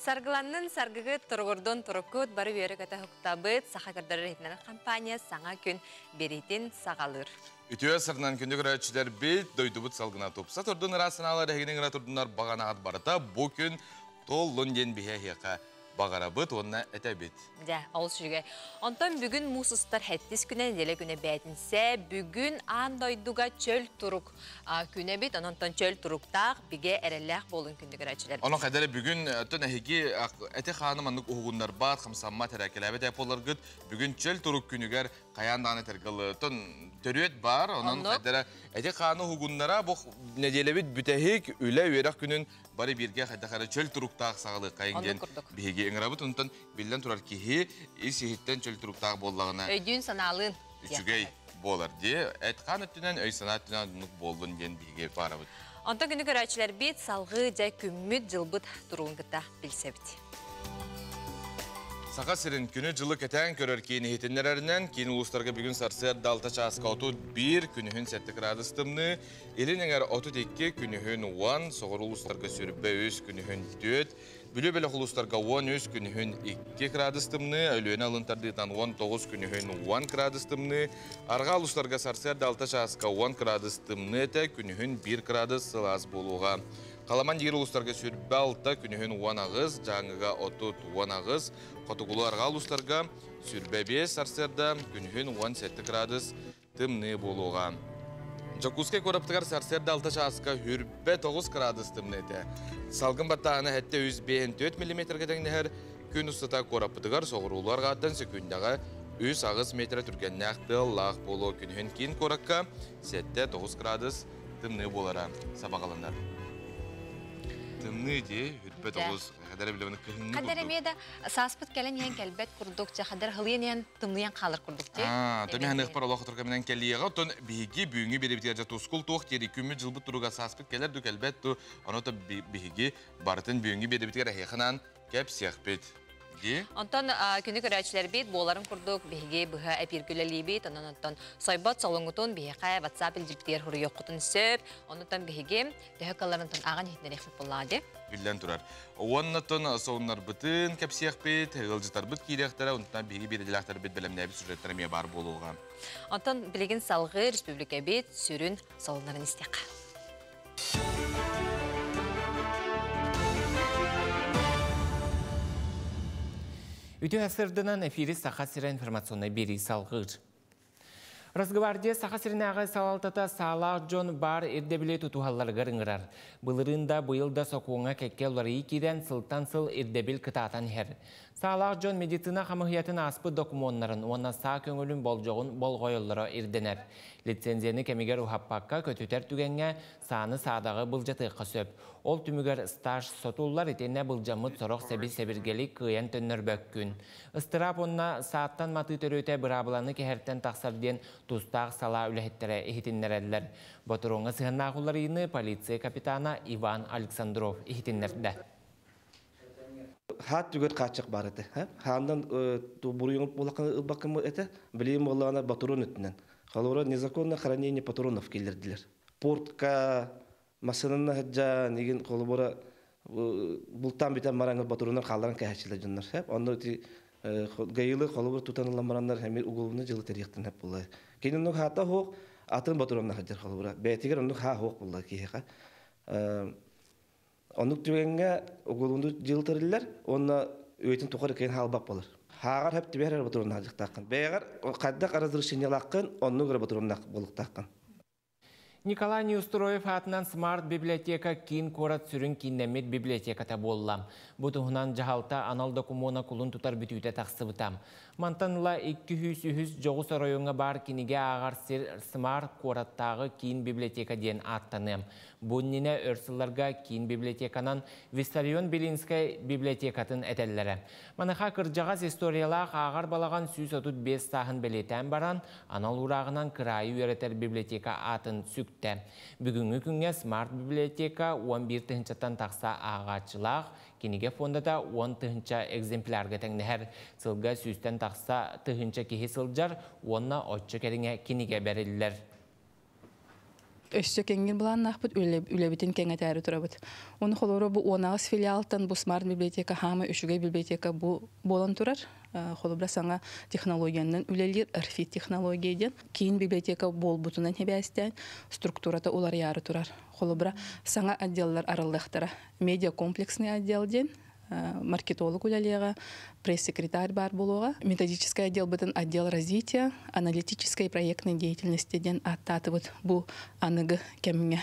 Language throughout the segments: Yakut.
Саргыланнын саргыгыт, туругурдун туруккут, бары үөрэ-көтө уһуктабыт, Саха көрдөрөр иһитиннэрэр компания саҥа күн биэриитин саҕалыыр. Үтүө сырынан күндү көрөөччүлэрбит, дойдубут салгына тупса турдун, ыраас санаалар эһигини ыҥыра турдуннар, баҕанаҕыт барыта бу күн туоллун диэн биһи эһиэхэ баҕарабыт уонна этэбит. Дьэ, ол үчүгэй. Онтон бүгүн муус устар хэттис күнэ, нэдиэлэ күнэ бээтинсэ. Бүгүн аан дойдуга чөл турук күнэ эбит. Онон чөл туруктаах, бигэ эрэллээх буолун күндү көрөөччүлэр. Онон хайдары бүгүн оттон эһиги эти хааны маннык уһугуннарбат, хамсаммат, эрээкэлээбэт эполларгыт бүгүн чөл турук күнүгэр хайаан даҕаны этэргэ оттон төрүөт баар, онон хайдара эти хааны уһугуннара бу нэдиэлэбит бүтэһик үлэ үөрэх күнүн бары бииргэ хайдах эрэ чөл туруктаах саҕалыаххайыҥ диэн биһиги ыҥырабыт. Онтон биллэн турар киһи ис иһиттэн чөл туруктаах буоллаҕына өйдүүн санаалыын үчүгэй буолар дии. Эт-хаан өттүнэн, өй-санаа өттүнэн оннук буоллун диэн биһиги баарабыт. Онтон күнү көрөөччүлэрбит салгыы дьэ күммүт дьылбыт туругун кытта билсэбит. Саха сирин күнү-дьылы кэтээн көрөр киин иһитиннэрэринэн, киин улуустарга бүгүн сарсыарда 6 чааска 31, күнүһүн 7 градус тымныы, илин эҥэр 32, күнүһүн 10, соҕуруу улуустарга 23, күнүһүн 4, Бүлүү бөлөх улуустарга 13, күнүһүн 2 градус тымныы, Өлүөнэ алын тардыытынан 19, күнүһүн 10 градус тымныы, арҕаа улуустарга сарсыарда 6 чааска 10 градус тымныы этэ, күнүһүн 1 градус сылаас буолуоҕа. Халаман диир улуустарга 26, күнүһүн 18, Дьааҥыга 30, 18, хотугулуу арҕаа улуустарга 25 сарсыарда, күнүһүн 17 градус тымныы буолуоҕа. Дьокуускай куораппытыгар сарсыарда 6 чааска хүрбэ 9 градус тымныы этэ. Салгын баттааһына 754 миллиметргэ тэҥнэһэр. Күн устата куораппытыгар соҕуруулуу арҕааттан сөкүүндэҕэ 3-8 метр түргэннээх тыаллаах буолуо. Күнүһүн киин куоракка 7-9 градус тымныы буолара сабаҕаланар. Тымныы дии, хүрбэ 9, хадара билэбин кыһыҥҥы Хаддар курдук. Эмиэ да сааспыт кэлэн иһэн кэлбэт курдук, чэ хаддар хылыйан иһэн тымныйан хаалар курдук дии. Төмө ханыахпар олох туркамынан кэлиэҕэ, оттон биһиги бүгүҥҥү биэрэбитигэр дьэ тускул туох диэри күммүт дьылбыт туруга сааспыт кэлэр ду кэлбэт ду, ону то биһиги барытын бүгүҥҥү биэрэбитигэр эһиэхэ кэпсиэхпит. Дии. Онтон күнү көрөөччүлэрбит буоларын курдук биһиги быһа эпииргэ үлэлиибит, онон онтон сойбот солоҥутун биһиэхэ WhatsApp илдьиппитигэр суруйуоххутун сөп. Онутан биһиги төһө кылларынтан ааҕан иһитиннэриэхпит буоллаҕа дии. Биллэн турар. Уоннаттан сонуннарбытын кэпсиэхпит, ыалдьытарбыт киириэхтэрэ, онтон биһиги биирдилээхтэрбит бэлэмнээбит сюжеттара эмиэ баар буолуоҕа. Онтон билигин салгыы республикабит сүрүн солуннарын истиэххэ. Үтүө сарсыарданан, эфири Саха сирэ информационнай биэрии салгыыр. Росгвардия Саха сиринээҕи салалтата саалаах дьон баар ирдэбили тутуһалларыгар ыҥырар. Былырыын да, быйыл да сокуоҥҥа кэккэ уларыйыы киирэн, сылтан сыл ирдэбил кытаатан иһэр. Саалаах дьон медицина хамыыһыйатын ааспыт докумуоннарын уонна саа көҥүлүн болдьоҕун болҕойоллоро ирдэнэр. Лицензияны кэмигэр уһаппакка көтүтэр түгэҥҥэ сааны саадаҕы былдьатыахха сөп. Ол түмүгэр стаж сотуллар итиэннэ былдьаммыт сорох сэби сэбиргэли кыайан төннөрбөккүн. Ыстыраап уонна сааттан матыы төрүөтэ быраабыланы кэһэртэн тахсар диэн тустаах салаа үлэһиттэрэ иһитиннэрэллэр. Ботуруоҥҥа сыһыаннаах уларыйыыны полиция капитана Иван Александров иһитиннэрдэ. Хаат түгэр хааччах бар этэ. Хаандан буруйун ылбаккым этэ. Билиим буоллаҕына батурун өттүнэн. Холобура, незаконное хранение патронов киллэрдилэр. Портка массыынаны сылдьан, игин холобура бултаан бүтэн баран батурунар хаалларан кэһэчилэр дьоннор. Онно ити гаилы холобура тутан ылан бараннар эмир уголовный дьыала тэрийиэхтэн сөп буолла. Кини оннук хаата суох, атын батуронна сылдьар холобура. Бэйэтигэр оннук хаа суох буолла киһиэхэ. Оннук түгэҥҥэ уголовный дьыала тэриллэр уонна үйэтин тухары кыайан хаалбат буолар. Хааҕар хөп түбэһэр батуроннаах дьахтааххын. Бэйэҕэр хайдах разрешениелааххын, оннук эрэ батуроннаах буолуохтааххын. Николай Неустроев аатынан Смарт библиотека киин куорат сүрүн кииннэммит библиотеката буолла. Бу туһунан дьаһалта анал докумуона кулун тутар бүтүүтэ тахсыбыта. Мантан ыла 203 дьоҕус оройуоҥҥа баар кинигэ ааҕар сир Смарт куораттааҕы киин библиотека диэн ааттаныа. Бу иннинэ өр сылларга киин библиотеканан Виссарион Белинскай библиотекатын этэллэрэ. Маныаха кырдьаҕас историялаах ааҕар балаҕан 135 сааһын бэлиэтээн баран, анал уурааҕынан кыраайы үөрэтэр библиотека аатын сүктэ. Бүгүҥҥү күҥҥэ Смарт библиотека 11 тыһыынчаттан тахса ааҕааччылаах, кинигэ фондата 10 тыһыынча экземплярга тэҥнэһэр. Сылга сүүстэн тахса тыһыынча киһи сылдьар, уонна оччо кэриҥэ кинигэ бэриллэр. Өссө кэҥиир былааннаахпыт, үлэбитин кэҥэтээри турабыт. Ону холобура бу 18 филиалтан бу смарт библиотека хаама үчүгэй библиотека бу буолан турар. Холобура саҥа технологиянан үлэлиир RFID технология диэн киин библиотека буолбутунан хибээстээн структурата уларыйаары турар. Холобура саҥа отделлар арыллыахтара. Медиакомплексный отдел диэн маркетолог үлэлиэҕэ, пресс-секретарь баар буолуоҕа. Методическай отделбытын отдел развития, аналитической проектной деятельности диэн ааттаатыбыт бу аныгы кэмҥэ.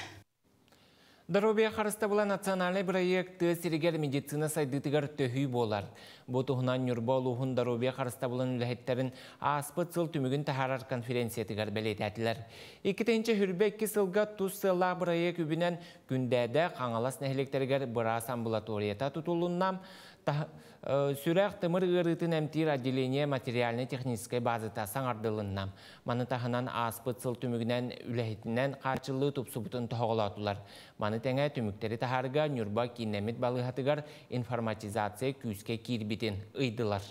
Доруобуйа харыстабыла национальнай бырайыак тыа сиригэр медицина сайдыытыгар төһүү буолар. Бу туһунан Ньурба улууһун доруобуйа харыстабылын үлэһиттэрин ааспыт сыл түмүгүн таһаарар конференциятыгар бэлиэтээтилэр. 2022 сылга тус сыаллаах бырайыак үбүнэн Күндээдэ, Хаҥалас нэһилиэктэригэр быраас амбулаторията тутулунна. Сүрэх тымыр ыарыытын эмтиир отделение материальнай-техническэй базата саҥардылынна. Маны таһынан ааспыт сыл түмүгүнэн үлэһитинэн хааччыллыы тупсубутун тоһоҕолоотулар. Маны тэҥэ түмүктэри таһаарга Ньурба кииннэммит балыыһатыгар информатизация күүскэ киирбитин ыйдылар.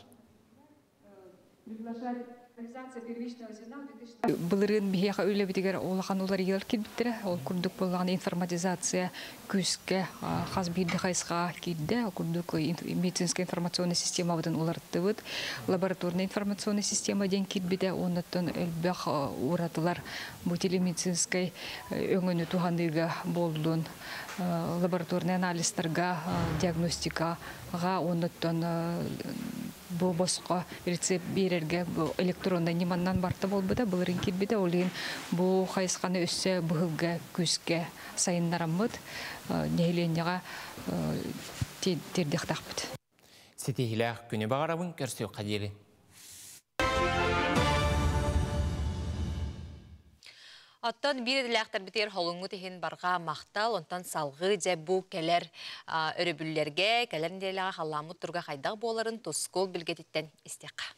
Былырыын биһиэхэ үлэбитигэр улахан уларыйыылар киирбиттэрэ. Ол курдук буоллаҕына информатизация күүскэ хас биирдии хайысхаҕа киирдэ. Ол курдук медицинскэй информационнай системабытын уларыттыбыт. Лабораторнай информационнай система диэн киирбитэ. Оннуттан элбэх уратылар бу телемедицинскэй өҥөнү туһаныыга буоллун, лабораторнай анализтарга, диагностикаҕа оннуттан бу босхо рецепт биэрэргэ бу электроннай ньыманнан барта буолбута, былырыын киирбитэ. Ол иһин бу хайысханы өссө быһылга күүскэ сайыннараммыт нэһилиэнньэҕэ тиэрдиэхтээхпит. Ситиһиилээх күнү баҕарабын, көрсүөххэ диэри. Оттон биир идэлээхтэрбитигэр холуҥҥут иһин барҕа махтал, онтон салҕыы дьэ бу кэлэр өрөбүллэргэ, кэлэр нэдиэлэҕэ халлааммыт туруга хайдах буоларын Тускул билгэтиттэн истиэххэ.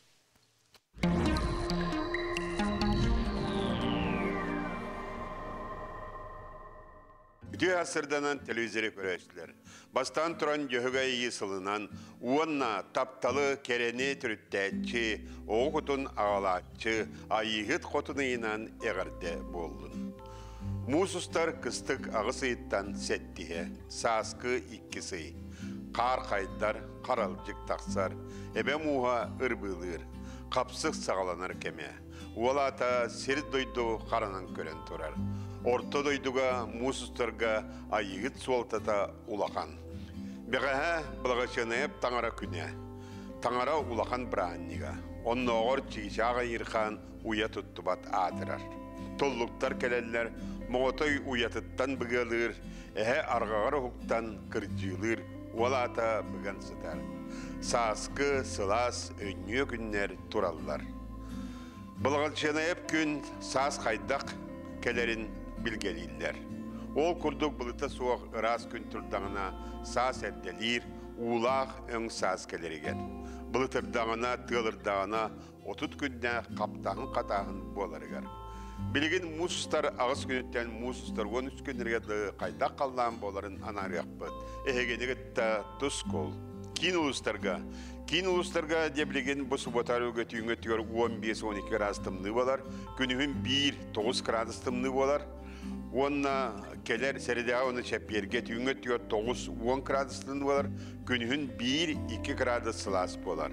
Үтүө сырданан телевизоры көрөөччүлэр. Бастаан туран Дьөһөгөй Айыы сылынан уонна тапталы, кэрэни төрүттээччи, оҕо кутун аҕалааччы Айыыһыт Хотун ыйынан эҕэрдэ буоллун. Муус устар кыстык аҕыс ыйыттан сэттиһэ, сааскы иккис ый. Хаар хайдар, харалдьык тахсар, эбэ мууһа ырбыылыыр, хапсык саҕаланар кэмэ. Уол аата сир-дойду харанан көрөн турар. Орто дойдуга муус устарга айыыһыт суолтата улахан. Бэҕэһээ Благочинайап таҥара күнэ. Таҥара улахан бырааһынньыга. Оннооҕор Чыычаах Айыырхаан уйа туттубат аатырар. Туллуктар кэлэллэр, моҕотой уйатыттан быгыалыыр, эһэ арҕаҕар уһуктан кырдьыылыыр, уол аата быган сытар. Сааскы, сылаас, өнньүө күннэр тураллар. Былаҕалчыанайап күн саас хайдах кэлэрин билгэлииллэр. Ол курдук былыта суох ыраас күн турдаҕына саас эрдэлиир, уулаах өҥ саас кэлэригэр. Былытырдаҕына, тыалырдаҕына 30 күннээх хаптаһын-хатааһын буоларыгар. Билигин муус устар аҕыс күнүттэн муус устар 13 күннэргэ дылы хайдах халлаан буоларын анаарыахпыт. Эһигини кытта тускул. Киин улуустарга. Киин улуустарга дьэ билигин бу суббота түүҥҥэ өттүгэр 15-12 градус тымныы буолар. Күнүһүн 1-9 градус тымныы буолар. Уонна кэлэр сэрэдэҕэ уонна чэппиэргэ түүҥҥэ өттүгэр 9-10 градус тымныы буолар. Күнүһүн 1-2 градус сылаас буолар.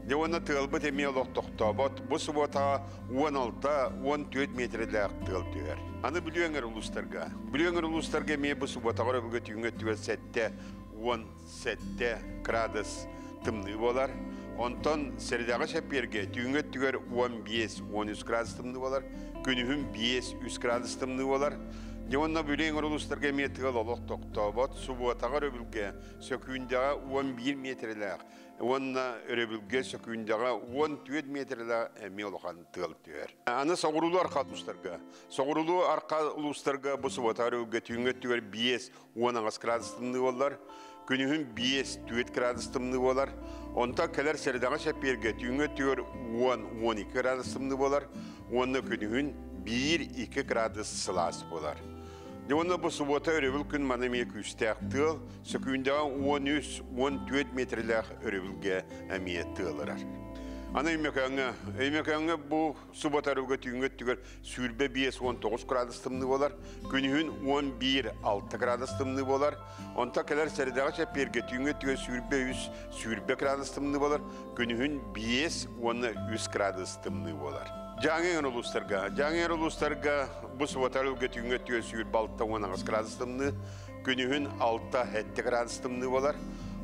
Дьэ уонна тыалбыт эмиэ олох тохтообот. Бу субуотаҕа 16-14 миэтэрэлээх тыал түһэр. Аны Бүлүү эҥэр улуустарга. Бүлүү эҥэр улуустарга эмиэ бу субуотаҕа өрөбүлгэ түүҥҥэ өттүгэр 7-17 градус тымныы буолар. Онтон сэрэдэҕэ чэппиэргэ түүҥҥэ өттүгэр 15-13 градус тымныы буолар. Күнүһүн 5-3 градус тымныы буолар. Дьэ уонна Бүлүү эҥэр улуустарга эмиэ тыал олох тохтообот. Субуотаҕа өрөбүлгэ сөкүүндэҕэ 11 миэтэрэлээх уонна өрөбүлгэ сөкүүндэҕэ 14 миэтэрэлээх эмиэ улахан тыал түһэр. Аны соҕуруулуу арха улуустарга. Соҕуруулуу арха улуустарга бу суббота өрөбүлгэ түүҥҥү өттүгэр 5-18 градус тымныы буоллар, күнүһүн 5-4 градус тымныы буолар. Онтон кэлэр сэрэдэҕэ чэппиэргэ түүҥҥү өттүгэр 10-12 градус тымныы буолар уонна күнүһүн 1-2 градус сылаас буолар. Дьэ уонна бу субуота өрөбүл күн маны эмиэ күүстээх тыал, сөкүүндэҕэ 13-14 миэтэрэлээх өрөбүлгэ эмиэ тыалырар. Аны Өймөкөөҥҥө, Өймөкөөҥҥө бу суббота-өрөбүлгэ түүҥҥү өттүгэр 25-19 градус тымныы буолар, күнүһүн 11-6 градус тымныы буолар. Онтон кэлэр сэрэдэҕэ чэппиэргэ түүҥҥү өттүгэр 23-20 градус тымныы буолар, күнүһүн 5 уонна 3 градус тымныы буолар. Дьааҥы эҥэр улуустарга, Дьааҥы эҥэр улуустарга бу суббота-өрөбүлгэ түүҥҥү өттүгэр 26-18 градус тымныы, күнүһүн 6-7 градус тымныы буолар.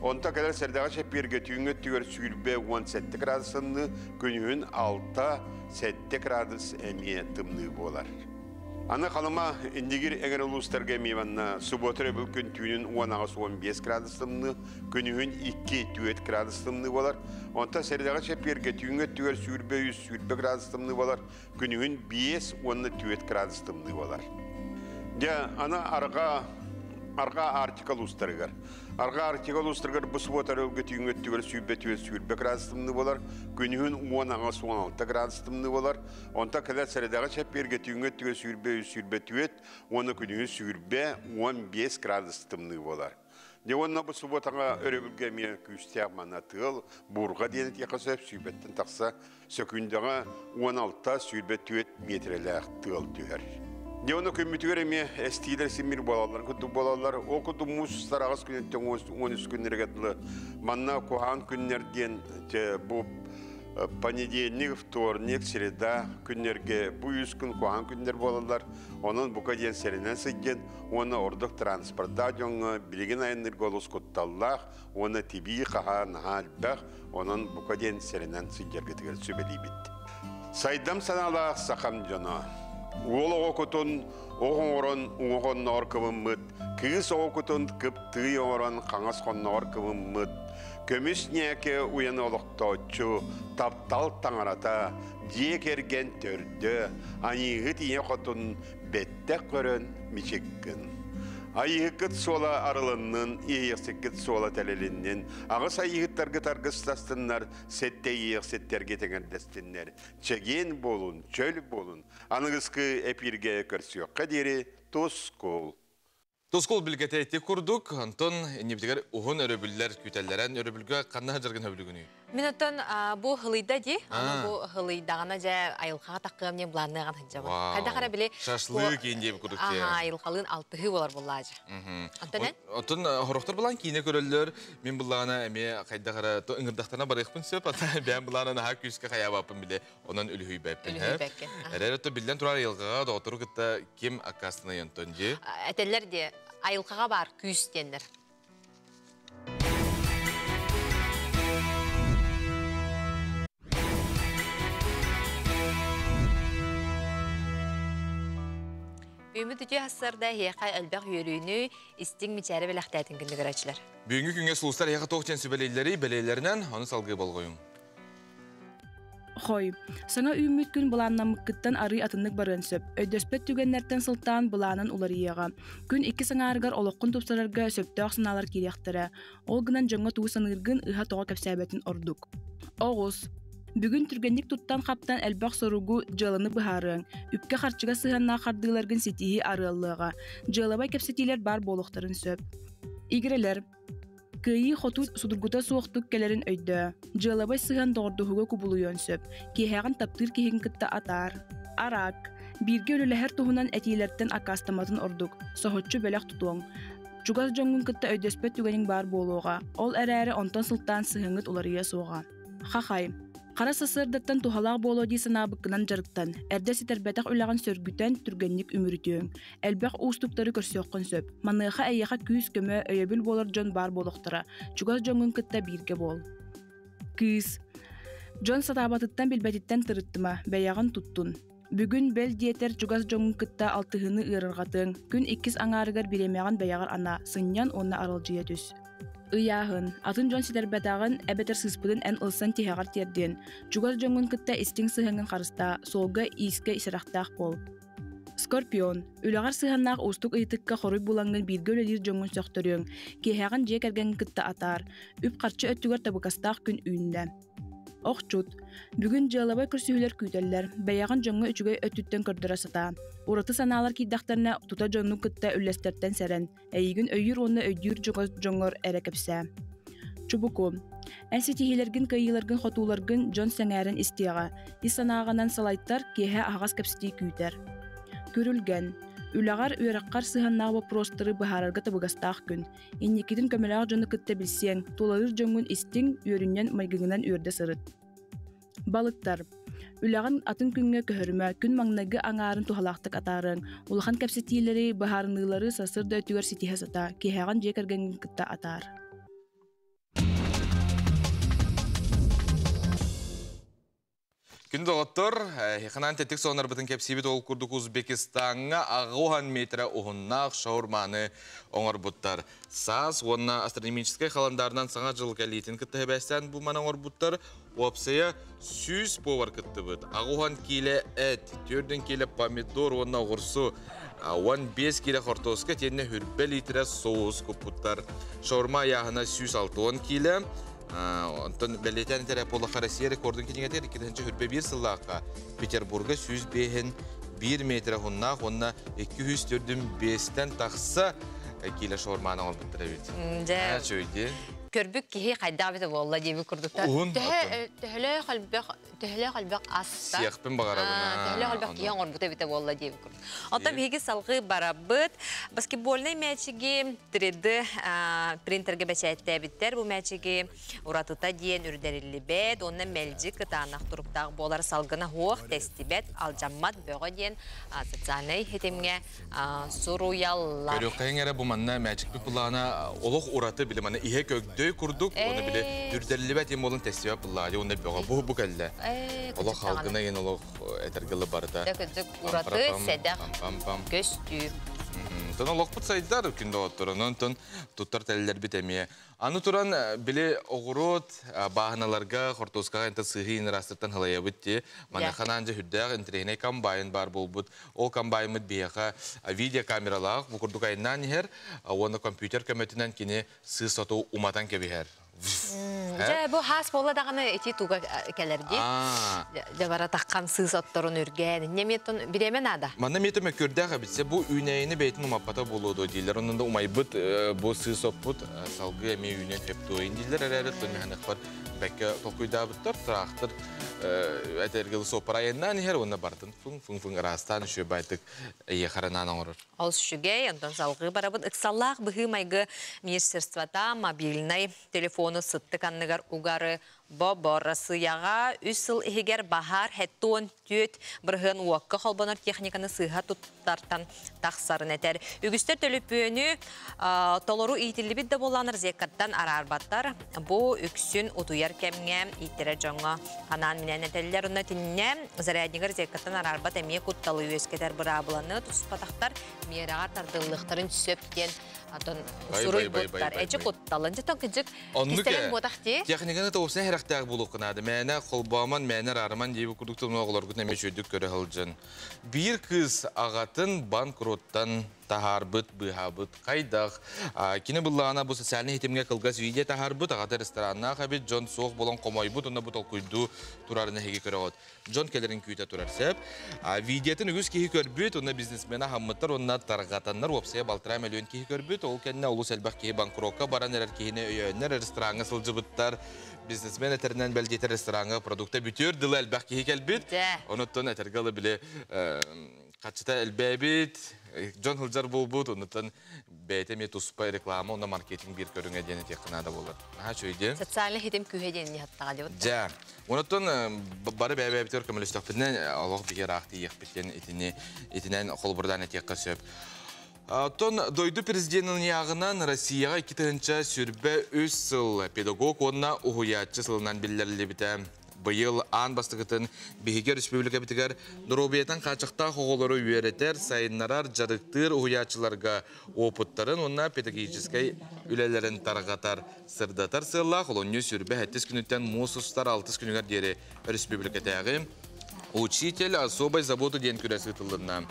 Онто кэлэр сэрдэҕэ чэппиэргэ түүҥҥү өттүгэр 27 градус тымныы, күнүһүн 6-7 градус эмиэ тымныы буолар. Аны Халыма, Индигир эҥэр улуустарга эмиэ манна субуота өрөбүл күн түүнүн 18-15 градус тымныы, күнүһүн 2-4 градус тымныы буолар. Онтон сэрдэҕэ чэппиэргэ түүҥҥү өттүгэр 23-20 градус тымныы буолар, күнүһүн 5 уонна 4 градус тымныы буолар. Дьэ, аны арҕаа Арҕаа Арктика улуустарыгар. Арҕаа Арктика улуустарыгар бу субуота өрөлгө түүҥҥү өттүгэр 24 градус тымныы буолар, күнүһүн 18-16 градус тымныы буолар. Онтон кэлэр сэрэдэҕэ чэппиэргэ түүҥҥү өттүгэр 23-24 уонна күнүһүн 20-15 градус тымныы буолар. Дьэ уонна бу субуотаҕа өрөбүлгэ эмиэ күүстээх манна тыал, буурҕа диэн этиэххэ сөп, сүүрбэттэн тахса сөкүүндэҕэ 16-24 миэтирэлээх тыал түһэр. Дьэ уонна күммүтүгэр эмиэ эстиилэр симмир буолаллар курдук буолаллар. Ол курдук муус устар аҕыс күнүттэн 13 күннэргэ дылы манна куһаҕан күннэр диэн бу понедельник, вторник, среда күннэргэ бу үс күн куһаҕан күннэр буолаллар. Онон бука диэн сэрэнэн сылдьан уонна ордук транспордаах дьоҥҥо билигин айанныырга олус кутталлаах уонна тибии хаһаа наһаа элбэх, онон бука диэн сэрэнэн сылдьаргытыгар сүбэлиибит. Сайдам санаалаах сахам дьоно, уол оҕо кутун ох оҥорон уҥа хонноҕор кыбыммыт, кыыс оҕо кутун кыптыый оҥорон хаҥас хонноҕор кыбыммыт, көмүс ньээкэ уйаны олохтооччу, таптал таҥарата, дьиэ кэргэн төрдө, айыыһыт ийэ хотун бэттэх көрөн мичик гын. Айыыһыккыт суола арылыннын, иэйиэхсиккит суола тэлилиннин, аҕыс айыыһыттаргыт аргыстастыннар, сэттэ иэйиэхситтэргит эҥэрдэстиннэр. Чэгиэн буолун, чөл буолун, аныгыскы эпииргэ көрсүөххэ диэри тускул! Тускул билгэтэ ити курдук, онтон иннибитигэр уһун өрөбүллэр күүтэллэрэн, өрөбүлгэ ханна сылдьаргын сөбүлүгүнүй? Мин оттон бу хылыйда дии, аны бу хылыйдаҕына дьэ айылҕаҕа таххыам диэн былаанныаҕын сылдьабын. Хайдах эрэ били Шашлык иин диэбит курдук Аха, айылҕалыын алтыһыы болар буоллаажы. Онтон эн? Оттон хорохтор былаан киинэ көрөллөр, мин былаана эмиэ хайдах эрэ ыҥырдахтана барыахпын сөп, ата бэйэм былаана наһаа күүскэ хайаабаппын биле, онон үлүһүйбэппин. Үлүһүйбэккин. Эрэр отто биллэн турар айылҕаҕа доҕоттору кытта ким аккаастанай онтон дии? Этэллэр дии, айылҕаҕа баар күүс диэннэр. Үмүт үтүө сарда эһиэхэ элбэх үөрүүнү, истиҥ мичээри бэлэхтээтин күндү көрөөччүлэр. Бүгүҥҥү күҥҥэ сулустар эһиэхэ туох диэн сүбэлииллэрий, бэлиэлэринэн, ону салгыы болҕойуҥ. Хой. Саҥа үүммүт күн былааннаммыккыттан арыый атыннык барыан сөп. Өйдөспөт түгэннэртэн сылтаан былаанын уларыйыаҕа. Күн икки саҥаарыгар олоххун тупсарарга сөптөөх санаалар киириэхтэрэ. Ол гынан дьоҥҥо тугу саныыргын ыһа-тоҕо кэпсээбэтин ордук. Оҕус. Бүгүн түргэнник туттан-хаптан элбэх соругу, дьыаланы быһаарыаҥ. Үпкэ-харчыга сыһыаннаах хардыыларгын ситиһии арыаллыаҕа. Дьыалабай кэпсэтиилэр баар буолуохтарын сөп. Игирэлэр. Кыайыы-хотуу судургута суохтук кэлэрин өйдөө. Дьыалабай сыһыан доҕордоһууга кубулуйуон сөп. Киэһэҕин таптыыр киһигин кытта атаар. Араак. Бииргэ үлэлэһэр туһунан этиилэртэн аккаастамматын ордук. Соһуччу бэлэх тутуоҥ. Чугас дьоҥҥун кытта өйдөспөт түгэниҥ баар буолуоҕа. Ол эрээри онтон сылтаан сыһыаҥҥыт уларыйыа суоҕа. Хахай. Хара сарсыардаттан туһалаах буолуо дии санаабыккынан дьарыктан. Эрдэ ситэрбэтэх үлэҕин сөргүтэн, түргэнник үмүрүтүөҥ. Элбэх уустуктары көрсүөххүн сөп. Маныаха эйиэхэ күүс-көмө, өйөбүл буолар дьон баар буолуохтара. Чугас дьоҥҥун кытта бииргэ буол. Кыыс. Дьон сатаабатыттан билбэтиттэн тырыттыма, бэйэҕин туттун. Бүгүн бэл диэтэр чугас дьоҥҥун кытта алтыһыыны ыарырҕатыаҥ. Күн иккис аҥаарыгар бириэмэҕин бэйэҕэр анаа, сынньан уонна аралдьыйа түс. Ыйааһын, атын дьон ситэрбэтэҕин эбэтэр сыыспытын эн ылсан тиһэҕэр тиэрдиэн. Чугас дьоҥҥун кытта истиҥ сыһыаҥҥын харыстаа, суолга-иискэ сэрэхтээх буол. Скорпион, үлэҕэр сыһыаннаах уустук ыйытыкка хоруй булаҥҥын бииргэ үлэлиир дьоҥҥун сөхтөрүөҥ, киэһэҕин дьиэ кэргэҥҥин кытта атаар, үп-харчы өттүгэр табыгастаах күн үүннэ. Охчут, бүгүн дьыалабай көрсүһүүлэр күүтэллэр, бэйэҕин дьоҥҥо үчүгэй өттүттэн көрдөрө сатаа. Ураты санаалар киирдэхтэринэ, тута дьону кытта үллэстэртэн сэрэн, эйигин өйүүр уонна өйдүүр дьоҥҥор эрэ кэпсээ. Чубуку. Эн ситиһиилэргин, кыайыыларгын, хотууларгын дьон сэҥээрэн истиэҕэ. Ис санааҕынан салайтар, киэһэ аһаҕас кэпсэтии күүтэр. Күрүлгэн. Үлэҕэр, үөрэххэр сыһыаннаах боппуруостары быһаарарга табыгастаах күн. Инникитин көмөлөөх дьону кытта билсиэҥ, тулалыыр дьоҥҥун истиҥ, үөрүнньэн майгыгынан үөрдэ сырыт. Балыктар. Үлэҕин атын күҥҥэ көһөрүмэ, күн маҥнайгы аҥаарын туһалаахтык атаарыаҥ. Улахан кэпсэтиилэри, быһаарыныылары сарсыарда өттүгэр ситиһэ сатаа, киэһэҕин дьиэ кэргэҥҥин кытта атаар. Күн доҕоттор, ханан тэтик сонарбытын кэпсиибит ол курдук Узбекистаҥҥа аҕуһан метрэ уһуннаах шаурманы оҥорбуттар. Саас уонна астрономическай халандаарынан саҥа дьыл кэлиитин кытта хэбээстээн бу маны оҥорбуттар. Уопсайа 100 повар кыттыбыт. Аҕуһан киилэ эт, 4 киилэ помидор уонна оҕурсу, 15 киилэ хортуоска тиэннэ хүрбэ литрэ соус куппуттар. Шаурма ыйааһына 160 киилэ. Онтон бэлиэтээн этэрэ буоллахха Россия рекордун кинигэтигэр 2021 сыллаахха Петербурга 105-ин 1 метр уһуннаах уонна 204-5-тэн тахса киилэ шаурманы оҥорбуттар эбит. Дьэ, Чөйди. Көрбүк киһи хайдах эбитэ буолла диэбит курдуктар. Уһун. Төһөлөөх элбэх төһөлөөх элбэх аста. Сиэхпин баҕарабын. Төһөлөөх элбэх киһи оҥорбута эбитэ буолла диэбит курдук. Оттон биһиги салгыы барабыт. Баскетбольнай мээчиги 3D принтерге бэчээттээбиттэр. Бу мээчиги уратыта диэн үрдэриллибэт, уонна мэлдьи кытаанах туруктаах буолар салгына суох, тэстибэт, алдьаммат бөҕө диэн социальнай ситимҥэ суруйаллар. Көрүөххэйиҥ эрэ бу манна мээчикпит былаана олох ураты били манна иһэ көкдөй курдук уонна били үрдэриллибэт им болун тэстибэт былаана уонна бөҕө бу бу кэллэ. Олох халгына ген олох этэргылы барыта. Кырдьык ураты сэдэх көстүү. Тон олохпут сайдар күн доҕотторун, онтон туттар тэллэрбит эмиэ. Аны туран били оҕуруот бааһыналарга хортуоскаҕа энте сыһыы ыраастыттан халайабыт ти. Маныханаан дьэ хүрдээх интириэһинэй комбайн бар буолбут. Ол комбайммыт биһиэхэ видеокамералаах бу курдук айаннаан иһэр уонна компьютер көмөтүнэн кини сыыс оту уматан кэбиһэр. Дьэ, бу хаас буолла даҕаны ити туга кэлэр дии. Дьэ, бара таххан сыыс отторун үргээн. Неметтон биреме наада. Манна мете мөккүрдээх эбитсе бу үүнэйини бэйтин умаппата буолуо дуо дииллэр. Онон да умайбыт бу сыыс оппут салгыы эмиэ үүнэн хөптуойун дииллэр эрээри тон бэккэ толкуйдаабыттар трактор этэргэл суоппар айаннаан иһэр уонна бартын фың фың фың ыраастаан үчүгэй байтык эйиэхаранаан оҥорор. Ол үчүгэй, онтон салгыы барабыт ыксаллаах быһыы майгы министерствота мобильнай телефону сыттык анныгар угары бобор. Россияҕа 3 сыл иһигэр баһаар 74% уокка холбонор техниканы сыыһа туттартан тахсарын этэр. Үгүстэр төлөпүөнү толору иитиллибит да буолланар зеккаттан араарбаттар. Бу үксүн утуйар кэмҥэ ииттерер дьоҥҥо анаан минээн этэллэр. Онно тиннэ заряднигар зеккаттан араарбат эмиэ кутталы үөскэтэр быраабыланы туспатахтар миэрэҕэ тардыллыахтарын сөп диэн атын суруйбуттар. Эчи кутталын. Жытон кыжык кистелен буотах ти. Техниканы тоғысына хәрәхтәк булуқынады. Мәне холбаман, мәне рарыман дейбі күрдік оғылар күтін әме чөйдік көрі хылжын. Бір кыз ағатын банкроттан тахарбыт, быхабыт, қайдақ. Кини бұллағына бұл социальный хитимге кылгас видео тахарбыт, ағаты ресторанна қабит, Джон соқ болон қомойбут, онда бұ толкуйду турарына хеге көрі. Джон келерин күйті турар сәп. Видеотын үгіз кихи көрбүт, онда бизнесмена хаммыттар, онна тарғатаннар, опсая балтыра миллион кихи көрбүт, ол кенне улус әлбәқ кихи банкротка баран әрер кихине өйөннер ресторанға сылжыбыттар. Бизнесмен әтерінен бәлдетер ресторанға продукта бүтер дылы әлбәқ кихи кәлбит. Оныттан әтергалы біле қачыта әлбәбит, Джон Хылжар болбут, онуттан бәйте ме туспа реклама, онда маркетинг бир көрүңө дени тек кынада болар. Аха, чөйде. Социальный хитим күйе дени хаттаға деп. Жа. Онуттан бары бәбәбитер көмөлөстөкпүтүнен Аллах биге рахты ехпиттен итинен холбурдан этек кысып. Тон дойду президентінің яғынан Россияға 2 сүрбе 3 сыл педагог онна ухуячы сылынан биллерлі біті. Быйыл аан бастыгытын биһиги республика битигэр доруобуйатан хаачахтаах оҕолору үөрэтэр, сайыннарар, дьарыктыыр уһуйааччыларга опыттарын уонна педагогическай үлэлэрин тарҕатар, сырдатар сыаллаах олунньу сүрбэ сэттис күнүттэн муус устар алтыс күнүгэр диэри республикатааҕы Учитель особой заботы диэн күрэс ыытыллынна.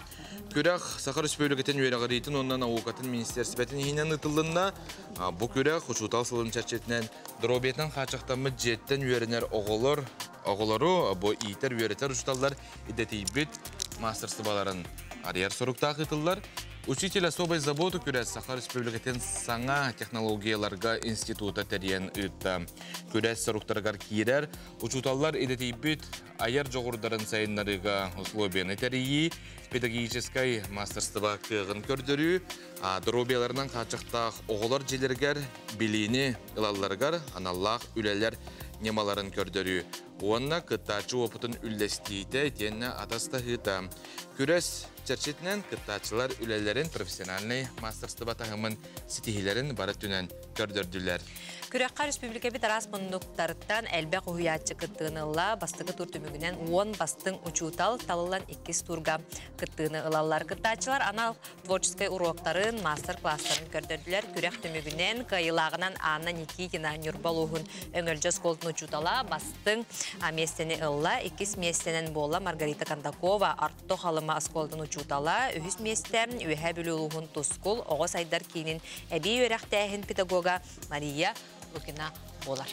Күрэх Саха Республикатын үөрэҕириитин уонна наукатын министерствотын иһинэн ыытыллынна. Бу күрэх учуутал сылын чэрчитинэн доруобуйатынан хаачахтаммыт дьиэттэн үөрэнэр оҕолор, оҕолору бу иитэр үөрэтэр учууталлар идэтийбит мастерстволарын арыйар соруктаах ыытыллар. Учитель особой заботы күрэс Саха Республикатын саҥа технологияларга института тэрийэн ыытта. Күрэс соруктарыгар киирэр учууталлар идэтийбит айар дьоҕурдарын сайыннарыыга условияны тэрийии, педагогическай мастерство кыаҕын көрдөрүү, доруобуйаларынан хааччахтаах оҕолор дьиэлэригэр билиини ылалларыгар аналлаах үлэлэр ньымаларын көрдөрүү уонна кыттааччы уопутун үллэстиитэ итиэннэ атастаһыыта. Күрэс чэрчитинэн кыттааччылар үлэлэрин профессиональнай мастерство таһымын ситиһиилэрин бары өттүнэн көрдөрдүлэр. Күрэххэ республикабыт араас муннуктарыттан элбэх уһуйааччы кыттыыны ылла. Бастакы тур түмүгүнэн 10 бастыҥ учуутал талыллан иккис турга кыттыыны ылаллар. Кыттааччылар анал творческай уруоктарын, мастер-класстарын көрдөрдүлэр. Күрэх түмүгүнэн кыайыылааҕынан Анна Никитина Ньурба улууһун Өҥөлдьө оскуолатын учуутала бастыҥ миэстэни ылла. Иккис миэстэнэн буолла Маргарита Кондакова Орто Халыма оскуолатын учуутала. Үһүс миэстэ Үөһээ Бүлүү улууһун Тускул оҕо сайдар киинин эбии үөрэхтээһин педагога Мария Лукина буолар.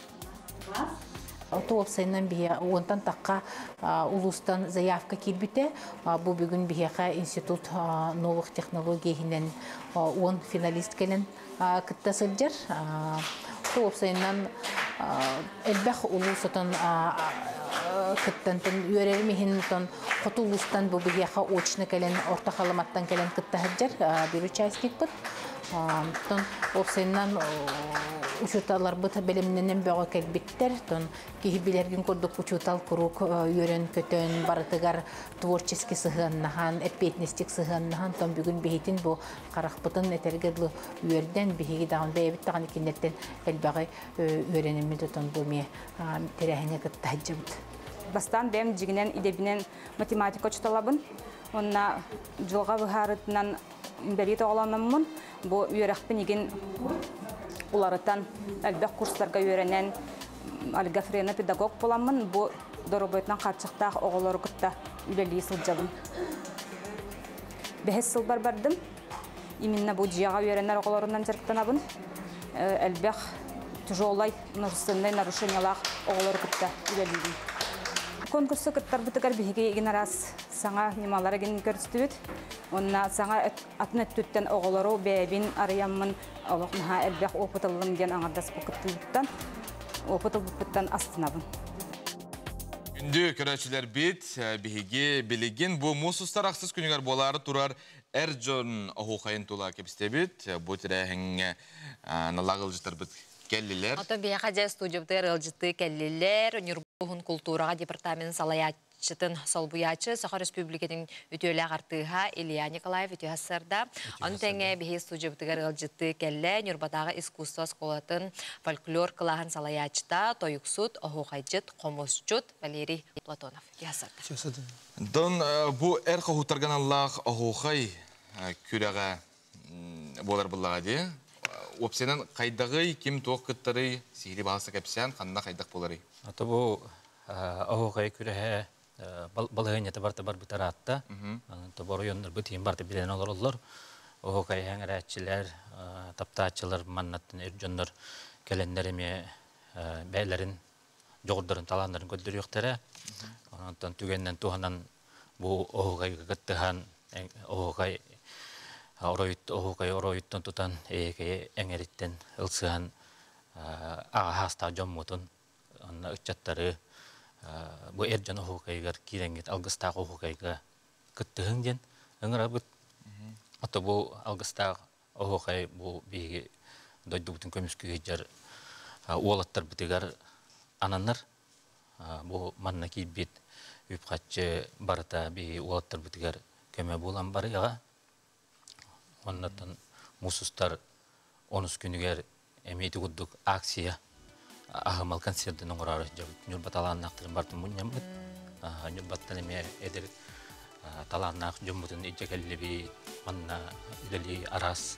Оту уопсайынан биһиэ уонтан тахха улуустан заявка киирбитэ. Бу бүгүн биһиэхэ Институт новых технологий иһинэн 10 финалист кэлэн кытта сылдьар. Оту уопсайынан элбэх улуус отон кыттан үөрэрим иһин отон хоту улуустан бу биһиэхэ очно кэлэн Орто Халыматтан кэлэн кытта сылдьар бир участникпыт. Оттон уопсайынан учууталларбыт бэлэмнэнэн бөҕө кэлбиттэр. Тон киһи билэргин курдук учуутал куруук үөрэн-көтөн барытыгар творческий сыһыаннаһан, эппиэтинэстик сыһыаннаһан, тон бүгүн биһитин бу харахпытын этэргэ дылы үөрдэн, биһиги даҕаны бэйэбит даҕаны кинилэртэн элбэҕи үөрэнэммит отон бу эмиэ тэрээһиҥҥэ кытта сылдьабыт. Бастаан бэйэм дьиҥинэн идэбинэн математика учууталабын. Уонна дьылҕа быһаарытынан инбэлиит оҕолономмун, бу үөрэхпин игин уларытан, элбэх курстарга үөрэнэн, альгафрена педагог буламмын, бу доруобуйатынан хааччахтаах оҕолору кытта үлэлии сылдьабын. Бэһис сылбар бардым. Именно бу дьиэҕэ үөрэнэр оҕолорунан дьарыктанабын. Элбэх тяжелай множественнай нарушениялаах оҕолору кытта үлэлиибин. Конкурсу кыттарбытыгар биһиги игин араас саҥа ньымалары игин көрүстүбүт. Уонна саҥа атын өттүттэн оҕолору бэйэбин арыйаммын олох наһаа элбэх опыт ыллым диэн аҥардас бу кыттыыбыттан опыт ылбыппыттан астынабын. Күндү көрөөччүлэрбит, биһиги билигин бу муус устар ахсыс күнүгэр буолаары турар эр дьон оһуохайын тула кэпсэтэбит. Бу тэрээһиҥҥэ аналаах ыалдьыттарбыт кэллилэр. Оттон биһиэхэ дьэ студиябытыгар ыалдьыттыы кэллилэр. Ньурба улууһун култуураҕа департаменын салайааччытын солбуйааччы, Саха Өрөспүүбүлүкэтин үтүөлээх артыыһа Илья Николаев үтүө сарда. Ону тэҥэ биһи студиябытыгар ыалдьыттыы кэллэ Ньурбатааҕы искусство оскуолатын фольклор кылааһын салайааччыта, тойуксут, оһуохайдьыт, хомусчут Валерий Платонов. Үтүө сарда. Дон бу эр хоһуттарга аналлаах оһуохай күрэҕэ буолар буллаҕа дии. Уопсайынан хайдаҕый, ким туох кыттарый, сиһили баһылса кэпсээн, ханна хайдах буоларый? Ото бу оһуохай күрэһэ балаһыанньата барыта барбыта ыраатта. Тобор оройуоннарбыт иһин барыта билэн олороллор. Оһуохай эҥэрээччилэр, таптааччылар, маннаттан эр дьоннор кэлэннэр эмиэ бэйэлэрин дьоҕурдарын, талааннарын көрдөрүөхтэрэ. Онтон түгэнинэн туһанан бу оһуохайга кыттыһан оһуохай оһуохай оройуттан тутан эйэкэйи эҥэриттэн ылсыһан аҕа саастаах дьоммутун онно ыччаттары бу эр дьон оһуохайыгар киирэҥҥит алгыстаах оһуохайга кыттыһыҥ диэн ыҥырабыт. Ото бу алгыстаах оһуохай бу биһиги дойдубутун көмүскүү сылдьар уолаттарбытыгар ананар. Бу манна киирбит үп-харчы барыта биһиги уолаттарбытыгар көмө буолан барыаҕа. Оннотон муус устар онус күнүгэр эмиэ ити курдук акция аһымал концердын оҥороору сылдьабыт. Ньурба талааннаахтарын барытын мунньаммыт. Ньурбаттан эмиэ эдэр талааннаах дьоммутун илдьэ кэллибит. Манна үлэлии араас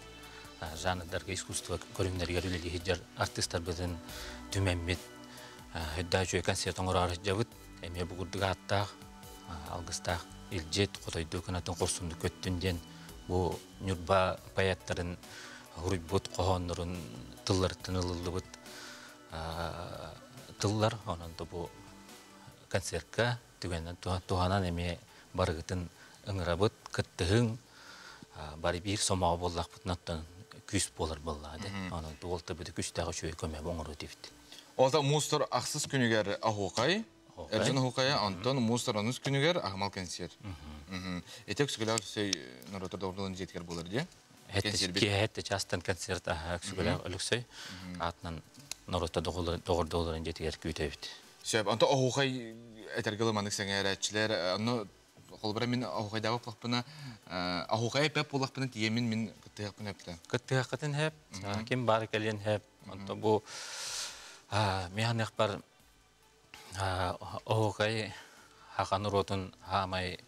жанрдарга искусство көрүҥнэригэр үлэлии сылдьар артыыстарбытын түмэммит үрдээх үчүгэй концерт оҥороору сылдьабыт. Эмиэ бу курдук ааттаах, алгыстаах илдьит, хотойдуу кынатын хорсуннук көттүн диэн бу Ньурба поэттарын суруйбут хоһооннорун тылларыттан ылыллыбыт тыллар. Онон да бу концертка түгэнинэн туһанан эмиэ барыгытын ыҥырабыт, кыттыһыҥ. Бары биир сомоҕо буоллахпытына күүс буолар буоллаҕа дии. Онон туолта бити күстээх үчүгэй көмө оҥоруо диэбит. Ол муус устар ахсыс күнүгэр оһуокай, Эрдьэн оһуокайа, онтон муус устар онус күнүгэр аһымал кэнсиэр. Ити Өксөкүлээх Өлөксөй норуоттар доҕордолорун дьиэтигэр буолар дии. Киэһэ сэттэ чаастан концерт аһа Өксөкүлээх Өлөксөй аатынан норуоттар доҕордолорун дьиэтигэр күүтэбит. Сөп, онто оһуокай этэргэ дылы маннык сэҥээрээччилэр, онно холобура мин оһуокайдаабыт буоллахпына, оһуокай эппэт буоллахпына тиийэммин мин кыттыһыахпын эптэ. Кыттыһыаххытын сөп, ким баар кэлиэн сөп. Онто бу миһаныахпар оһуокай хаха норуотун хаамай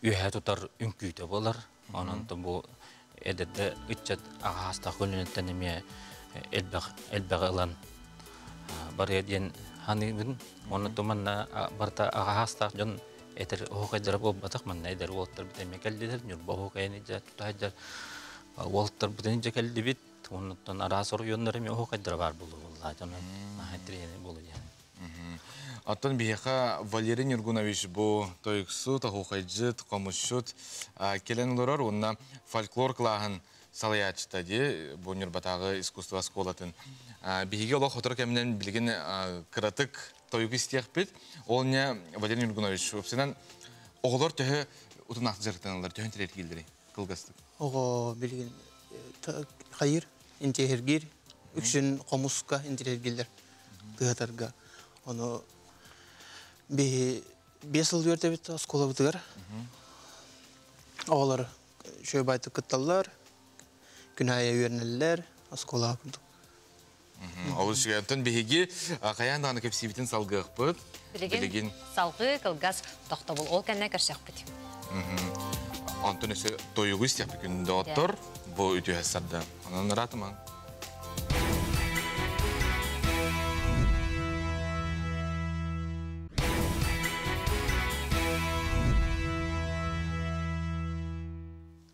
үөһэ тутар үҥкүүтэ буолар. Онон бу эдэрдэ ыччат аҕаастаах көлүөнэттэн эмиэ элбэх элбэҕи ылан барыа диэн саныыбын. Онно манна барыта аҕаастаах дьон этэр оһуокайдара буолбатах. Манна эдэр уолаттарбыт эмиэ кэллилэр. Ньурба оһуокайын илдьэ тута сылдьар уолаттарбытын илдьэ кэллибит. Оннуттан араас оройуоннар эмиэ оһуокайдара баар буолуо буоллаа. Онон наһаа интэриэһинэй буолуо диэн. Оттон биһиэхэ Валерий Нюргунович бу тойуксут, оһуохайдьыт, хомусчут кэлэн олорор уонна фольклор кылааһын салайааччыта дии бу Ньурбатааҕы искусство оскуолатын. Биһиги олох сотору кэминэн билигин кыратык тойук истиэхпит. Ол не Валерий Нюргунович, уопсайынан оҕолор төһө утунаах дьарыктаналлар, төһө интэриэһиргииллэрий кылгастык? Оҕо билигин хайыр, интиэһиргиир, үксүн хомуска интиэһиргииллэр тыатарга. Ону биһи 5 сыл үөрдэбит оскуолабытыгар. Оҕолор үчүгэй байтык кытталлар, күн аайы үөрэнэллэр, оскуолаҕа курдук. Олус үчүгэй. Онтон биһиги хайаан даҕаны кэпсиибитин салгыахпыт. Билигин салгыы кылгас тохтобул ол кэннэ көрсөхпүт. Онтон өссө тойугу истиэхпит күн доҕоттор бу үтүө сарда. Онон ыраатымаҥ.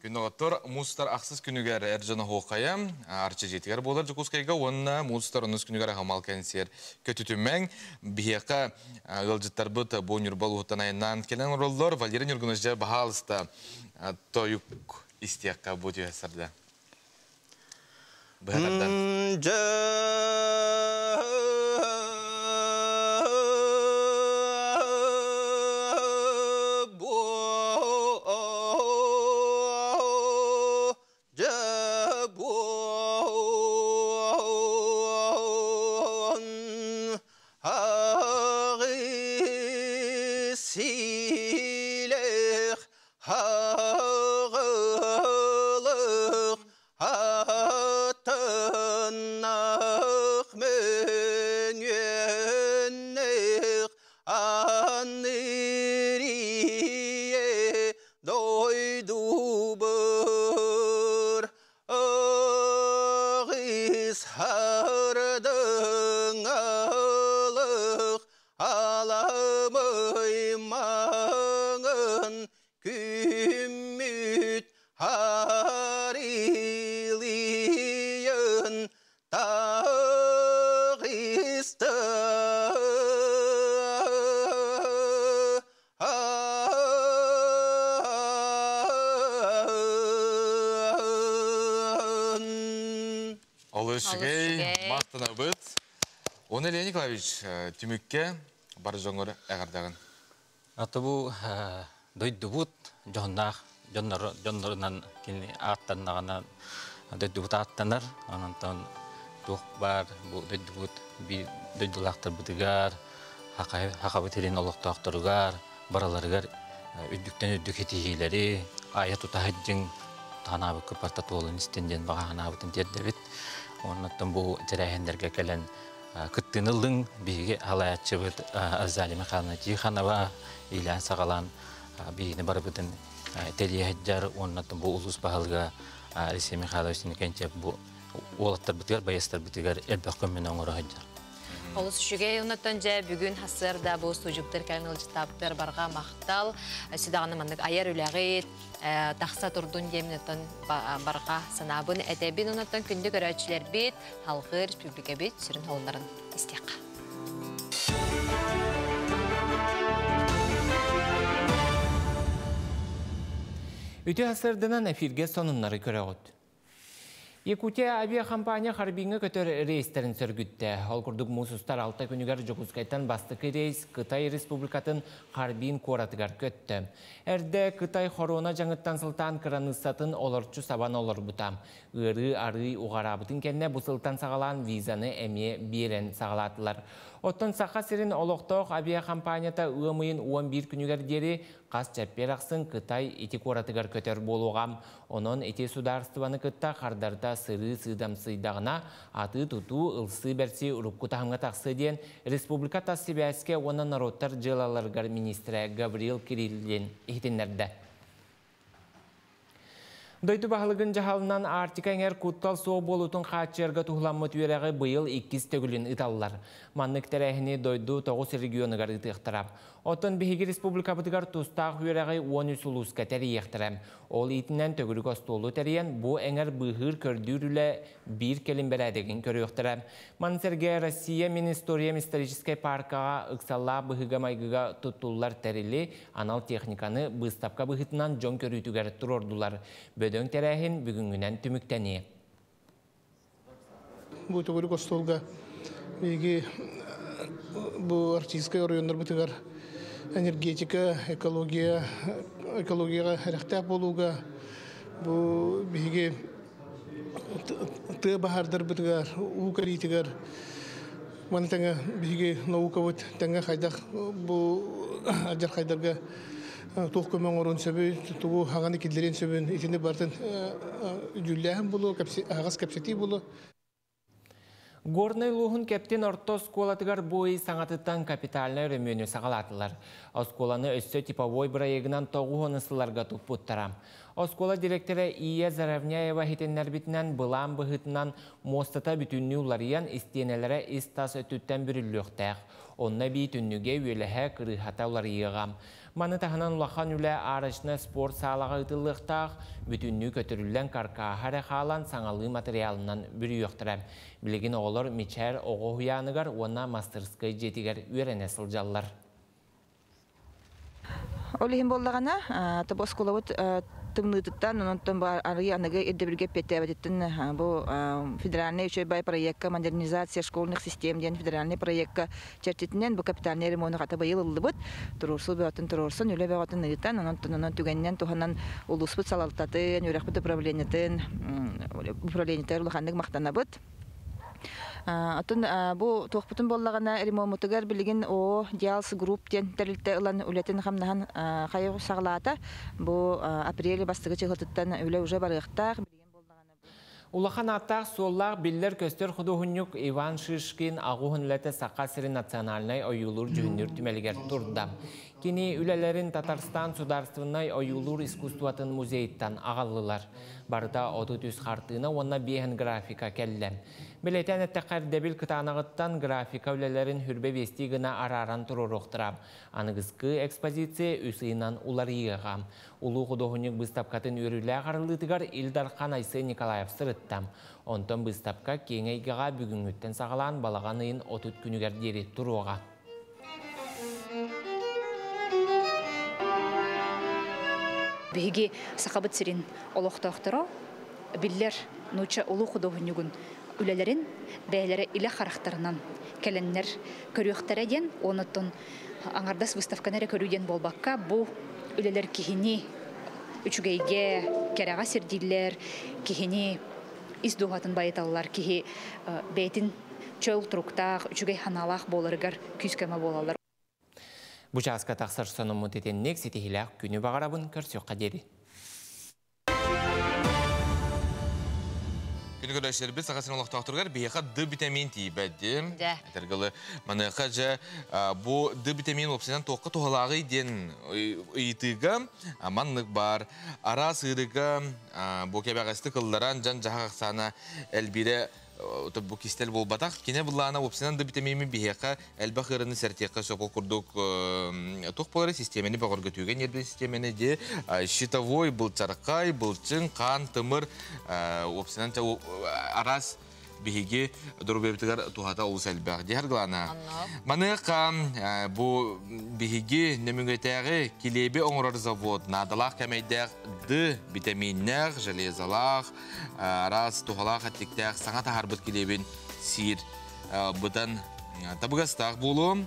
Күн доҕоттор, муус устар ахсыс күнүгэр эр дьон оһуохайа Арчы дьиэтигэр буолар Дьокуускайга уонна муус устар онус күнүгэр аһымал кэнсиэр көтүтүмэҥ. Биһиэхэ ыалдьыттарбыт бу Ньурба улууһуттан айаннаан кэлэн олороллор. Валерий Ньургунович, дьэ, баһаалыста тойук истиэххэ бу түһэ сарда. Быһа тардан. Атыннах мөҥүөннэх анырие дойдубар ағыс хардыңалық аламай маңын күммүт харилийын тағысты. Олус үчүгэй, махтанабыт. Оны Илья Николаевич, түмүккэ бар дьоҥҥор эҕэрдэҕин. Ата бу дойдубут дьоннаах дьоннор дьоннорунан кини ааттаннаҕына дойдубут ааттанар. Онон туох баар бу дойдубут биир дойдулаахтарбытыгар, хахабыт сирин олохтоохторугар, барыларыгар үрдүктэн үрдүк ситиһиилэри айа тута сылдьыҥ танаабыкка барта туолан истин диэн баҕа санаабытын тиэрдэбит. Оннуттан бу тэрээһиннэргэ кэлэн кыттыыны ыллыҥ. Биһиги халаяччыбыт Азалия Михайловна Тихонова иилээн саҕалаан биһигини барыбытын тэлиэ сылдьар. Уонна бу улуус баһылыга Алексей Михайлович Иннокентьев бу уолаттарбытыгар, байыастарбытыгар элбэх көмөнү оҥоро сылдьар. Олус үчүгэй оннуттан дьэ бүгүн хассыарда бу студьуктар кэлэн ыалдьыттаабыттар барҕа махтал. Сүдаҕаны маннык айар үлэҕит тахса турдун диэмин оттон барҕа санаабын этэбин оннуттан күндү көрөөччүлэрбит халҕыы республикабит сүрүн холуннарын истиэххэ. Үтүө сарсыарданан эфиргэ сонуннары көрөҕүт. Якутия авиакомпания Харбиҥҥа көтөр рейстэрин сөргүттэ. Ол курдук муус устар 6 күнүгэр Дьокуускайтан бастакы рейс Кытай Республикатын Харбин куоратыгар көттө. Эрдэ Кытай хоруона дьаҥыттан сылтаан кыраныыссатын олорчу сабан олорбута. Ыарыы арыый уҕараабытын кэннэ бу сылтан саҕалаан визаны эмиэ биэрэн саҕалаатылар. Оттон Саха сирин олохтоох авиакомпанията ыам ыйын 11 күнүгэр диэри хас чэппиэр ахсын Кытай ити куоратыгар көтөр буолуоҕа. Онон ити судаарыстыбаны кытта хардарыта сырыы сыыдамсыйдаҕына, атыы-тутуу, ылсыы-бэрсии урукку таһымҥа тахсыа диэн республика тас сибээскэ уонна норуоттар дьыалаларыгар министрэ Гаврил Кириллин иһитиннэрдэ. Дойду баһылыгын дьаһалынан Арктика эҥэр куттал суох буолуутун хааччыйарга туһуламмыт үөрэҕи быйыл иккис төгүлүн ыыталлар. Маннык тэрээһини дойду 9 регионугар ыытыахтара. Оттон биһиги республикабытыгар тустаах үөрэҕи 13 улууска тэрийиэхтэрэ. Ол иитинэн төгүрүк остуолу тэрийэн, бу эҥэр быыһыыр-көрдүүр үлэ биир кэлим бэрээдэгин көрүөхтэрэ. Маны сэргэ Россия Мин историям историческай паркаҕа ыксаллаах быһыыга-майгыга туттуллар тэрили, анал техниканы быыстапка быһыытынан дьон көрүүтүгэр туруордулар. Бөдөҥ тэрээһин бүгүҥҥүнэн түмүктэниэ. Бу төгүрүк остуолга биһиги бу арктическай оройуоннарбытыгар энергетика, экология, экологияҕа эрэхтээх буолууга бу биһиги тыа баһаардарбытыгар, уу кэлиитигэр маны тэҥэ биһиги наукабыт тэҥэ хайдах бу алдьархайдарга туох көмө оҥоруон сөбүй, тугу хаҥаны киллэриэн сөбүн итини барытын дьүүллээһин буолуо, аһаҕас кэпсэтии буолуо. Горнай улууһун Кэптин орто оскуолатыгар бу ый саҥатыттан капитальнай өрөмүөнү саҕалаатылар. Оскуоланы өссө типовой бырайыагынан 90 сылларга туппуттара. Оскуола директора Ия Заровняева иһитиннэрбитинэн, былаан быһыытынан муостата бүтүннүү уларыйан, истиэнэлэрэ ис-тас өттүттэн бүрүллүөхтээх. Онно эбии түннүгэ, үөлэһэ, кырыыһата уларыйыаҕа. Маны таһынан улахан үлэ арочнай спорт саалаҕа ыытыллыахтаах, бүтүннүү көтүрүллэн каркааһа эрэ хаалан саҥалыы матырыйаалынан бүрүйүөхтэрэ. Билигин оҕолор Мичээр оҕо уһуйааныгар уонна мастырскай дьиэтигэр үөрэнэ сылдьаллар. Ол иһин буоллаҕына, тобу оскуолабыт тымныытыттан, онтон арыый аныгы ирдэбилгэ эппиэттээбэтиттэн бу федеральный үчүгэй проекка модернизация школьных систем диэн федеральный проекка чэрчитинэн бу капитальный ремону хата быйыл ыллыбыт. Туруорсуу бөҕөтүн туруорсан, үлэ бөҕөтүн ыытан, онон онон түгэнинэн туһанан улууспут салалтатын, үөрэхпит управлениетын управлениетыгар улаханнык махтанабыт. Оттон бу туохпутун буоллаҕына ремоммутугар билигин О Диалс Групп диэн тэрилтэ ылан үлэтин хамнаһын хайы саҕалаата. Бу апрель бастакы чыһылтыттан үлэ уже барыахтаах. Улахан ааттаах-суоллаах биллэр-көстөр худуоһунньук Иван Шишкин аҕуһун үлэтэ Саха сирин национальнай ойуулуур-дьүһүннүүр түмэлигэр турда. Кини үлэлэрин Татарстан судаарыстыбаннай ойуулуур искусствотын музейыттан аҕаллылар. Барыта 33 хартыына уонна биэһэн графика кэллэ. Бэлиэтээн эттэххэ, ирдэбил кытаанаҕыттан графика үлэлэрин хүрбэ биэстии гына арааран туруоруохтара. Аныгыскы экспозиция үс ыйынан уларыйыаҕа. Улуу худуоһунньук быыстапкатын үөрүүлээх арыллыытыгар Ил Дархан Айсен Николаев сырытта. Онтон быыстапка киэҥ эйгэҕэ бүгүҥҥүттэн саҕалаан балаҕан ыйын 30 күнүгэр диэри туруоҕа. Биһиги Сахабыт сирин олохтоохторо биллэр нуучча улуу худуоһунньугун үлэлэрин бэйэлэрэ илэ харахтарынан кэлэннэр көрүөхтэрэ диэн, онуттан аҥардас выставканы эрэ көрүү диэн буолбакка, бу үлэлэр киһини үчүгэйгэ, кэрэҕэ сирдииллэр, киһини ис дууһатын байыталлар, киһи бэйэтин чөл туруктаах, үчүгэй санаалаах буоларыгар күүс-көмө буолаллар. Бу чааска тахсар сонуммут итинник ситиһиилээх күнү баҕарабын көрсүөххэ диэри. Күнү көрөөччүлэрбит Саха сирин олохтоохторугар биһиэхэ Д витамин тиийбэт диэн. Этэргылы маныаха дьэ бу Д витамин уопсайынан туохха туһалааҕый диэн ыйытыыга маннык баар. Араас ыарыыга бу кэбэҕэстик ылларан дьон-дьаһах ахсаана элбиирэ бу кистэл буолбатах. Кини былаана уопсайынан да витамини биһиэхэ элбэх ыарыыны сэртиэххэ сөп. Ол курдук туох буолар систиэмэни бөҕөргөтүүгэ ньиэрбин систиэмэни дии щитовой, былчархай, былчыҥ, хаан, тымыр уопсайынан араас биһиги доруобуйабытыгар туһата олус элбэх. Дии Саргылана. Маныаха бу биһиги нөмүгэтээҕи килиэби оҥорор завод наадалаах кэмэйдээх Д витаминнээх, железалаах, араас туһалаах эттиктээх саҥа таһаарбыт килиэбин сиир быдан табыгастаах буолуо.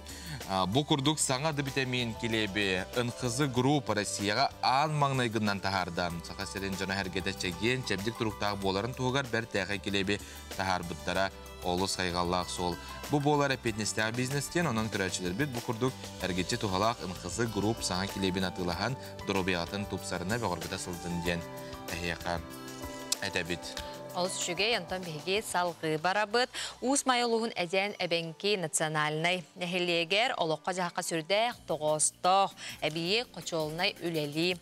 Бу курдук саҥа Д витамин килиэби НХЗ Групп Россияҕа аан маҥнайгынан таһаарда. Саха сирин дьоно-сэргэтэ чэгиэн, чэбдик туруктаах буоларын туһугар бэртээхэй килиэби таһаарбыттара олус хайҕаллаах суол. Бу буолар эппиэтинэстээх бизнес диэн, онон көрөөччүлэрбит бу курдук эргиччи туһалаах НХЗ Групп саҥа килиэбин атыылаһан доруобуйаҕытын тупсарына бөҕөргөтө сылдьын диэн эһиэхэ этэбит. Олус үчүгэй, онтон биһиги салгыы барабыт. Уус Майа улууһун Эдьээн Эбэҥки национальнай нэһилиэгэр олоххо-дьаһахха сүрдээх тоҕоостоох эбийиэк хочуолунай үлэлии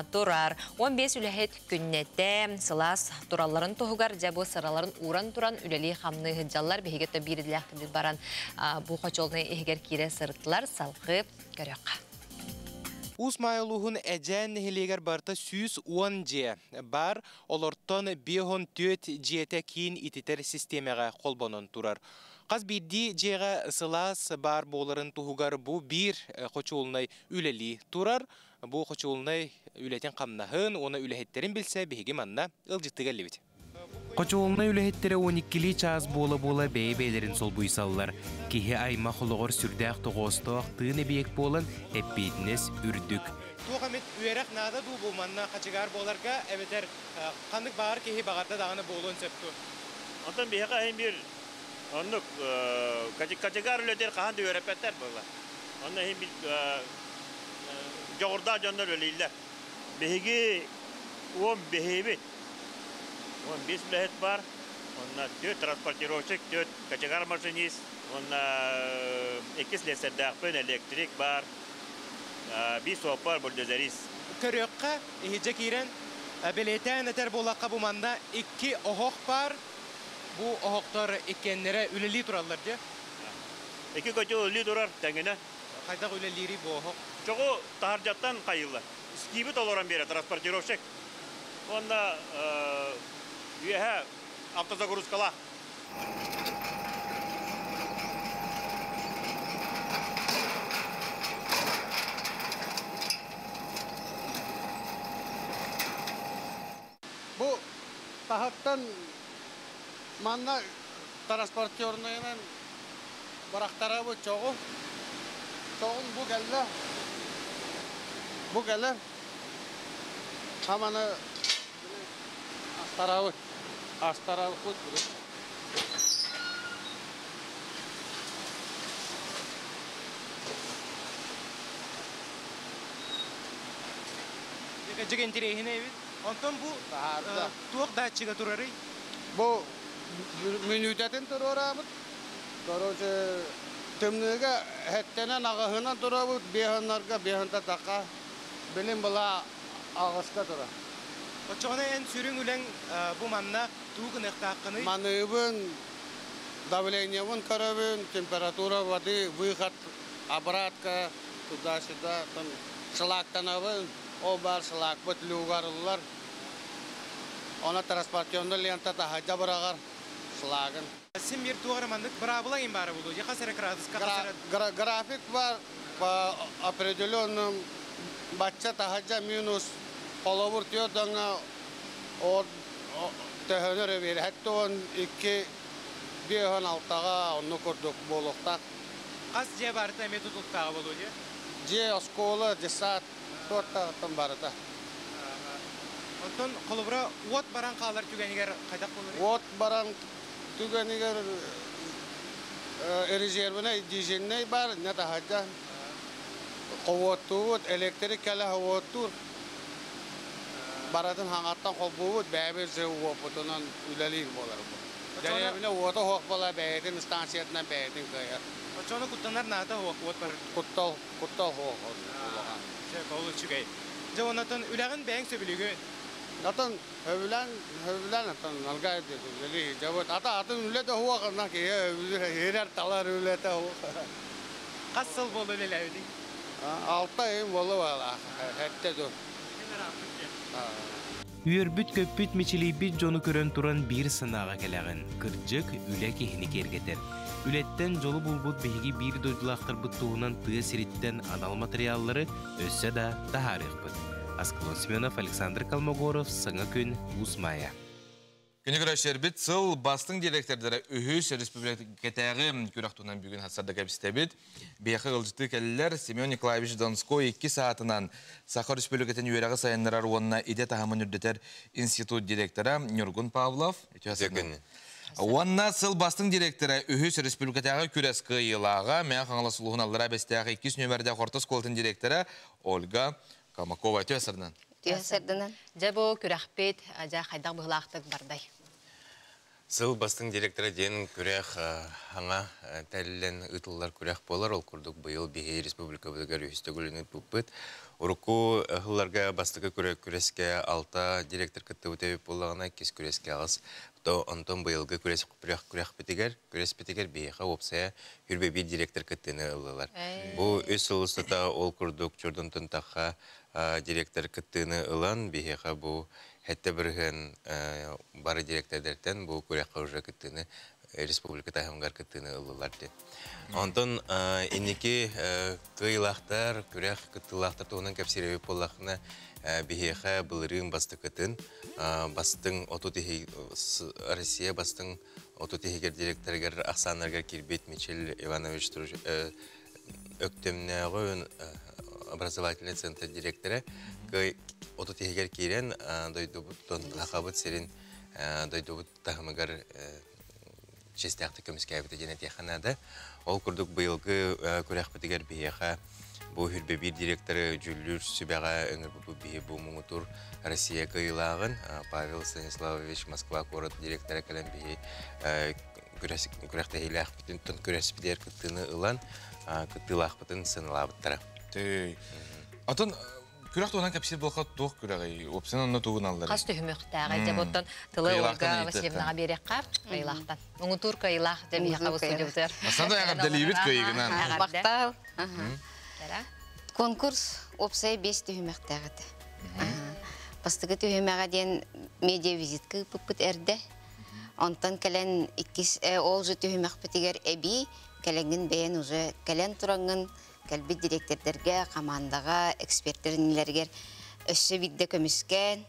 турар. 15 үлэһит күннэтэ сылаас туралларын туһугар дьэ бу сыраларын ууран туран үлэлии-хамныы сылдьаллар. Биһиги өттө биир идэлээхтэрбит баран бу хочуолунай иһигэр киирэ сырыттылар. Салгыы көрүөххэ. Уус Маайа улууһун Эдьээн нэһилиэгэр барыта 110 дьиэ баар, олортон 54 дьиэтэ киин ититэр систиэмэҕэ холбонон турар. Хас биирдии дьиэҕэ сылаас баар буоларын туһугар бу биир хочуолунай үлэлии турар. Бу хочуолунай үлэтин-хамнаһын уонна үлэһиттэрин билсэ биһиги манна ыалдьыттыы кэллибит. Хочуолунай үлэһиттэрэ 12-лии чаас буола-буола бэйэ-бэйэлэрин солбуйсаллар. Киһи аймах олоҕор сүрдээх тоҕоостоох тыын эбийиэк буолан, эппиэтинэс үрдүк. Туох эмит үөрэх наада дуу бу манна хачыгаар буоларга эбэтэр ханнык баҕар киһи баҕарда даҕаны буолуон сөп дуо? Онтон биһиэхэ иһин биир оннук качыгаар үлэтигэр хаһан да үөрэппэттэр буолла. Онно иһин биир дьоҕурдаах дьоннор үлэлииллэр. Биһиги уон биһиэбит. 15 үлэһит бар. Онно 4 транспортировщик, 4 кочегар машинист, уонна икки слесарьдаахпын, электрик бар, биир суоппар, бульдозерист. Көрүөххэ, иһирдьэ киирэн, бэлиэтээн этэр буоллахха, бу манна икки оһох баар. Бу оһохтор иккиэннэрэ үлэлии тураллар дии. Икки котел үлэлии турар тэҥинэ. Хайдах үлэлиирий бу оһох? Чоҕу таһырдьаттан хайыыллар. Скиби толорон биэрэр транспортировщик. Уонна үөһэ автозагрузкалаах. Бу таһыттан манна транспортернайынан бырахтарабыт чоҕу. Чоҕун бу кэллэ. Бу кэлэр. Хаманы астарабыт. Астарабыт. Дьиҥ интэриэһинэй эбит. Онтон бу туох датчига турарый? Бу мүнүүтэтин туруорабыт. Короче, тымныыга эттэнэн аҕыһынан турабыт, биэһыннарга биэһинта тақа. Билим была аҕыска турар. Оччоҕуна эн сүрүн үлэҥ бу манна тугу гыныахтааххыный? Маныыбын, давлениебын көрөбүн, температура воды, выход, обратка, туда-сюда, там шлактанабын, ол баар шлакпыт люгарыллар. Она транспортёрный лента таһырдьа быраҕар шлагын. Син биир туох эрэ маннык быраабыла иҥин баара буолуо дии, хас эрэ кыраадыска, хас эрэ... График бар по определенным бачча таһырдьа минус холобур түөрт төһөнөр эбиэр 72 56-ға онну курдук буолуохтаах. Хас дьиэ барыта эмиэ тутулуктааҕа буолуо дии? Дьиэ, оскуола, детсад туортаҕыттан барыта. Оттон холобура уот баран хаалар түгэнигэр хайдах буоларый? Уот баран түгэнигэр резервнэй дизельнэй бар, не таһырдьа. Ховуоттуубут, электрик кэлэ ховуоттуур. Барытын хаҥаттан холбуубут, бэйэбит же уопутунан үлэлиир буолар бу. Дэриэбинэ уота суох буола бэйэтин станциятынан бэйэтин кыайар. Оччону куттанар наада суох уот барар. Куттал, куттал суох улахан. Дьэ, ол үчүгэй. Дьэ, оннотон үлэҕин бэйэҥ сөбүлүүгүн? Атын сөбүлээн, сөбүлээн атын алгай үлэлии дьабыт. Ата атын үлэ да суох, ына киһи өбүлүүр, талар үлэтэ суох. Хас сыл буолла үлэлээбитиҥ? 6 ыйым буолла баалаах, сэттэ дуу. Үөрбүт-көппүт мичилийбит дьону көрөн туран биир санааҕа кэлэҕин, кырдьык, үлэ киһини киэргэтэр. Үлэттэн дьолу булбут биһиги биир дойдулаахтарбыт туһунан тыа сириттэн анал матырыйааллары өссө да таһаарыахпыт. Аскалон Семенов, Александр Колмогоров, Саҥа күн, Уус Маайа. Күнү көрөччүлэрбит сыл бастыҥ дириэктэрдэрэ үһүс республикатааҕы күрэх туһунан бүгүн хатсарда кэпсэтэбит. Биһиэхэ ыалдьыттыы кэллилэр Семен Николаевич Донской икки саатынан Саха Республикатын үөрэҕи сайыннарар уонна идэ таһымын үрдэтэр институт директора Ньургун Павлов. Уонна сыл бастыҥ директора үһүс республикатааҕы күрэс кыайыылааҕа Мэҥэ Хаҥалас улууһун Аллараа Бэстээх иккис нүөмэрдээх орто оскуолатын директора Ольга Колмакова. Үтүө сырдынан. Үтүө сырдынан. Дьэ бу күрэхпит дьэ хайдах быһыылаахтык бардай? Сыл бастыҥ директора диэн күрэх хаҥа тэриллэн ыытыллар күрэх буолар. Ол курдук быйыл биһи республикабытыгар үһүс төгүлүн ыыппыппыт. Урукку сылларга бастакы күрэскэ алта директор кыттыбыт эбит буоллаҕына, иккис күрэскэ аҕыс. Онтон быйылгы күрэс күрэхпитигэр, күрэспитигэр биһиэхэ уопсайа хүрбэ биир директор кыттыыны ыллылар. Бу үс сыл устата ол курдук чордонтон тахха директор кыттыыны ылан, биһиэхэ бу сэттэ бырыһыан бары директордартан бу күрэххэ уже кыттыыны республика таһымыгар кыттыыны ыллылар диэн. Онтон инники кыайыылаахтар, күрэх кыттыылаахтар туһунан кэпсиир буоллаххына, биһиэхэ былырыын бастакытын бастыҥ отут Россия бастыҥ отут иһигэр директорыгар ахсааннарыгар киирбит Мичил Иванович Өктөмнөөҕү образовательный центр директора отут иһигэр киирэн дойдубут Сахабыт сирин дойдубут таһымыгар чиэстээхтик көмүскээбитэ диэн этиэххэ наада. Ол курдук быйылгы күрэхпитигэр биһиэхэ бу хүрбэ биир директоры дьүүллүүр сүбэҕэ ыҥырбыппыт биһи бу муҥутуур Россия кыайыылааҕын Павел Станиславович Москва куорат директора кэлэн биһи күрэхтэһиилээхпитин күрэспитигэр кыттыыны ылан кыттыылаахпытын сыаналаабыттара. Атын күрэх туһунан кэпсиир буолха туох күрэҕий? Уопсайынан онно тугун алларый? Хас түһүмэхтээҕий? Дьэ буттан тылы Ольга Васильевнаҕа биэриэххэ кыайыылаахтан. Муҥутуур кыайыылаах дьэ биһиэхэ бу студиябытыгар. Масанда эҕэрдэлиибит кыайыгынан. Махтал. Конкурс уопсайа биэс түһүмэхтээх этэ. Бастакы түһүмэҕэ диэн медиа-визитка ыыппыппыт эрдэ. Онтон кэлэн иккис ол же түһүмэхпитигэр эбии кэлэҥҥин бэйэн уже кэлэн тураҥҥын кэлбит дириэктэрдэргэ, хамаандаҕа, экспертэр иннилэригэр өссө биирдэ көмүскээн,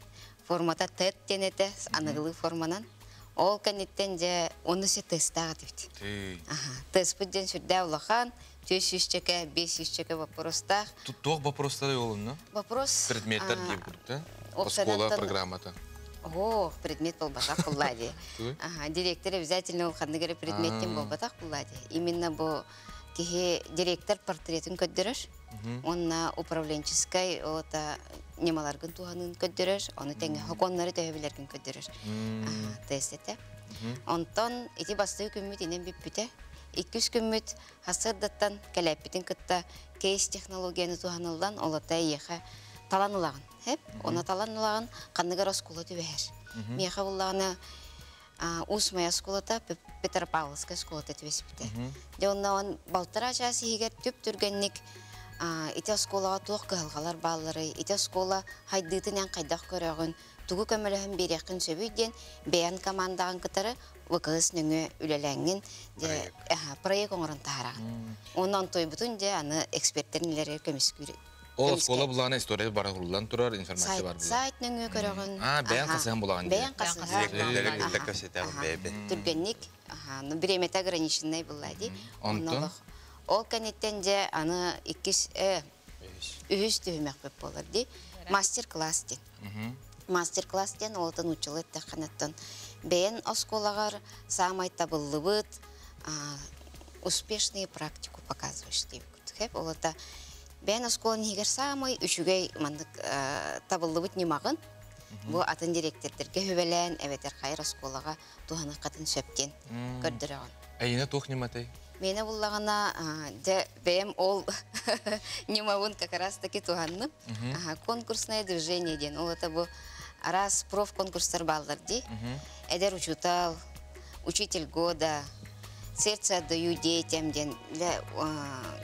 формата TED диэн этэ, аныгылыы форманан. Ол кэнниттэн дьэ ону се тестаах этибит. Теспит диэн сүрдээх улахан, 400 чөкө, 500 чөкө вопростаах. Туох вопростары олунна? Вопрос. Предметтер диye курдук, Оскола программата. О, предмет болбатах булла ди. Ага, директор обязательно ол ханнык эрэ предметтен болбатах булла ди. Именно бу киһи директор портретин көрдөрөр. Онна управленческой ота ньымаларгын туһанын көрдөрөр, ону тэҥэ хоконнары төһө билэргин көрдөрөр. Тест этэ. Онтон ити бастакы күммүт инэн бүппүтэ. Иккис күммүт хасырдаттан кэлээппитин кытта кейс технологияны туһаныллан олота эйиэхэ талан ылаҕын. Хеп, оны талан ылаҕын ханныгар оскуола түбэһэр. Миэхэ буллаҕына Уус Майа оскуолата, Петропавловскай оскуолата түбэспитэ. Дьэ онно он балтараа чаас иһигэр түп-түргэнник ити оскуолаҕа туох кыһалҕалар баалларый, ити оскуола хайдыытын эн хайдах көрөҕүн, тугу көмөлөһөн биэриэххин сөбүй диэн бэйэн командаҕын кытары ВКС нөҥүө үлэлээҥҥин дьэ проект оҥорон таһаараҕын. Уонна онтуйбутун дьэ аны эксперттэр иннилэригэр көмүскүүр Ол оскуола булаана история бара хуруллан турар, информация бар була. Сайт нөҥүө көрөҕүн. А, бэйэн хасыһан булаҕын. Бэйэн хасыһан. Директордары кытта кэпсэтэҕин бэйэбин. Түргэнник, аха, бириэмэтэ ограниченный булла дии. Онтон? Ол кэнниттэн дьэ аны иккис, үһүс түһүмэхпит буолар дии. Мастер-класс диэн. Мастер-класс диэн ол нууччалыы эттэххинэттэн бэйэн оскуолаҕар саамай табыллыбыт успешные практику показываешь диэбит. Ол это бэйэн оскуолан иһигэр саамай үчүгэй маннык табыллыбыт ньымаҕын бу атын дириэктэрдэргэ хүбэлээн эбэтэр хайыр оскуолаҕа туһаныаххытын сөп диэн көрдөрөҕүн. Эйине туох ньыматай? Миэнэ буллаҕына дьэ бэйэм ол ньымабын как раз таки туһанным. Конкурсное движение диэн ол это бу араас профконкурстар бааллар дии. Эдэр учутал, учитель года, сердце отдаю детям диэн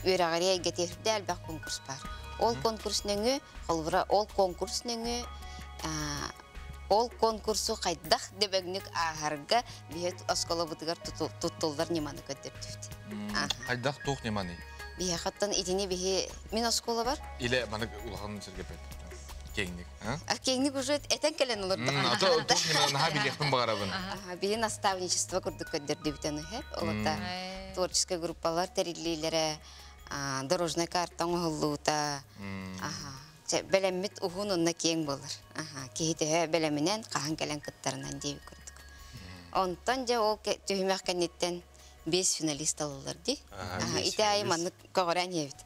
үөрэҕири эйгэтиэрдэ элбэх конкурс бар. Ол конкурс нөҥүө, холобура, ол конкурс нөҥүө Ол конкурсу хайдах дөбөҥнүк ааһарга биһи оскуолабытыгар туттуллар ньыманы көрдөрдүбүт. Хайдах туох ньыманый? Биһиэхэттэн итини биһи мин оскуолабар. Илэ манык улахан сиргэ кеңник. А кеңник уже этен кэлэн олордох. Ато туох ньыманы наһаа билиэхпин баҕарабын. Биһи наставничество курдук көрдөрдүбүт аны хэп. Олота творческай группалар тэриллиилэрэ, дорожная карта оҥоһуллуута. Бэлэммит уһун онно киэҥ буолар. Киһи төһө бэлэминэн хаһан кэлэн кыттарынан диэби курдук. Онтон дьэ ол түһүмэх кэнниттэн 5 финалист алылар ди. Ити айы маннык көҕөрөн иэбит.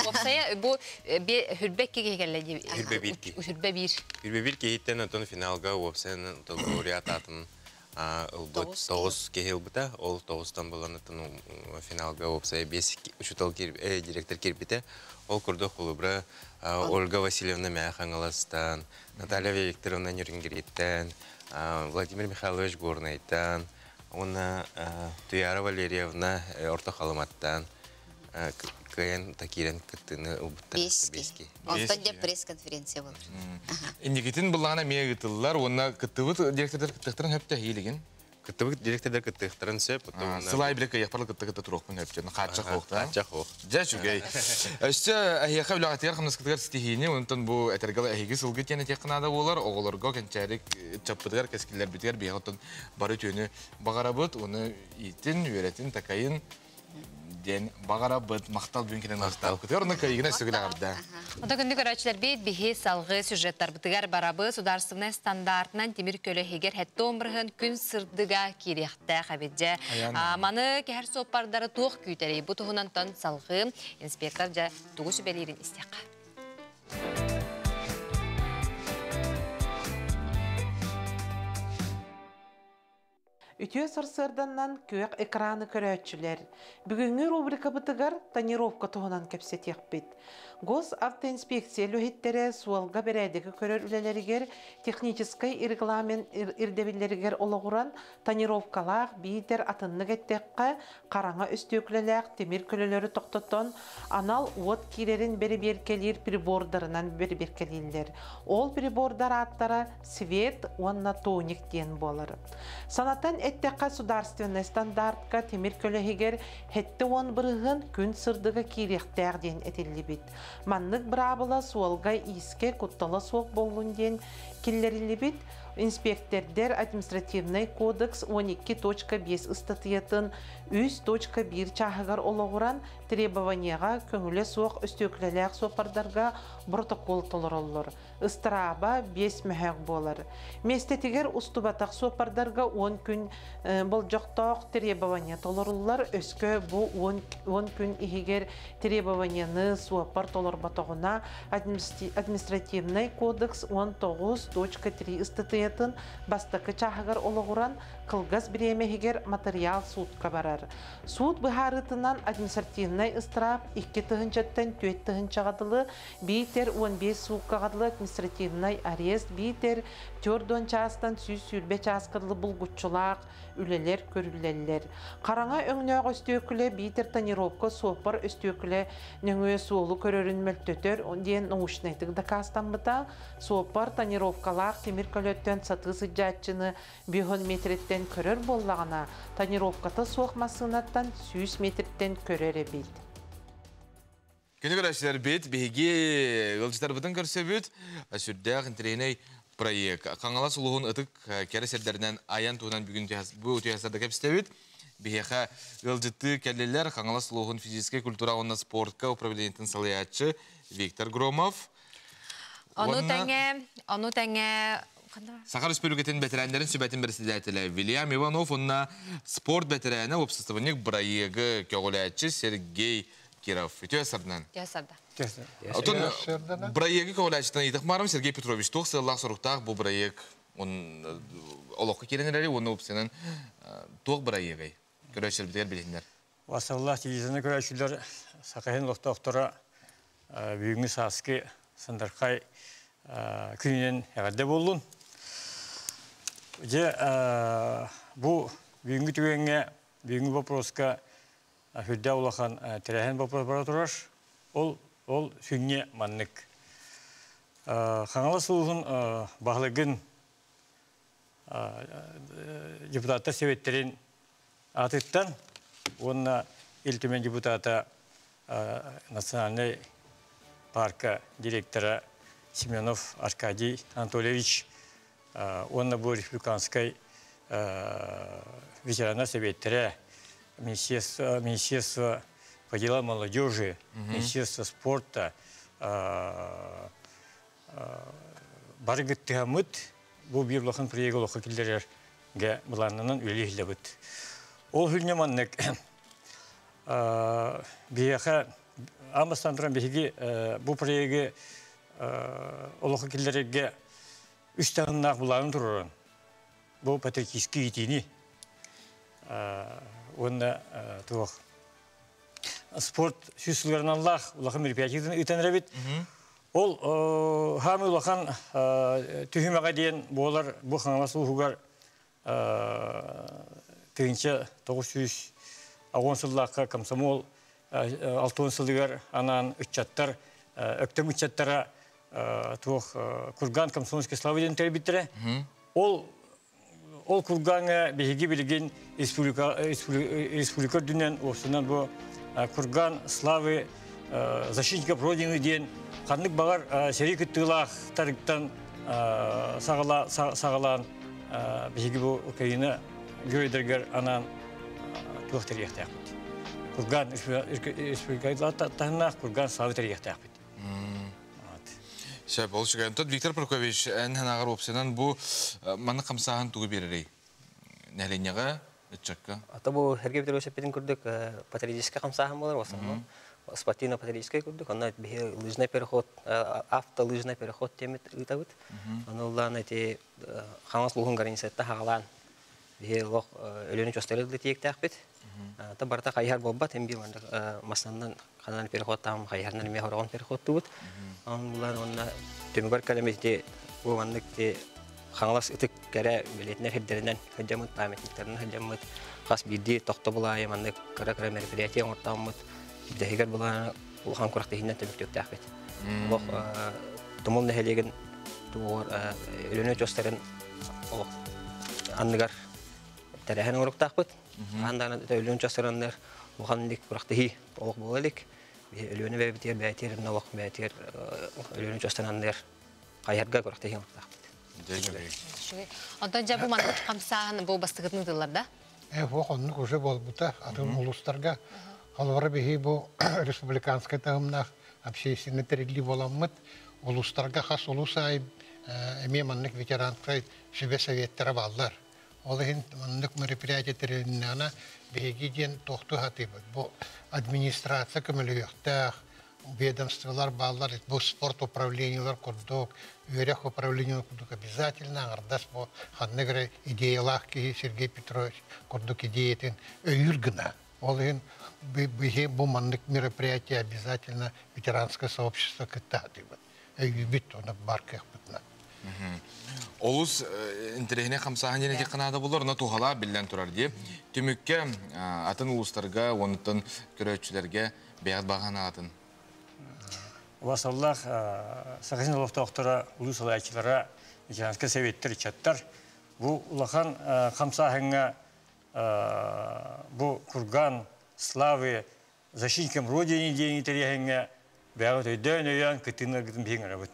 Уопсайа бу хүрбэ киһи кэллэ ди. Хүрбэ биир киһи. Хүрбэ биир. Хүрбэ биир киһиттэн онтон финалга уопсайынан лауреат атын ылбыт 9 киһи ылбыта. Ол 9-тан булан финалга уопсайа 5 учутал директор кирбите. Ол курдук холобура Ольга Васильевна Мэҥэ Хаҥаластан, Наталья Викторовна Нюрингриттэн, Владимир Михайлович Горнайтан, уонна Туяра Валерьевна Орто Халыматтан кыайан киирэн кыттыыны ылбыттар. Бески. Онтон дьэ пресс-конференция болар. Инникитин былаана эмиэ ыытыллар уонна кыттыбыт директордар кыттыахтарын сөп тэһиилигин. Кыттыбыт директордар кыттыахтарын сөп. Сылай биле кыйахпар кытта кытта туруохпун сөп. Хааччах хоох. Хааччах хоох. Дьэ үчүгэй. Өссө эһиэхэ үлэҕитигэр хамнаскытыгар ситиһиини, онтон бу этэргэл эһиги сылгы диэн этиэххэ наада буолар, оҕолорго кэнчээрик чаппытыгар, кэскиллэрбитигэр биһиэхэ оттон бары үтүөнү бағарабыт, уну иитин, үөрэтин, такайын диэн бағарабыт. Махтал бүгүн кэлэн махтал. Кытыгар оны кайыгына өссө Онто күндү көрөөччүлэрбит биһи салгыы сюжеттарбытыгар барабы судаарыстыбаннай стандартынан тимир көлө иһигэр хэттэ бырыһын күн сырдыга киириэхтээх эбит. Маны кэһэр суоппардары туох күүтэрий? Бу туһунан тон салгыы инспектор дьэ тугу сүбэлиирин истиэххэ. Үтүө сарсыарданнан күөх экраны көрөөччүлэр. Бүгүҥҥү рубрикабытыгар тонировка туһунан кэпсэтиэхпит. Госавтоинспекция үлэһиттэрэ суолга бэрээдэги көрөр үлэлэригэр техническэй регламент ирдэбиллэригэр олоҕуран тонировкалаах биитэр атыннык эттэххэ хараҥа өстүөкүлэлээх тимир көлөлөрү тохтотон анал уот киирэрин бэрэбиэркэлиир прибордарынан бэрэбиэркэлииллэр. Ол прибордар ааттара свет уонна тоник диэн буолар. Санатан эттэххэ судаарственнай стандартка тимир көлөһигэр 70% күн сырдыга киириэхтээх диэн этиллибит. Маннык быраабыла суолга иискэ куттала суох буоллун диэн киллэриллибит. Инспектордэр административнай кодекс 12.5 ыстатыйатын 3.1 чааһыгар олоҕуран требованияҕа көҥүлэ суох өстүөкүлэлээх суоппардарга протокол толороллор. Ыстарааба 5 мөһөөк буолар. Миэстэтигэр устубатах суоппардарга 10 күн болдьохтоох требования толоруллар. Өскө бу 10 күн иһигэр требованияны суоппар толорботоҕуна административнай кодекс 19.3 ыстатыйатын бастакы чааһыгар олоҕуран кылгас бириэмэ иһигэр материал суутка барар. Суут быһаарыытынан административнай ыстыраап 2 тыһыынчаттан 4 тыһыынчаҕа дылы, биитэр 15 сууккаҕа дылы административнай арест, биитэр 40 чаастан 120 чааска дылы булгуччулаах үлэлэр көрүллэллэр. Хараҥа өҥнөөх өстүөкүлэ биитэр тонировка суоппар өстүөкүлэ нөҥүө суолу көрөрүн мөлтөтөр диэн научнайдык дакаастаммыта. Суоппар тонировкалаах тимир көлөттөн сатыы сылдьааччыны 5 метреттэн көрөр буоллаҕына, тонировката суох массыынаттан 100 метрттэн көрөр эбит. Күнү көрөөччүлэрбит, биһиги ыалдьыттарбытын көрсөбүт, сүрдээх интэриэһинэй проект. Хаҥалас улууһун ытык кэрэ сирдэринэн айан туһунан бүгүн бу утуйасарда кэпсэтэбит. Биһиэхэ ыалдьыттыы кэллилэр Хаҥалас улууһун физическэй культура уонна спортка управлениетын салайааччы Виктор Громов. Ону тэҥэ, ону тэҥэ Саха Республикатын бэтэрээннэрин сүбэтин председателэ Вильям Иванов уонна спорт бэтэрээнэ уопсастыбанньык бырайыагы көҕүлээччи Сергей Киров. Үтүө сардан. Үтүө сарда. Отон бырайыагы көҕүлээччитин ыйытык Сергей Петрович туох сыаллаах соруктаах бу бырайыак олоххо киирэн эрэри уонна уопсайынан туох бырайыагай? Көрөөччүлэрбитигэр билиһиннэр. Васаллах телевизорны көрөөччүлэр Саха Сирин олохтоохторо бүгүҥҥү сааскы сандырхай күнүнэн эҕэрдэ буоллун. Дьэ бу бүгүҥҥү түгэҥҥэ бүгүҥҥү вопроска сүрдээх улахан тэрээһин вопрос бара турар. Ол ол сүнньэ маннык. Хаҥалас улууһун баһылыгын Депутаттар Советтерин атыттан, онна Ил Түмэн депутата, Национальный парка директора Семенов Аркадий Анатольевич, онна бу республиканской ветеранар советтері, Министерство по делам молодежи, Министерство спорта, барыгыттыгамыт бу бир улахан проект олохо киллерерге былаанынан үлелиһилебит. Ол хүлне маннык биһиэхэ амастан туран биһиги бу проекти олохо киллерерге үс таһымнаах былаанын туруран бу патриотический итини уонна туох спорт сүс сылларыналлаах улахан мероприятиятын ыытан эрэбит. Ол хаамы улахан түһүмэҕэ диэн буолар бу Хаҥалас улууһугар 1980 сыллаахха комсомол 60 сылыгар анаан ыччаттар Өктөм ыччаттара туох Курган комсомольской славы диэн тэрийбиттэрэ. Ол кургаҥҥа биһиги билигин республика республика үрдүнэн уопсунан бу Курган славы защитников Родины диэн ханнык баҕар сэрии кыттыылаахтарыттан саҕалаан биһиги бу Украина геройдарыгар анаан туох тэрийиэхтээхпит. Курган республика таһымнаах Курган славы тэрийиэхтээхпит. Сөп, ол үчүгэй. Онтон Виктор Прокопьевич, эн санааҕар уопсайынан бу маннык хамсааһын тугу биэрэрий? Нэһилиэнньэҕэ, ыччакка? Ата бу Сергей Петрович эппитин курдук патриотическай хамсааһын буолар в основном. Спортивно-патриотическай курдук. Онно биһи лыжный переход, автолыжный переход диэмит ыытабыт. Ону ыллаан эти Хаҥалас улууһун границатта хаҕалаан биһи олох Өлүөнэ очуостары тиэктээхпит. Та барыта хайыһар буолбат, эм биир массанан ханан переходтаам хайыһарынан эмиэ хороҕон переходтубут. Онон булан уонна түмүгэр кэлэмит ити бу маннык ити Хаҥалас ытык кэрэ билиэтинэр сирдэринэн сылдьаммыт, памятниктарынан сылдьаммыт, хас биирдии тохтобул аайы маннык кыра-кыра мероприятие оҥортооммут, дэһигэр булан улахан күрэхтэһиинэн түмүктүөхтээхпит. Олох Тумул нэһилиэгин тугугар Өлүөнэ очуостарын олох анныгар тэрээһин оҥоруктаахпыт. Хаһан даҕаны Өлүөнэ очуостарын анныгар улахан күрэхтэһии олох буола илик. Өлүөнэ бэйэбитигэр бэйэтигэр олох бэйэтигэр Өлүөнэ очуостарын анныгар хайыһарга күрэхтэһии оҥоруктаахпыт. Онтон дьэ бу маннык хамсааһын бу бастакытын ыытыллар да? Суох, оннук уже буолбута. Атын улуустарга холобура биһи бу республиканскай таһымнаах общественный тэриллии буоламмыт, улуустарга хас улуус аайы эмиэ маннык ветеранскай сүбэ советтара бааллар. Ол иһин маннык мероприятие тэрилиннэҕинэ биһиги диэн туохтуу сатыыбыт. Бу администрация көмөлөһүөхтээх, ведомстволар бааллар, бу спорт управлениелар курдук, үөрэх управлениелар курдук обязательно аҥардас бу ханнык эрэ идеялаах киһи Сергей Петрович курдук идеятын өйүүр гына. Ол иһин биһи бу маннык мероприятие обязательно ветеранское сообщество кытта сатыыбыт. Өйүүбүт, оны бар кыахпытынан. Олус интэриэһинэй хамсааһын диэн этиэххэ наада буолар, онно туһалаа биллэн турар дии. Түмүккэ атын улуустарга, онуттан көрөөччүлэргэ бэйэҕит баҕа санаатын. Убастабыллаах Саха сирин олохтоохторо, улуус салайааччылара, ветеранскай советтэр, ыччаттар бу улахан хамсааһыҥҥа бу Курган славы защитникам Родины диэн тэрээһиҥҥэ бэйэҕит өйдөөн өйөөн кыттыыны ыларгытын биһиги ыҥырабыт.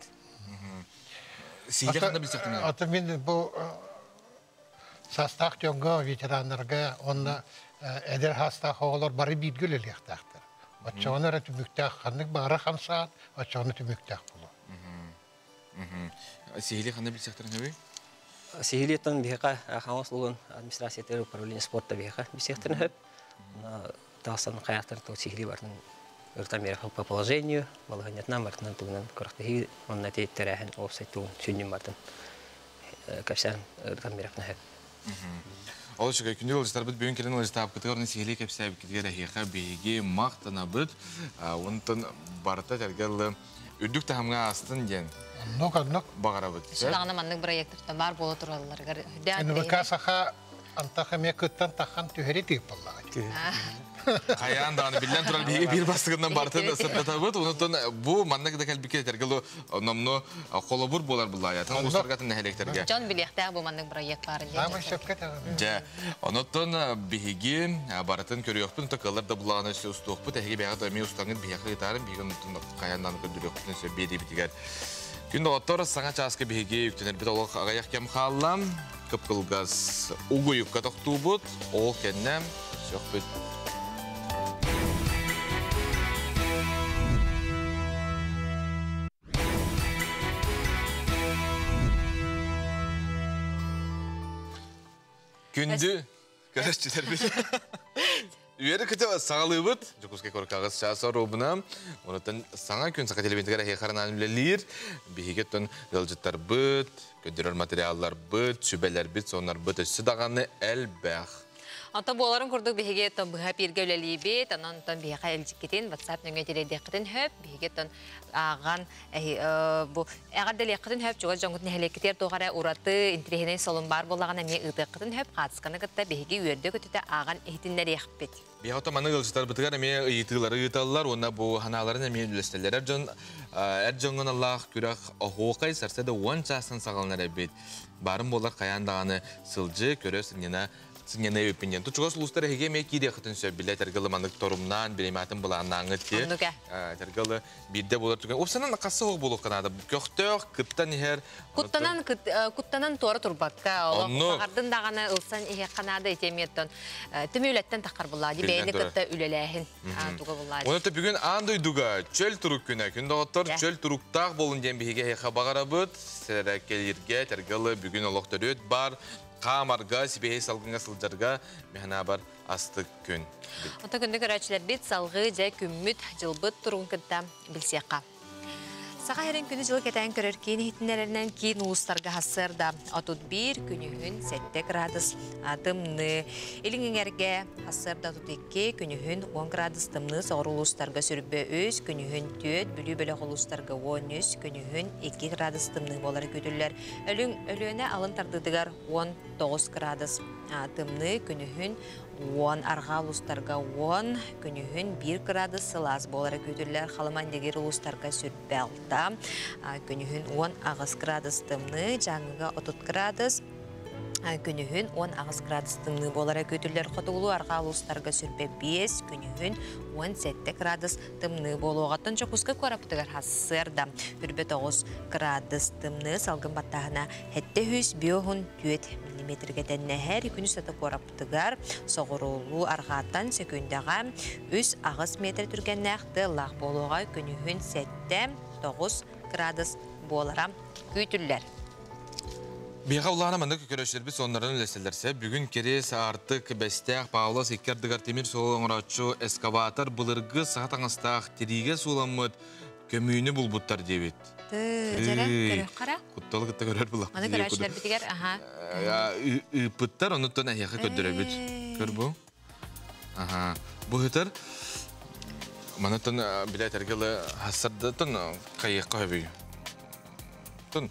Сиилэ ханна билсэхтиҥ? Ата мин бу саастаах дьоҥҥо, ветераннарга уонна эдэр саастаах оҕолор бары бииргэ үлэлиэхтээхтэр. Оччоҕуна эрэ түмүктээх ханнык баҕара хамсаан, оччоҕуна түмүктээх буолуо. Сиһилии ханна билсэхтэрин сөбүй? Сиһилииттэн биһиэхэ Хаҥалас улууһун администрациятыгар управление спорта биһиэхэ билсиэхтэрин сөп. Тахсан хайаахтар сиһилии бартын ырытан биэрэ по положению, балаһыанньатынан бартынан тугунан күрэхтэһии уонна ити тэрээһин уопсай тугун сүнньүн бартын кэпсээн ырытан биэрэхпинэ сөп. Ол үчүгэй күндү ыалдьыттарбыт бүгүн кэлэн ыалдьытаабыккытыгар уонна сиһилии кэпсээбиккитигэр эһиэхэ биһиги махтанабыт. Онтон барыта этэргэ дылы үрдүк таһымҥа аастын диэн Оннук, оннук. баҕарабыт. Даҕаны маннык бырайыактар баар буола туралларыгар НВК Саха Антах эмиэ кыттан тахан түһэри тыыппаллаҕа. Хайаан даҕаны биллэн турар биһиги биир бастыгынан барытын сырдатабыт. Онтон бу маннык да кэлбиккэ этэргэ номно холобур буолар буллаайатын улуустарга нэһилиэктэргэ. Дьон билиэхтээх бу маннык проект баар диэн. Сөпкө этэҕин. Дьэ, онотон биһиги барытын көрүөхпүт, то кыллар да буллаҕына өссө устуохпут. Эһиги бэйэҕит эмиэ устаҥыт биһиэхэ ыытаарын, биһиги онтон хайаан даҕаны көрдөрүөхпүтүн сөп биэриибитигэр. Күн доҕоттор, саҥа чааска биһиги үктэнэрбит олох аҕыйах кэм хаалла. Кып-кылгас угуйукка тохтуубут, ол кэннэ сөхпүт. Күндү көрөччүлэрбит. Үөрэ көтө саҕалыыбыт. Дьокуускай куоракка аҕыс чаас оруобуна. Онуттан саҥа күн саха телевизорыгар эһиэхэ анаан үлэлиир. Биһиги оттон ыалдьыттарбыт, көрдөрөр материалларбыт, сүбэлэрбит, соннарбыт өссө даҕаны элбэх. Онтон буоларын курдук биһиги оттон быһа бииргэ үлэлиибит, онон оттон биһиэхэ илдьиккитин WhatsApp нөҥүө тириэрдиэххитин сөп. Биһиги оттон ааҕан бу эҕэрдэлиэххитин сөп, чугас дьоҥҥут нэһилиэккитигэр туох эрэ ураты интириэһинэй солун баар буоллаҕына эмиэ ыытыаххытын сөп. Хаатысканы кытта биһиги үөрдэ-көтүтэ ааҕан иһитиннэриэхпит. Биһиэхэ оттон маны ыалдьыттарбытыгар эмиэ ыйытыылары ыыталлар уонна бу санааларын эмиэ үллэстэллэр. Эр дьон эр дьоҥҥо аналлаах күрэх оһуокай сарсыарда уон чаастан саҕаланар эбит. Баарын буоллар хайаан даҕаны сылдьы, көрө, сынньана сынньана эбиппин диэн. Чугас улуустар эһиги эмиэ киириэххитин сөп билэ этэргэ ылы торумнаан, бириэмээтин былааннааҥҥыт дии. Оннук ээ. Этэргэ ылы биирдэ буолар түгэн. Уопсанан хасса суох буолуохха наада. Көхтөөх, кыттан иһэр. Куттанан, куттанан туора турбакка, олох баҕардын даҕаны ылсан иһиэххэ наада итиэмиэттэн түмү үлэттэн таххар буллаа ди бэйэни кытта үлэлээһин туга буллаа. Онон бүгүн аан дойдуга чөл турук күнэ. Күн доҕоттор чөл туруктаах болун диэн биһиги эһиэхэ баҕарабыт. Сэрэ кэлииргэ, тэргэ ылы бүгүн олох төрүөт бар. Хаамарга, сибиһэй салгыҥҥа сылдьарга механабар астык күн. Онтон күндү көрөөччүлэрбит салгыы дьэ күммүт, дьылбыт туругун кытта билсиэххэ. Саха сирин күнү дьылы кэтээн көрөр киин иһитиннэрэринэн киин улуустарга хассыарда 31 күнүһүн 7 градус тымныы. Илин эҥэргэ хассыарда 32 күнүһүн 10 градус тымныы соҕуруу улуустарга сүрбэ 3 күнүһүн 4 Бүлүү бөлөх улуустарга 13 күнүһүн 2 градус тымныы буолара күүтүллэр. Өлүҥ Өлүөнэ алын тардыытыгар 19 градус тымныы күнүһүн 10 арҕаа улуустарга 10 күнүһүн 1 градус сылаас буолара күүтүллэр. Халыман дэгир улуустарга сүрбэ алта күнүһүн 18 градус тымныы, Дьааҥыга 30 градус күнүһүн 18 градус тымныы буолара күүтүллэр. Хотугулуу арҕаа улуустарга сүрбэ 5 күнүһүн 17 градус тымныы буолуоҕуттан Дьокуускай куораппытыгар хассыарда үрбэ 9 градус тымныы салгын баттааһына 754 миллиметргэ тэннэһэр. Күнүс ата куораппытыгар соҕуруулуу арҕааттан сөкүүндэҕэ 3-8 метр түргэннээх тыаллаах буолуоҕа. Күнүһүн 7-9 градус буолара күүтүллэр. Биһиэхэ улаана маннык көрөөччүлэрбит соннарын үлэсэллэрсэ бүгүн Кириэс Аартык Бэстээх Павлос икки ардыгар тимир суол оҥорооччу эскаватор былыргы саха таҥастаах тириигэ сууламмыт көмүүнү булбуттар диэбит. Дьэрэ, көрөх хара. Кутталы кытта көрөр булах. Маны көрөөччүлэрбитигэр, аха. Ыыппыттар, онуттан эһиэхэ көрдөрөбүт. Көр бу. Аха. Бу хытар манаттан билэ этэргэ хассардаттан хайыахха хөбүй. Тун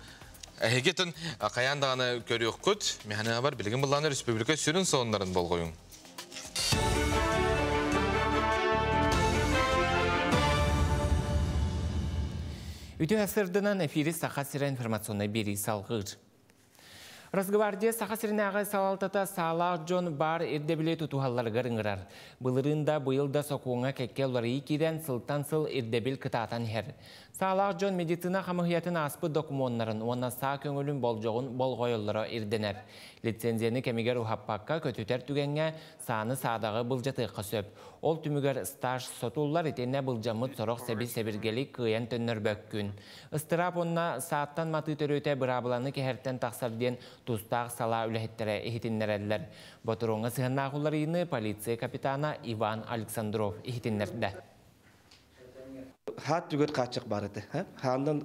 эһиги тун хайаан даҕаны көрүөххүт, механабар билигин буллааны республика сүрүн соннарын болҕойуҥ. Үтүө сырдынан эфири Саха сирэ информационнай биэрии салҕыыр. Росгвардия Саха сиринээҕи салалтата саалаах дьон баар ирдэбили тутуһалларыгар ыҥырар. Былырыын да, быйыл да сокуоҥҥа кэккэ уларыйыы киирэн, сылтан сыл ирдэбил кытаатан иһэр. Саалаах дьон медицина хамыһыйатын ааспыт докумуоннарын уонна саа көҥүлүн болдьоҕун болҕойоллоро ирдэнэр. Лицензияны кэмигэр уһаппакка көтүтэр түгэҥҥэ сааны саадаҕы былдьатыахха сөп. Ол түмүгэр стаж сотуллар итиэннэ былдьаммыт сорох сэби-сэбиргэли кыайан төннөрбөккүн. Ыстыраап уонна сааттан матыы төрүөтэ быраабыланы кэһэртэн тахсар диэн тустаах салаа үлэһиттэрэ иһитиннэрэллэр. Ботуруоҥҥа сыһыаннаах уларыйыыны полиция капитана Иван Александров иһитиннэрдэ. Хаат түгэр хааччах бар этэ. Хаандан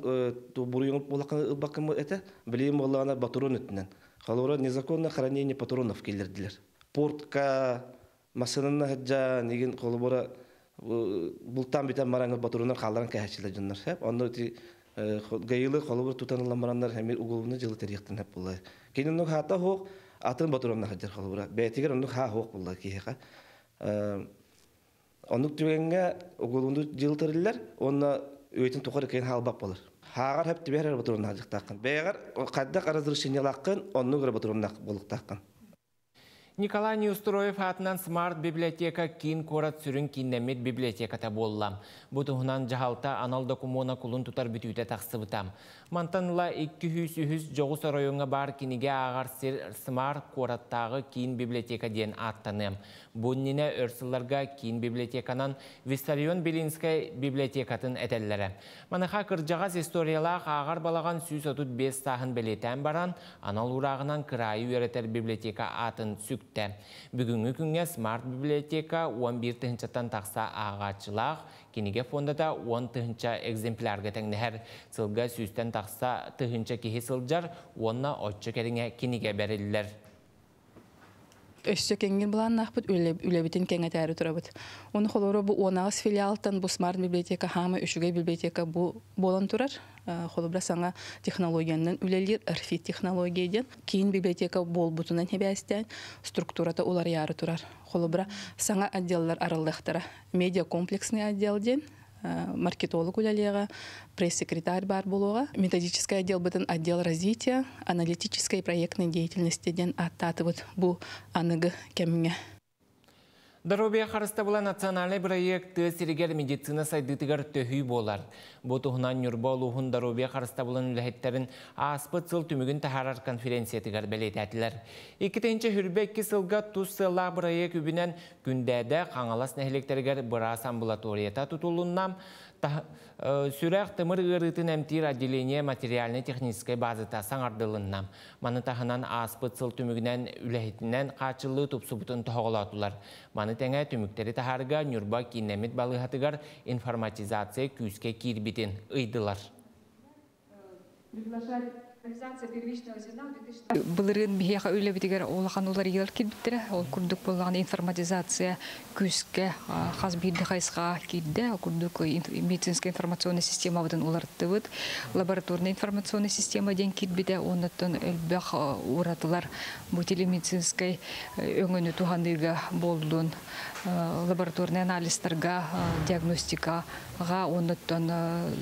буруйун булакын ылбаккын этэ. Билиим буоллаҕына батурун өттүнэн. Холобура незаконное хранение патронов киллэрдилэр. Портка массыынаны сылдьан игин холобура бултаан бүтэн баран батурунар хаалларан кэһэччилэр дьоннор. Онно ити гаилы холобура тутан ылан бараннар эмир уголовный дьыла тэриэхтэн хэп буолла. Кинини хаата хуох Атын ботуруонна сылдьар холобура. Бэйэтигэр оннук хаа хуох булла киһиэхэ. Оннук түгэҥҥэ угулунду дьыл тэриллэр уонна үйэтин тухары кыайан хаалбат буолар. Хааҕар хөп түбэһэр эрэ ботуруоннаах дьахтааххын. Бэйэҕэр хайдах разрешениелааххын, оннук эрэ ботуруоннаах буолуохтааххын. Николай Неустроев аатынан Смарт библиотека киин куорат сүрүн кииннэммит библиотеката буолла. Бу туһунан дьаһалта анал докумуона кулун тутар бүтүүтэ тахсыбыта. Мантан ыла 203 дьоҕус оройуоҥҥа баар кинигэ ааҕар сир Смарт куораттааҕы киин библиотека диэн ааттаныа. Бу иннинэ өр сылларга киин библиотеканан Виссарион Белинскэй библиотекатын этэллэрэ. Маныаха кырдьаҕас историялаах ааҕар балаҕан 135 сааһын бэлиэтээн баран, анал уурааҕынан кыраайы үөрэтэр библиотека аатын сүктэ. Бүгүҥҥү күҥҥэ Смарт библиотека 11 тыһыынчаттан тахса ааҕааччылаах, кинигэ фондата 10 тыһыынча экземплярга тэҥнэһэр. Сылга сүүстэн тахса тыһыынча киһи сылдьар уонна оччо кэриҥэ кинигэ бэриллэр. Өссө кэҥиир былааннаахпыт, үлэбитин кэҥэтээри турабыт. Ону холобура бу 18 филиалтан бу смарт библиотека хаама үчүгэй библиотека бу буолан турар. Холобура саҥа технологиянан үлэлиир РФИ технология диэн киин библиотека буолбутунан хибээстээн структурата уларыйаары турар. Холобура саҥа отделлар арыллыахтара. Медиакомплексный отдел диэн маркетолог үлэлиэҕэ, пресс-секретарь баар буолуоҕа. Методическай отделбытын отдел развития, аналитической проектной деятельности диэн ааттаатыбыт бу аныгы кэмҥэ. Доруобуйа харыстабыла национальнай бырайыак тыа сиригэр медицина сайдыытыгар төһүү буолар. Бу туһунан Ньурба улууһун доруобуйа харыстабылын үлэһиттэрин ааспыт сыл түмүгүн таһаарар конференциятыгар бэлиэтээтилэр. 2022 сылга тус сыаллаах бырайыак үбүнэн Күндээдэ, Хаҥалас нэһилиэктэригэр быраас амбулаторията тутулунна. Сүрэх тымыр ыарыытын эмтиир отделение материальнай-техническэй базата саҥардылынна. Маны таһынан ааспыт сыл түмүгүнэн үлэһитинэн хааччыллыы тупсубутун тоһоҕолоотулар. Маны тэҥэ түмүктэри таһаарга Ньурба кииннэммит балыыһатыгар информатизация күүскэ киирбитин ыйдылар. Былырыын биһиэхэ үлэбитигэр улахан уларыйыылар киирбиттэрэ. Ол курдук буоллаҕына информатизация күүскэ хас биирдии хайысхаҕа киирдэ. Ол курдук медицинскэй информационнай системабытын уларыттыбыт. Лабораторнай информационнай система диэн киирбитэ. Оннуттан элбэх уратылар бу телемедицинскэй өҥөнү туһаныыга буоллун, лабораторнай анализтарга, диагностикаҕа оннуттан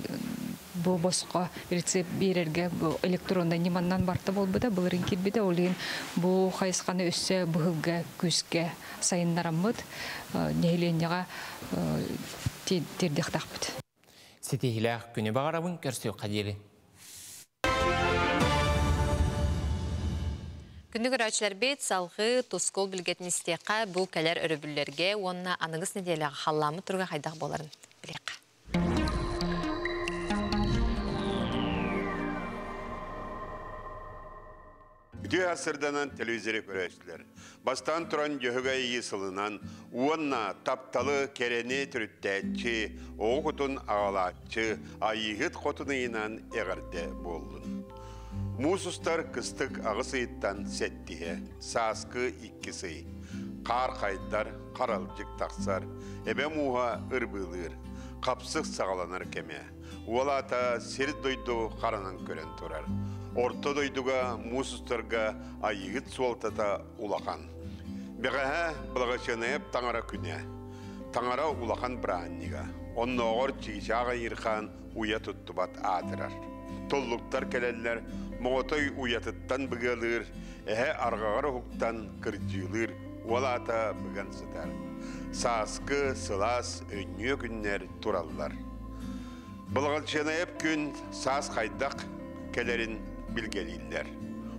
бу босхо рецепт биэрэргэ бу электроннай ньыманнан барта буолбута, былырыын киирбитэ. Ол иһин бу хайысханы өссө быһылга күүскэ сайыннараммыт нэһилиэнньэҕэ тиэрдиэхтээхпит. Ситиһиилээх күнү баҕарабын, көрсүөххэ диэри. Күндү көрөөччүлэрбит, салгыы Тускул билгэтин истиэххэ, бу кэлэр өрөбүллэргэ уонна аныгыс нэдиэлэҕэ халлааммыт туруга хайдах буоларын билиэххэ. Үтүө сырданан телевизоры көрөөччүлэр. Бастаан туран Дьөһөгөй Айыы сылынан уонна тапталы кэрэни төрүттээччи, оҕо кутун аҕалааччы Айыыһыт Хотун ыйынан эҕэрдэ буоллун. Муус устар кыстык аҕыс ыйыттан сэттиһэ, сааскы иккис ый. Хаар хайдар, харалдьык тахсар, эбэ мууһа ырбыылыыр. Хапсык саҕаланар кэмэ. Уол аата сир-дойду харанан көрөн турар. Орто дойдуга муус устарга айыыһыт суолтата улахан. Бэҕэһээ Благочанаев таҥара күнэ. Таҥара улахан бырааһынньыга. Оннооҕор Чыычаах Айыырхаан уйа туттубат аатырар. Туллуктар кэлэллэр, моҕотой уйатыттан быгыалыыр, эһэ арҕаҕар уһуктан кырдьыылыыр, уол аата быган сытар. Сааскы, сылаас, өнньүө күннэр тураллар. Былаҕалчыанайап күн саас хайдах кэлэрин билгэлииллэр.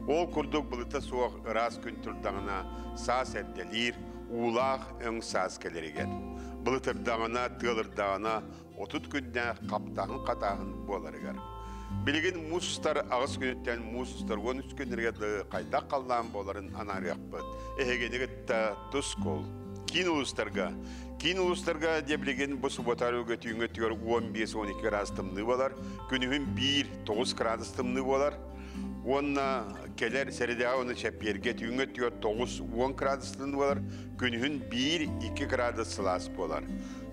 Ол курдук былыта суох ыраас күн турдаҕына саас эрдэлиир, уулаах өҥ саас кэлэригэр. Былытырдаҕына, тыалырдаҕына 30 күннээх хаптаһын-хатааһын буоларыгар. Билигин муус устар аҕыс күнүттэн муус устар 13 күннэргэ дылы хайдах халлаан буоларын анаарыахпыт. Эһигини кытта тускул. Киин улуустарга Киин улуустарга дьэ билигин бу суббота түүҥҥэ өттүгэр 15-12 градус тымныы буолар. Күнүһүн 1-9 градус тымныы буолар. Уонна кэлэр сэрэдэҕэ уонна чэппиэргэ түүҥҥэ өттүгэр 9-10 градус тымныы буолар. Күнүһүн 1-2 градус сылаас буолар.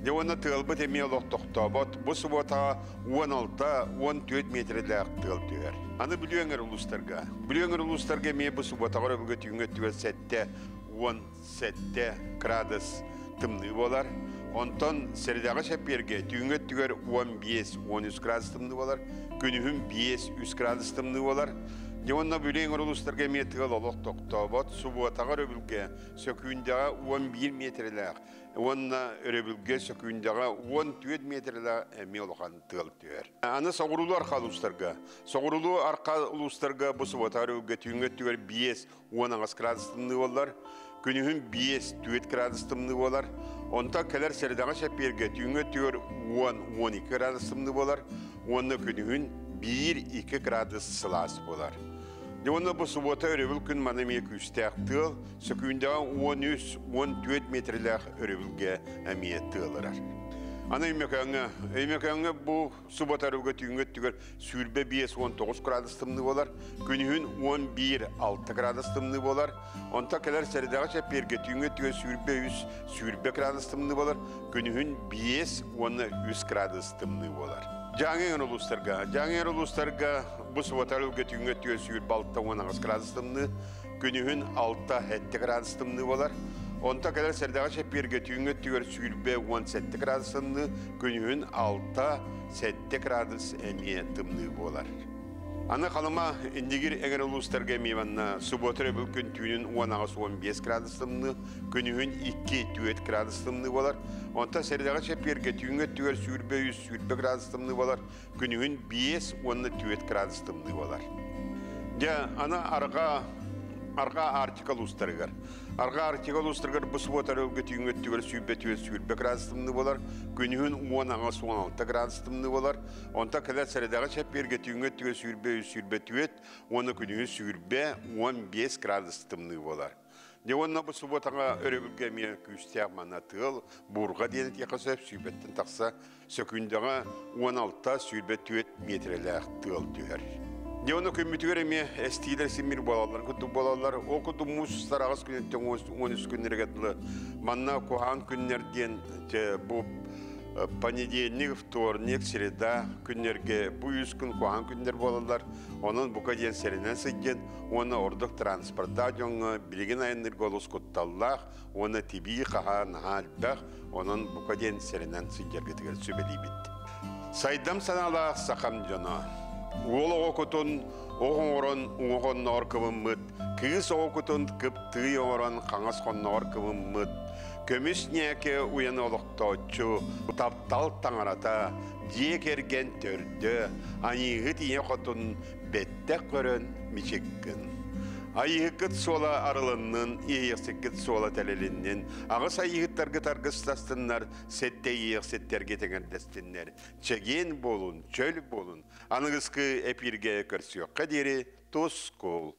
Дьэ уонна тыалбыт эмиэ олох тохтообот, бу субуотаҕа 16-14 миэтэрэлээх тыал түһэр. Аны Бүлүү эҥэр улуустарга. Бүлүү эҥэр улуустарга эмиэ бу субуотаҕа өрөбүлгэ түүҥҥү өттүгэр 77 кыраадыс тымныы буолар. Онтон сэрэдэҕэ чэппиэргэ түүҥҥү өттүгэр 15-13 градус тымныы буолар, күнүһүн 5-3 градус тымныы буолар. Дьэ уонна Бүлүү эҥэр улуустарга эмиэ тыал олох тохтообот, субуотаҕа өрөбүлгэ сөкүүндэҕэ 11 миэтэрэлээх уонна өрөбүлгэ сөкүүндэҕэ 14 миэтэрэлээх эмиэ улахан тыал түһэр. Аны соҕуруулуу арҕаа улуустарга. Соҕуруулуу арҕаа улуустарга бу субуота өрөбүлгэ түүҥҥү өттүгэр 5-18 градус тымныы буоллар, күнүһүн 5-4 градус тымныы буолар. Онтон кэлэр сэрэдэҕэ чэппиэргэ түүҥҥү өттүгэр 10-12 градус тымныы буолар уонна күнүһүн 1-2 градус сылаас буолар. Дьэ уонна бу субуота өрөбүл күн маны эмиэ күүстээх тыал, сөкүүндэҕэ 13-14 миэтэрэлээх өрөбүлгэ эмиэ тыалырар. Аны Өймөкөөҥҥө, Өймөкөөҥҥө бу субуота өрөбүлгэ түүҥҥү өттүгэр 25-19 градус тымныы буолар, күнүһүн 11-6 градус тымныы буолар, онтон кэлэр сэрэдэҕэ чэппиэргэ түүҥҥү өттүгэр 23-20 градус тымныы буолар, күнүһүн 5 уонна 3 градус тымныы буолар. Дьааҥы эҥэр улуустарга, Дьааҥы эҥэр улуустарга бу субуота өрөбүлгэ түүҥҥү өттүгэр 26-18 градус тымныы, күнүһүн 6-7 градус тымныы буолар. Онтон кэлэр сэрдэҕэ чэппиэргэ түүҥҥү өттүгэр 27 градус тымныы, күнүһүн 6-7 градус эмиэ тымныы буолар. Аны Халыма Индигир эҥэр улуустарга эмиэ манна субуота өрөбүл күн түүнүн 18-15 градус тымныы, күнүһүн 2-4 градус тымныы буолар. Онтон сэрэдэҕэ чэппиэргэ түүҥҥү өттүгэр 23-20 градус тымныы буолар, күнүһүн 5 уонна 4 градус тымныы буолар. Дьэ, аны арҕаа Арҕаа Арктика улуустарыгар. Арҕаа Арктика улуустарыгар бу субуота өрөбүлгэ түүҥҥү өттүгэр 24 градус тымныы буолар, күнүһүн 18-16 градус тымныы буолар. Онтон кэлэр сэрэдэҕэ чэппиэргэ түүҥҥү өттүгэр 23-24 уонна күнүһүн 20-15 градус тымныы буолар. Дьэ уонна бу субуотаҕа өрөбүлгэ эмиэ күүстээх манна тыал, буурҕа диэн этиэххэ сөп, сүүрбэттэн тахса сөкүүндэҕэ 16-24 миэтэрэлээх тыал түһэр. Дьэ уонна күммүтүгэр эмиэ эстиилэр симмир буолаллар курдук буолаллар. Ол курдук муус устар аҕыс күнүттэн 13 күннэргэ дылы манна куһаҕан күннэр диэн бу понедельник, вторник, среда күннэргэ бу үс күн куһаҕан күннэр буолаллар. Онон бука диэн сэрэнэн сылдьан уонна ордук транспорттаах дьоҥҥо билигин айанныырга олус кутталлаах уонна тибии хаһаа наһаа элбэх, онон бука диэн сэрэнэн сылдьаргытыгар сүбэлиибит. Сайдам санаалаах сахам дьоно. Уол оҕо кутун оҕ оҥорон уҥа хонноҕор кыбыммыт, кыыс оҕо кутун кыптыый оҥорон хаҥас хонноҕор кыбыммыт, көмүс ньээкэ уйаны олохтооччу, таптал таҥарата, дьиэ кэргэн төрдө, айыыһыт ийэ хотун бэттэх көрөн мичиккин. Айыыһыккыт суола арылыннын, иэйиэхсиккит суола тэлилиннин, аҕыс айыыһыттаргыт аргыстастыннар, сэттэ иэйиэхситтэргит эҥэрдэстиннэр. Чэгиэн буолун, чөл буолун, аныгыскы эпииргэ көрсүөххэ диэри тускул.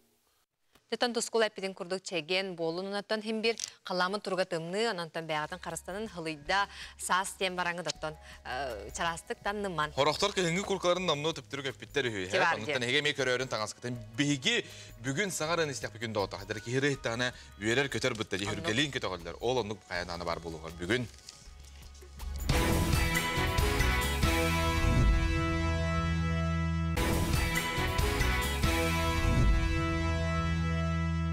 Тетон тускул эппитин курдук чэгиэн буолун онтон хим бир халамын туруга тымныы ононтон бэйэҕитин харыстанын хылыйда саас диэн бараҥы доттон чараастык танныман. Хорохтор кыһыҥҥы куркаларын номнуо төптөрүк эппиттэр үһү. Онтон эһиги эмиэ көрөөрүн таҥаскытын биһиги бүгүн саҥаран истэхпит күн доҕото. Хадара киһи ырыһыттаҕына үөрэр көтөр бытта дии үргэлиин көтөҕөллөр. Ол оннук хайанаана бар буолуоҕа бүгүн.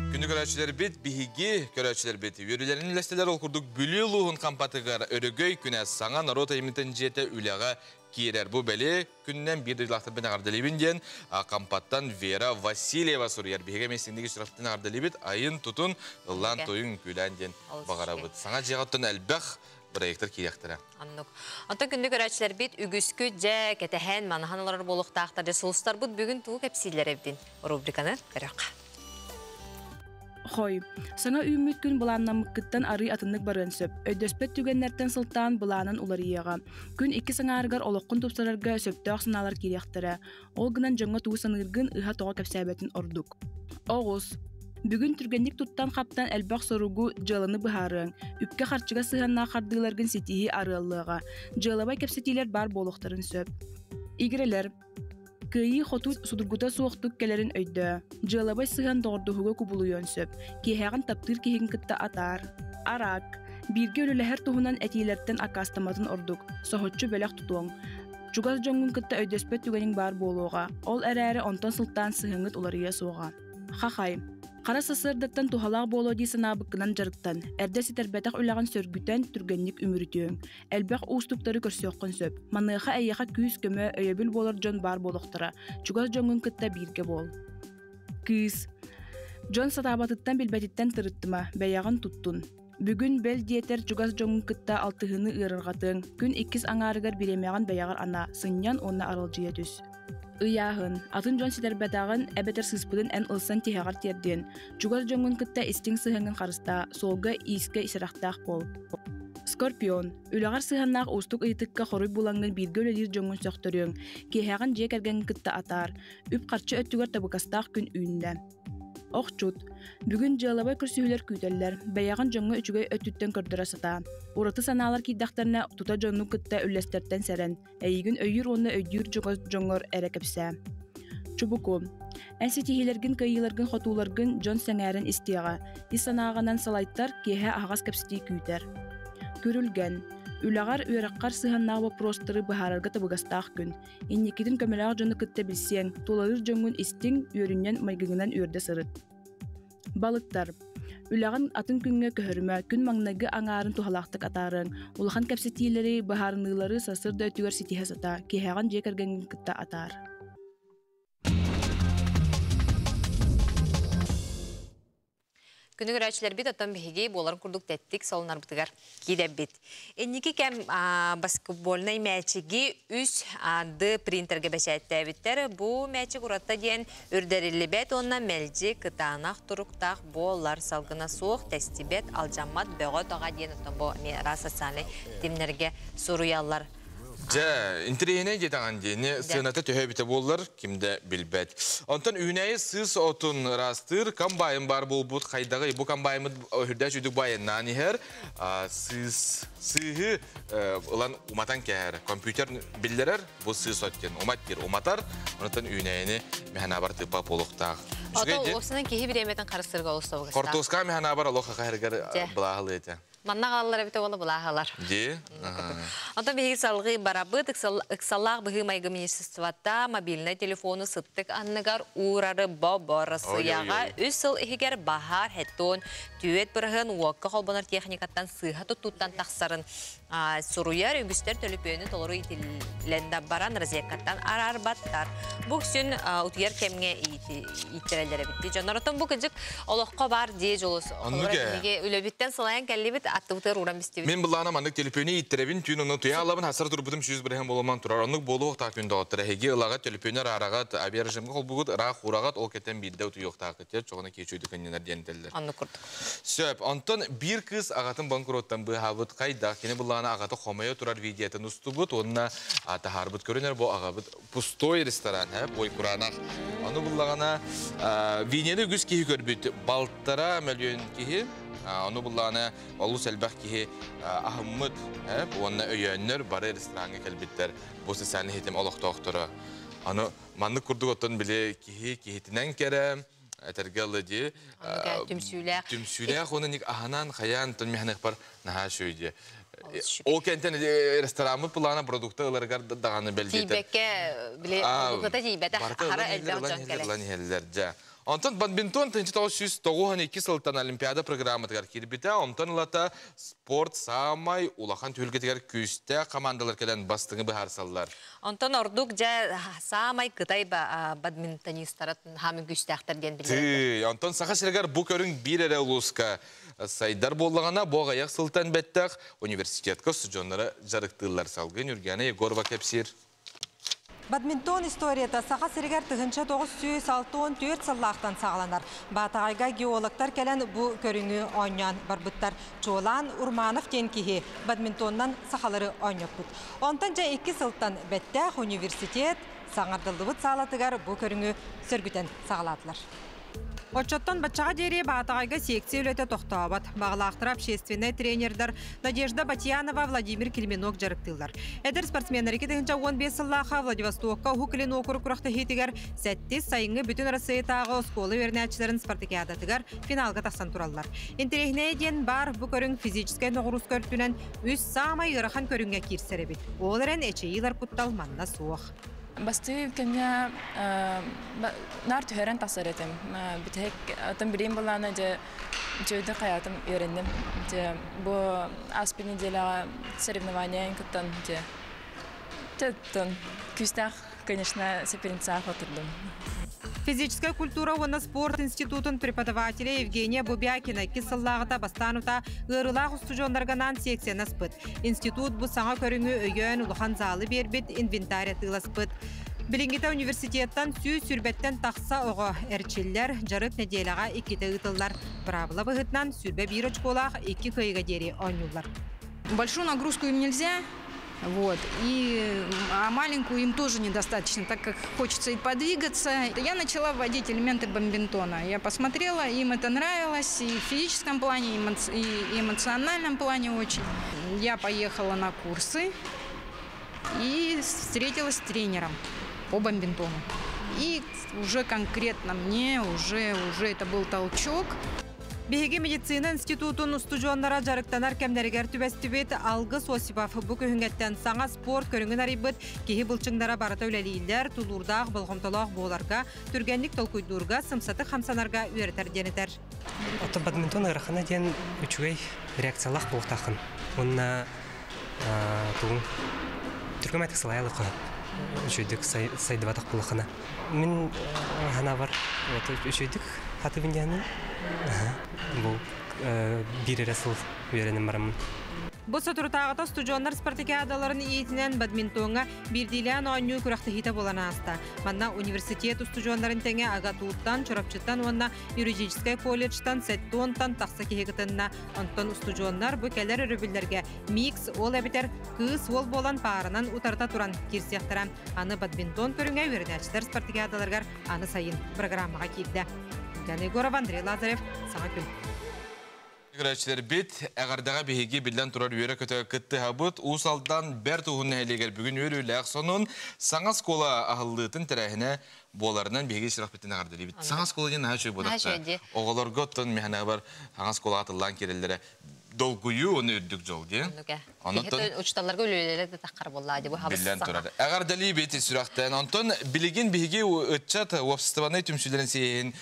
Күндү көрөөччүлэрбит, биһиги көрөөччүлэрбит үөрүүлэрин үллэстэлэр ол курдук Бүлүү улууһун Хампатыгар Өрөгөй күнэ саҥа норуот айымньытын дьиэтэ үлэҕэ киирэр. Бу бэлиэ күнүнэн биир дойдулаахтарбын эҕэрдэлиибин диэн Хампаттан Вера Васильева суруйар. Биһиги эмиэ синниги сүрэхтэн эҕэрдэлиибит. Айын тутун, ыллаан тойун үҥкүүлээн диэн баҕарабыт. Саҥа дьиэҕэ оттон элбэх проектар киириэхтэрэ. Оннук. Онтон күндү көрөөччүлэрбит үгүскүт дьэ кэтэһэн, манаһан олорор буолуохтаахтар дьэ сулустарбыт бүгүн тугу кэпсииллэр эбитин рубриканы көрүөххэ. Хой. Саҥа үүммүт күн былааннаммыккыттан арыый атыннык барыан сөп. Өйдөспөт түгэннэртэн сылтаан былаанын уларыйыаҕа. Күн икки саҥаарыгар олоххун тупсарарга сөптөөх санаалар киириэхтэрэ. Ол гынан дьоҥҥо тугу саныыргын ыһа-тоҕо кэпсээбэтин ордук. Оҕус. Бүгүн түргэнник туттан-хаптан элбэх соругу, дьыаланы быһаарыаҥ. Үпкэ-харчыга сыһыаннаах хардыыларгын ситиһии арыаллыаҕа. Дьыалабай кэпсэтиилэр баар буолуохтарын сөп. Игирэлэр. Кыайыы-хотуу судургута суохтук кэлэрин өйдөө. Дьыалабай сыһыан доҕордоһууга кубулуйуон сөп. Киэһэҕин таптыыр киһигин кытта атаар. Араак. Бииргэ үлэлэһэр туһунан этиилэртэн аккаастамматын ордук. Соһуччу бэлэх тутуоҥ. Чугас дьоҥҥун кытта өйдөспөт түгэниҥ баар буолуоҕа. Ол эрээри онтон сылтаан сыһыаҥҥыт уларыйыа суоҕа. Хахай. Хара сарсыардаттан туһалаах буолуо дии санаабыккынан дьарыктан. Эрдэ ситэрбэтэх үлэҕин сөргүтэн, түргэнник үмүрүтүөҥ. Элбэх уустуктары көрсүөххүн сөп. Маныаха эйиэхэ күүс-көмө, өйөбүл буолар дьон баар буолуохтара. Чугас дьоҥҥун кытта бииргэ буол. Кыыс. Дьон сатаабатыттан билбэтиттэн тырыттыма, бэйэҕин туттун. Бүгүн бэл диэтэр чугас дьоҥҥун кытта алтыһыыны ыарырҕатыаҥ. Күн иккис аҥаарыгар бириэмэҕин бэйэҕэр анаа, сынньан уонна аралдьыйа түс. Ыйааһын. Атын дьон ситэрбэтэҕин эбэтэр сыыспытын эн ылсан тиһэҕэр тиэрдиэн. Чугас дьоҥҥун кытта истиҥ сыһыаҥҥын харыстаа, суолга-иискэ сэрэхтээх буол. Скорпион. Үлэҕэр сыһыаннаах уустук ыйытыкка хоруй булаҥҥын бииргэ үлэлиир дьоҥҥун сөхтөрүөҥ. Киэһэҕин дьиэ кэргэҥҥин кытта атаар. Үп-харчы өттүгэр табыгастаах күн үүннэ. Охчут. Бүгүн дьыалабай көрсүһүүлэр күүтэллэр. Бэйэҕин дьоҥҥо үчүгэй өттүттэн көрдөрө сатаа. Ураты санаалар киирдэхтэринэ, тута дьону кытта үллэстэртэн сэрэн. Эйигин өйүүр уонна өйдүүр дьоҥҥор эрэ кэпсээ. Чубуку. Эн ситиһиилэргин, кыайыыларгын, хотууларгын дьон сэҥээрэн истиэҕэ. Ис санааҕынан салайтар, киэһэ аһаҕас кэпсэтии күүтэр. Күрүлгэн. Үлэҕэр, үөрэххэр сыһыаннаах боппуруостары быһаарарга табыгастаах күн. Инникитин көмөлөөх дьону кытта билсиэҥ, тулалыыр дьоҥҥун истиҥ, үөрүнньэн майгыгынан үөрдэ сырыт. Балыктар. Үлэҕин атын күҥҥэ көһөрүмэ, күн маҥнайгы аҥаарын туһалаахтык атаарыаҥ. Улахан кэпсэтиилэри, быһаарыныылары сарсыарда өттүгэр ситиһэ сатаа, киэһэҕин дьиэ кэргэҥҥин кытта атаар. Күнү көрөөччүлэрбит оттон биһиги буоларын курдук тэттик солунарбытыгар киирэрбит. Инники кэм баскетбольнай мээчиги үс ды принтергэ бэчээттээбиттэр. Бу мээчик уратта диэн үрдэриллибэт уонна мэлдьи кытаанах туруктаах буолар салгына суох, тэстибэт, алдьаммат бөҕө таҕа диэн оттон бу эмиэ араас социальнай тимнэргэ суруйаллар. Дьэ, интэриэһинэй диэтэҕин диэни сыаната төһө эбитэ буоллар, ким да билбэт. Онтон үүнээйи сыыс отун ыраастыыр комбайн баар буолбут хайдаҕый? Бу комбайммыт үрдээх үрдүк байаннаан иһэр, сыыс сыыһы ылан уматан кэһэр. Компьютер биллэрэр, бу сыыс от диэн умат диир, уматар. Онтон үүнээйини мэхэнабар тыыппа буолуохтаах. Ото уопсанан киһи бириэмэтин харыстырга олус табыгастаах. Хортуоска мэхэнабар олох хахаһыргар былааһылы этэ. Манна хааллар эбитэ уола былааһалар. Дии. Онтон биһиги салгыы барабыт ыксаллаах быһыы-майгы министерствота мобильнай телефону сыттык анныгар уурары бобо Россияҕа үс сыл иһигэр баһаар хеттон түөт быраһыан уокка холбонор техникаттан сыыһа туттууттан тахсарын суруйар үгүстэр төлөпүөнү толору итиллэн да баран розеткаттан араарбаттар. Бу үксүн утуйар кэмҥэ ииттэрэллэр эбит. Дьоннор оттон бу кыдьык олоххо бар дии дьолус. Оннук ээ. Үлэбиттэн сылайан кэллибит, аттыбытыгар ууран бистибит. Мин былаана маннык төлөпүөнү ииттэрэбин, түүн онно туйа алабын, хасар турбутум 100% буолуман турар. Оннук буолуохтаах күн доҕоттор. Эһиги ылаҕа төлөпүөнү араараҕат, авиарежимгэ холбугут, ыраах уураҕат, ол кэтэн биирдэ утуйуохтаахыт. Чоҕуна киэчүйдүк кынньанар диэн этэллэр. Оннук курдук. Сөп. Онтон биир кыыс аҕатын банкроттан быыһаабыт хайдах? Кини былаана аҕата хомойо турар видеотын устубут уонна таһаарбыт көрүнэр бу аҕабыт пустой ресторан, бой кураанах. Ону буллаҕына винени үгүс киһи көрбүт. Балтара мөлүйүөн киһи. Ону буллаҕына олус элбэх киһи аһыммыт уонна өйөөннөр бары рестораҥҥа кэлбиттэр. Бу социальный ситим олохтоохторо. Аны маннык курдук оттон били киһи киһитинэн кэрэ, этэргэ ылы дии. Түмсүүлээх. Түмсүүлээх уонна ник аһанан хайаан тон механикпар наһаа үчүгэй дии. Ол кэнтэн рестораммыт плана продукта ыларыгар даҕаны бэлдиэтэр. Тиийбэккэ били продукта тиийбэтэх аһара элбэх дьон кэлэр. Ылан иһэллэр дьэ. Онтон бадминтон 1992 сылтан Олимпиада программатыгар киирбитэ. Онтон ылата спорт саамай улахан түһүлгэтигэр күүстээх командалар кэлэн бастыҥы быһаарсаллар. Онтон ордук дьэ саамай Кытай бадминтонистара хаамын күүстээхтэр диэн билэр. Онтон Саха сиригэр бу көрүҥ биир эрэ улууска сайдар буоллаҕына, бу аҕыйах сылтан бэттэх университетка устудьуоннара дьарыктыыллар. Салгыы Нюргана Егорова кэпсиир. Бадминтон историята Саха сиригэр 1964 сыллаахтан саҕаланар. Баатаҕайга геологтар кэлэн бу көрүҥү оонньоон барбыттар. Чуолаан Урманов диэн киһи бадминтоннан сахалары оонньоппут. Онтон дьэ икки сылтан бэттээх университет саҥардыллыбыт саалатыгар бу көрүҥү сөргүтэн саҕалаатылар. Оччоттон баччаҕа диэри Баатаҕайга секция үлэтэ тохтообот. Баҕалаахтара общественнай тренердэр Надежда Батьянова, Владимир Клименок дьарыктыыллар. Эдэр спортсменнар 2015 сыллаахха Владивостокка Уһук Илин уокурук күрэхтэһиитигэр сэттис сайыҥҥы бүтүн Арассыыйатааҕы оскуола үөрэнээччилэрин спартакиадатыгар финалга тахсан тураллар. Интэриэһинэйэ диэн баар бу көрүҥ физическэй ноҕурууска өртүнэн үс саамай ыарахан көрүҥҥэ киирсэр эбит. Ол эрэн эчэйиилэр куттал манна суох. Бастыы кэмҥэ наар түһэрэн тахсар этим. Бүтэһик атын билиим былаана дьэ үчүгэйдик хайаатым үөрэнним. Дьэ бу ааспыт неделяҕа соревнования кыттан дьэ тыттын күүстээх конечно соперницаах отурдум. Физическая культура уонна спорт институтун преподавателэ Евгения Бубякина икки сыллааҕыта бастаан утаа ыарыылаах устудьуоннарга анаан секцияны аспыт. Институт бу саҥа көрүҥү өйөөн улахан залы биэрбит, инвентарь атыыласпыт. Билиҥҥитэ университеттан 120-тэн тахса оҕо эрчиллэр, дьарык нэдиэлэҕэ иккитэ ыытыллар. Быраабыла быһыытынан 21 очколаах икки кыайыыга диэри оонньууллар. Большую нагрузку им нельзя, вот. И, а маленькую им тоже недостаточно, так как хочется и подвигаться. Я начала вводить элементы бомбинтона. Я посмотрела, им это нравилось и в физическом плане, и эмоциональном плане очень. Я поехала на курсы и встретилась с тренером по бомбинтону. И уже конкретно мне, уже, уже это был толчок. Биһиги медицина институтун устудьуоннара дьарыктанар кэмнэригэр түбэстибит Алгыс Осипов бу күһүҥҥэттэн саҥа спорт көрүҥүн арыйбыт киһи былчыҥнара барыта үлэлииллэр, тулуурдаах, болҕомтолоох буоларга, түргэнник толкуйдуурга, сымсатык хамсанарга үөрэтэр диэн этэр. Оттон бадминтон ыарахана диэн үчүгэй реакциялаах буолуохтааххын. Уонна тугун түргэн баҕайытык салайалыахха сөп. Үчүгэйдик сайдыбатах буоллаххына. Мин санаабар үчүгэйдик хатыбын диэни бу биир эрэ сыл үөрэнэн бараммын. Бу соторутааҕыта устудьуоннар спартакиадаларын иитинэн бадминтоҥҥа биирдиилээн оонньуу күрэхтэһиитэ буолан ааста. Манна университет устудьуоннарын тэҥэ АГАТУ-ттан, Чурапчыттан уонна юридическай колледжтан сэттуонтан тахса киһи кытынна. Онтон устудьуоннар бу кэлэр өрөбүллэргэ микс уол эбэтэр кыыс уол буолан пааранан утарыта туран киирсиэхтэрэ. Аны бадминтон көрүҥэ үөрэнээччилэр спартакиадаларыгар аны сайын программаҕа киирдэ. Яна Егорова, Андрей Лазарев, Саҥа күн. Көрөөччүлэрбит, эҕэрдэҕэ биһиги биллэн турар үөрэ-көтө кыттыһабыт. Уус Алдан бэрт уһун нэһилиэгэр бүгүн үөрүүлээх сонун саҥа оскуола аһыллыытын тэрээһинэ буоларынан биһиги сүрэхпитин эҕэрдэлиибит. Саҥа оскуола диэн наһаа үчүгэй буолуохта. Оҕолорго оттон миһанабар саҥа оскуолаҕа тыллаан киирэллэрэ долгуйуу уонна үрдүк дьол диэн. Онтон учууталларга үлэлэрэ да таххар буоллаа ди бу биллэн турар. Эҕэрдэлиибит сүрэхтэн. Онтон билигин биһиги ыччат уопсастыбаннай түмсүүлэрин сиэһин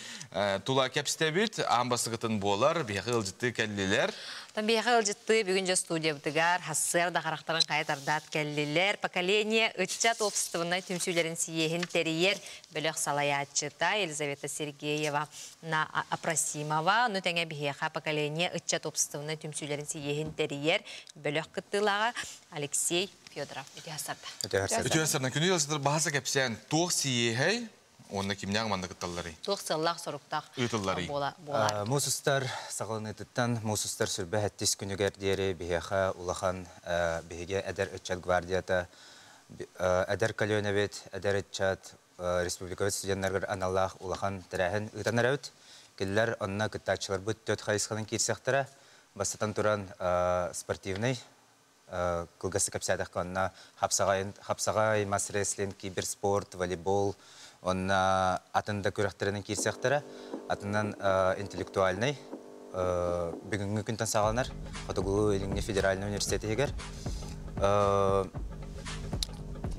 тула кэпсэтэбит. Аан бастакытын буолар. Биһиэхэ ыалдьыттыы кэллилэр. Биһиэхэ ыалдьыттыы бүгүн дьэ студиябытыгар хассыар да харахтарын хайа тардаат кэллилэр. Поколение ыччат уопсастыбаннай түмсүүлэрин сиэһин тэрийэр бөлөх салайааччыта Елизавета Сергеева на Апросимова, ну тэҥэ биһиэхэ поколение ыччат уопсастыбаннай түмсүүлэрин сийиэһин тэрийэр бөлөх кыттыылааҕа Алексей Федоров. Үтүө сарда. Үтүө сарда. Күнү сарда баһаса кэпсээн туох сийиэһэй уонна кимнээх манна кытталларый? Туох сыаллаах соруктаах ыытылларый? Буола буолар. Муус устар саҕаланыытыттан муус устар сүрбэ сэттис күнүгэр диэри биһиэхэ улахан биһиги эдэр ыччат гвардията эдэр көлүөнэбит, эдэр ыччат республикабыт студеннарыгар аналлаах улахан тэрээһин ыытан эрэбит. Кинилэр онно кыттааччыларбыт төрт хайысханан киирсиэхтэрэ. Бастатан туран спортивный кылгастык кэпсээтэххэ онно хапсаҕай, хапсаҕай, мас-рестлинг, киберспорт, волейбол, онно атын да күрэхтэринэн киирсиэхтэрэ. Атынан интеллектуальный бүгүҥҥү күнтэн саҕаланар Хотугулуу-Илиҥҥи федеральнай университет иһигэр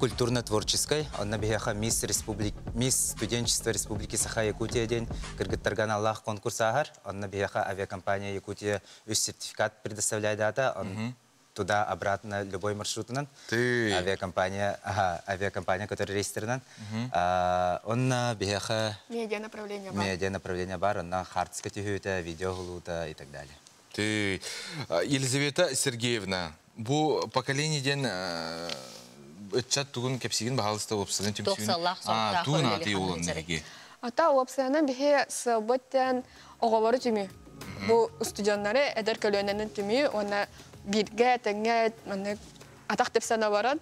культурно-творческой, онно биһиэхэ Мисс Республик, Мисс студенчество Республики Саха-Якутия диэн кыргыттарга аналлаах конкурс ааһар. Онно биһиэхэ авиакомпания Якутия үс сертификат предоставляет он туда обратно любой маршрутунан авиакомпания ага, авиакомпания көтөр рейстеринэн онно биһиэхэ медиа направление бар медиа направление бар онно хартыска түһүүтэ видео уһулуута и так далее. Ты Елизавета Сергеевна, бу поколение диэн ыччат тугун кэпсигин баһаалыста уопсайынан түмсүүн сыллаах туун ааты уолан эһиги Ата уопсайынан биһи сылбыт диэн оҕолору түмүү. Бу студеннары эдэр көлүөнэнин түмүү уонна бииргэ тэҥҥэ маннык атах тэпсэн олорон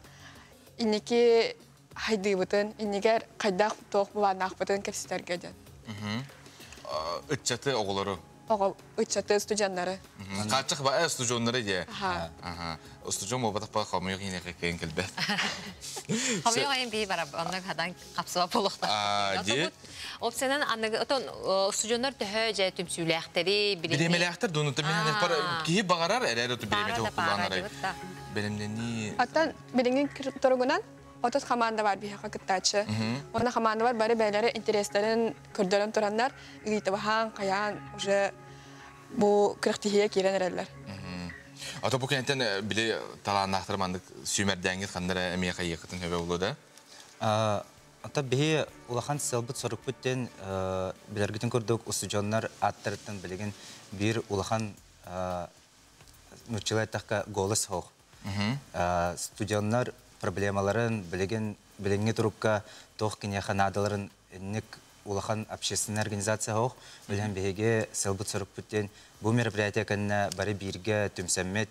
инники хайдыыбытын, иннигэр хайдах туох былааннаахпытын кэпсэтэргэ диэн. Ыччаты оҕолору. Оҕо ыччаты студенттары. Хааччах ба студенттары дии. Аха. Студент буолбатах ба хомуйук иинэхэ кыайан кэлбэт. Хомуйук айын бии барап, онно хадан хапсыба болуохтаах. Дии. Опсенан аныгы отон студенттар төһө же түмсүүлээхтэри Бириэмэлээхтэр дуу, мен бар киһи баҕарар эрээр оту бириэмэтэ хокулаанарай. Бэлэмнэнии. Оттон билиҥҥи туругунан 30 команда бар биһиэхэ кыттааччы. Уонна команда бар бары бэйэлэрэ интерестерин көрдөрөн тураннар, ыйытыбаһаан, хайаан уже бу күрэхтэһиигэ киирэн эрэллэр. Ото бу кэнтэн били талааннаахтар маннык сүүмэрдээҥҥит ханнара эмиэ хайыахытын хөбө булу да? Ата биһи улахан сыалбыт сорукпут диэн билэргитин курдук устудьуоннар ааттарыттан билигин биир улахан нууччалыы эттэххэ голос суох. Студенттар проблемаларын билигин билиҥҥи турукка туох киниэхэ наадаларын инник улахан общественная организация суох. Билэн биһиги сыалбыт сорукпут диэн бу мероприятие кэннэ бары бииргэ түмсэммит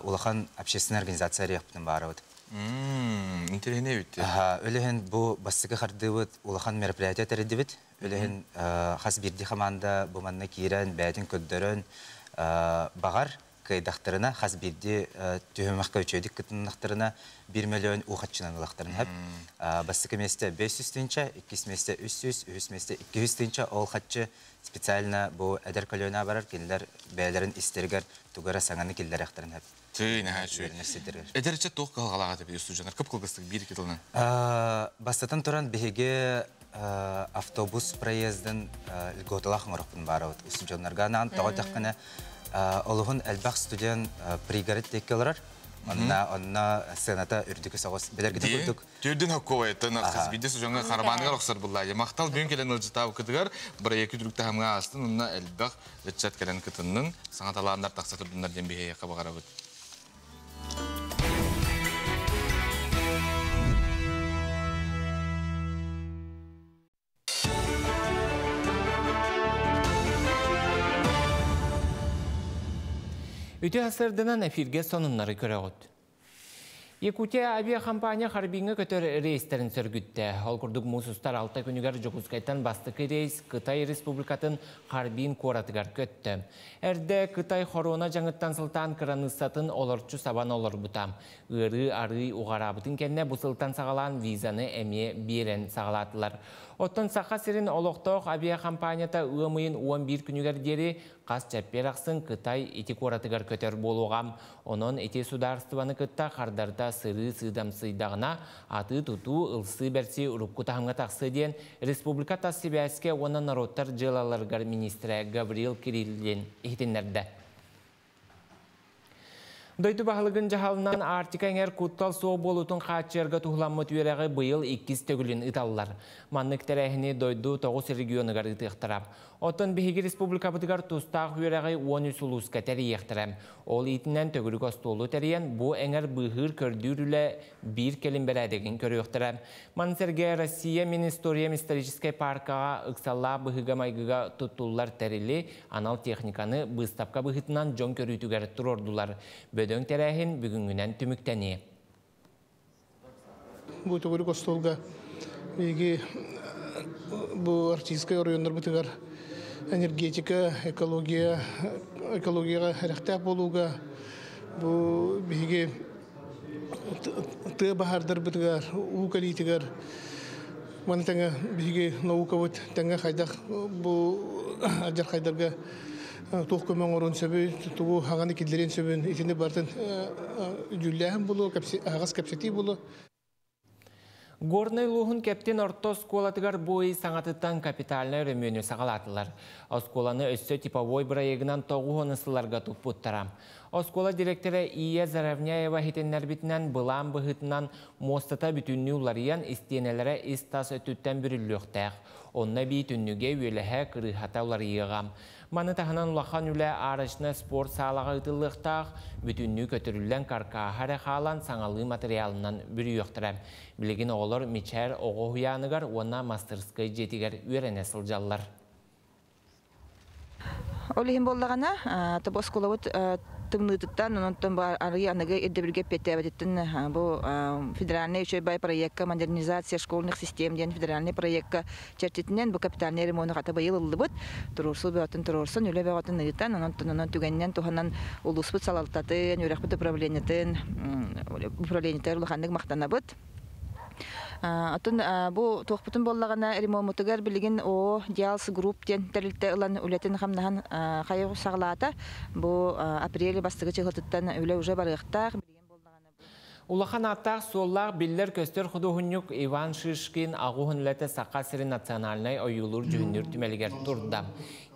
улахан общественная организация арыйыахпытын баарабыт. Интэриэһинэй эбит. Өлөһөн бу бастакы хардыыбыт улахан мероприятие тэрийдибит. Өлөһөн хас биирдии команда бу манна киирэн, бэйэтин көрдөрөн баҕар кыайдахтарына хас биирдии түһүмэххэ үчүгэйдик кытыннахтарына 1 миллион уухаччынан ылахтарын сөп. Бастакы миэстэ 500 тыһыынча, иккис миэстэ 300, үһүс миэстэ 200 тыһыынча. Ол хаччы специально бу эдэр көлүөнэ барар кинилэр бэйэлэрин истэригэр тугу эрэ саҥаны киллэриэхтэрин сөп. Тыы, наһаа үчүгэй. Эдэрчэ туох кыһалҕалаах этэ студенттар кып-кылгастык биир икки тылынан? Бастатан туран биһиги автобус проездын льготалаах оҥорохпун баарабыт устудьуоннарга анаан тоҕо диэххинэ олуһун элбэх студент пригород диэки олорор. Онно онно сыаната үрдүкү соҕус билэргитин курдук. Түрдүн хоккуойттан хас биирдэ студеҥҥа харабааныгар охсор буллаа. Махтал бүгүн кэлэн ылдьытаабыкытыгар бырайыакы түрүк таһымҥа аастын уонна элбэх ыччат кэлэн кытыннын, саҥа талааннар тахса турдуннар диэн биһиэхэ баҕарабыт. Үтүө сарсыарданан эфиргэ сонуннары көрөҕүт. Якутия авиакомпания Харбиҥҥа көтөр рейстэрин сөргүттэ. Ол курдук муус устар 6 күнүгэр Дьокуускайтан бастакы рейс Кытай Республикатын Харбин куоратыгар көттө. Эрдэ Кытай хоруона дьаҥыттан сылтаан кыраныыссатын олорчу сабан олорбута. Ыарыы арыый уҕараабытын кэннэ бу сылтан саҕалаан визаны эмиэ биэрэн саҕалаатылар. Оттон Саха сирин олохтоох авиакомпанията ыам ыйын 11 күнүгэр диэри хас чэппиэр ахсын Кытай ити куоратыгар көтөр буолуоҕа. Онон ити судаарыстыбаны кытта хардарыта сырыы сыыдамсыйдаҕына, атыы-тутуу, ылсыы-бэрсии урукку таһымҥа тахсыа диэн республика тас сибээскэ уонна норуоттар дьыалаларыгар министрэ Гаврил Кириллин иһитиннэрдэ. Дойду баһылыгын дьаһалынан Арктика эҥэр куттал суох буолуутун хааччыйарга туһуламмыт үөрэҕи быйыл иккис төгүлүн ыыталлар. Маннык тэрээһини дойду 9 регионугар ыытыахтара. Оттон биһиги республикабытыгар тустаах үөрэҕи 13 улууска тэрийиэхтэрэ. Ол иитинэн төгүрүк остуолу тэрийэн, бу эҥэр быыһыыр-көрдүүр үлэ биир кэлим бэрээдэгин көрүөхтэрэ. Маны сэргэ Россия Мин историям историческай паркаҕа ыксаллаах быһыыга-майгыга туттуллар тэрили, анал техниканы быыстапка быһыытынан дьон көрүүтүгэр туруордулар. Бөдөҥ тэрээһин бүгүҥҥүнэн түмүктэниэ. Бу төгүрүк остуолга биһиги бу арктическай оройуоннарбытыгар энергетика, экология, экологияҕа эрэхтээх буолууга бу биһиги тыа баһаардарбытыгар, уу кэлиитигэр маны тэҥэ биһиги наукабыт тэҥэ хайдах бу алдьархайдарга туох көмө оҥоруон сөбүй, тугу хаҥаны киллэриэн сөбүн итини барытын дьүүллээһин буолуо, аһаҕас кэпсэтии буолуо. Горнай улууһун Кэптин орто оскуолатыгар бу ый саҥатыттан капитальнай өрөмүөнү саҕалаатылар. Оскуоланы өссө типовой бырайыагынан 90 сылларга туппуттара. Оскуола директора Ия Заровняева иһитиннэрбитинэн, былаан быһыытынан муостата бүтүннүү уларыйан, истиэнэлэрэ ис-тас өттүттэн бүрүллүөхтээх. Онно эбии түннүгэ, үөлэһэ, кырыыһата уларыйыаҕа. Маны таһынан улахан үлэ арочнай спорт саалаҕа ыытыллыахтаах, бүтүннүү көтүрүллэн каркааһа эрэ хаалан саҥалыы матырыйаалынан бүрүйүөхтэрэ. Билигин оҕолор Мичээр оҕо уһуйааныгар уонна мастырскай дьиэтигэр үөрэнэ сылдьаллар. Ол иһин буоллаҕына, тобу оскуолабыт Тымныытыттан, онтон арый аныгы ирдэбилгэ эппиэттээбэтиттэн бу федеральный үчүгэй проекка модернизация школьных систем диэн федеральный проекка чэрчитинэн бу капитальный ремону хата быйыл ыллыбыт. Туруорсуу бөҕөтүн туруорсан, үлэ бөҕөтүн ыытан, онтон онон түгэнинэн туһанан улууспут салалтатын, үөрэхпит управлениетын управлениетыгар улаханнык махтанабыт. Оттон бу туохпутун буоллаҕына ремоммутугар билигин О Диалс Групп диэн тэрилтэ ылан үлэтин хамнаһын хайы саҕалаата. Бу апрель бастакы чыһылтыттан үлэ уже барыахтаах. Улахан ааттаах суоллаах биллэр-көстөр худуоһунньук Иван Шишкин аҕуһун үлэтэ Саха сирин национальнай ойуулуур дьүһүннүүр түмэлигэр турда.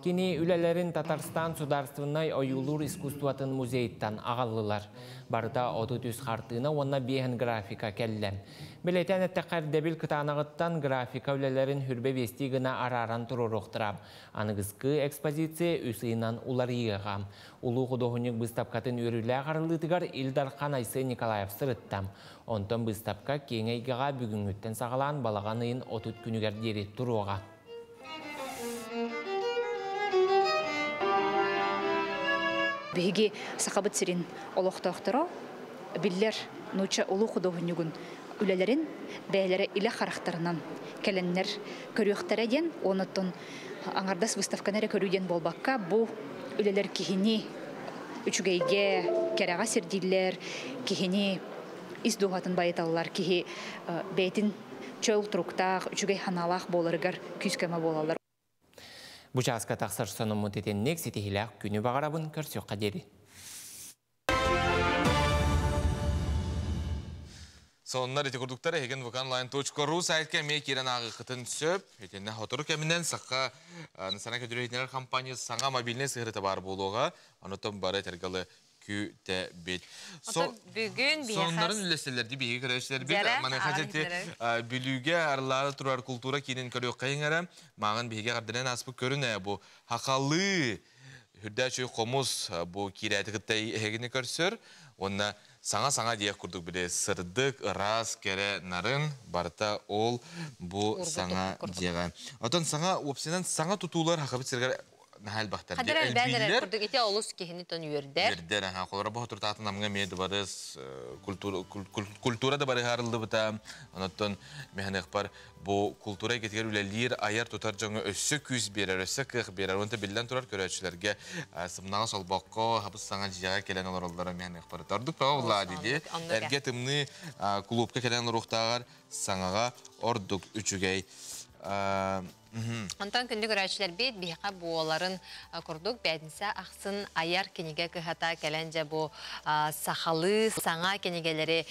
Кини үлэлэрин Татарстан судаарственнай ойуулуур искусствотын музейыттан аҕаллылар. Барыта 33 хартыына уонна биэһин графика кэллэ. Бэлиэтээн эттэххэ, ирдэбил кытаанаҕыттан графика үлэлэрин хүрбэ биэстии гына арааран туруоруохтара. Аныгыскы экспозиция үс ыйынан уларыйыаҕа. Улуу худуоһунньук быыстапкатын үөрүүлээх арыллыытыгар Ил Дархан Айсен Николаев сырытта. Онтон быыстапка киэҥ эйгэҕэ бүгүҥҥүттэн саҕалаан балаҕан ыйын 30 күнүгэр диэри туруоҕа. Биһиги Сахабыт сирин олохтоохторо биллэр нуучча улуу худуоһунньугун үлэлэрин бэйэлэрэ илэ харахтарынан кэлэннэр көрүөхтэрэ диэн, онуттан аҥардас выставканы эрэ көрүү диэн буолбакка, бу үлэлэр киһини үчүгэйгэ, кэрэҕэ сирдииллэр, киһини ис дууһатын байыталлар, киһи бэйэтин чөл туруктаах, үчүгэй санаалаах буоларыгар күүс-көмө буолаллар. Бу чааска тахсар сонуммут итинник ситиһилээх күнү баҕарабын көрсүөххэ диэри. Сонуннар ити курдуктар эһигин vkonline.ru сайтка эмиэ киирэн ааҕыаххытын сөп. Итиннэ сотору кэминэн Саха национальнай көтүрүһүнэр компания саҥа мобильнай сыһыарыта баар буолуоҕа. Онутон бары этэргалы күүтэбит. Бүгүн Сонуннарын үллэстэллэрди биһиги көрөөччүлэрбит. Маныаха дьэти Бүлүүгэ арылаары турар култуура киинин көрүөххэйиҥ эрэ. Мааҕын биһиги эҕэрдэнэн ааспыт көрүнэ бу хахалыы үрдээчүй хомус бу киирээти кытта эһигини көрсөр. Уонна саҥа-саҥа диэх курдук били сырдык, ыраас, кэрэ, нарын барыта ол бу саҥа дьиэҕэ. Оттон саҥа уопсайынан саҥа тутуулар хахабыт сиригэр наһаа элбэхтэр. Хадыр элбээн эрэр курдук ити олус киһини тон үөрдэр. Үөрдэр, аха. Холоро бу туртаатын амга эмиэ дыбарыс культура культура да барыһаарыллыбыта. Онуттан механыхпар бу култуура эйгэтигэр үлэлиир, айар-тутар дьоҥҥо өссө күүс биэрэр, өссө кыах биэрэр. Онто биллэн турар көрөөччүлэргэ сымнаҕас олбоххо хабыс саҥа дьиэҕэ кэлэн олороллоро механыхпар. Ордук тоҕо буллаа дии. Эргэ тымныы кулуупка кэлэн олоруохтааҕар саҥаҕа ордук үчүгэй. Онтон күндү көрөөччүлэрбит биһиэхэ буоларын курдук бээтинсэ ахсын айар кинигэ кыһата кэлэн дьэ бу сахалыы саҥа кинигэлэри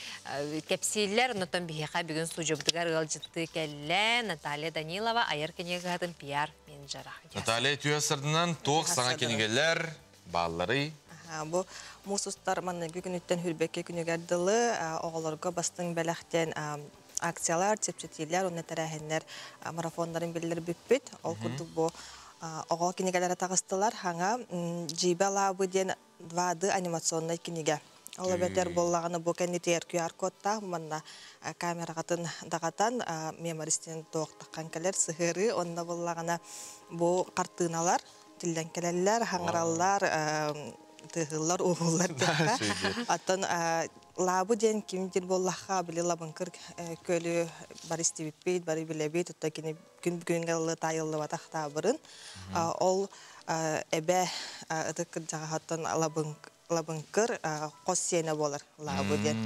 кэпсииллэр. Онтон биһиэхэ бүгүн студиябытыгар ыалдьыттыы кэллэ Наталья Данилова айар кинигэ кыһатын пиар менеджера. Наталья үтүө сырдынан туох саҥа кинигэлэр баалларый? Бу муус устар манныгы күнүттэн хүрбэкке күнүгэр дылы оҕолорго бастыҥ бэлэхтэн акциялар, чэпчэтиилэр уонна тэрээһиннэр марафоннарын биллэрбиппит. Ол курдук бу оҕо кинигэлэрэ таҕыстылар. Хаҥа Дьиибэ лаабы диэн 2D анимационнай кинигэ. Ол эбэтэр буоллаҕына бу кэннитигэр QR-кодтаах манна камераҕатын даҕатан мемористин туохтаххан кэлэр сыһыарыы онно буоллаҕына бу хартыыналар тиллэн кэлэллэр, хаҥыраллар, тыаһыыллар, уһууллар диэххэ. Оттон лаабы диэн ким диир буоллахха, били лабыҥкыр көлү бары истибиппит, бары билэбит, оттон кини күн бүгүҥҥэ таайыллыбатах таабырын. Ол эбэ ытык кырдьаҕаһыттан лабыҥкыр хос сиэнэ буолар лаабы диэн.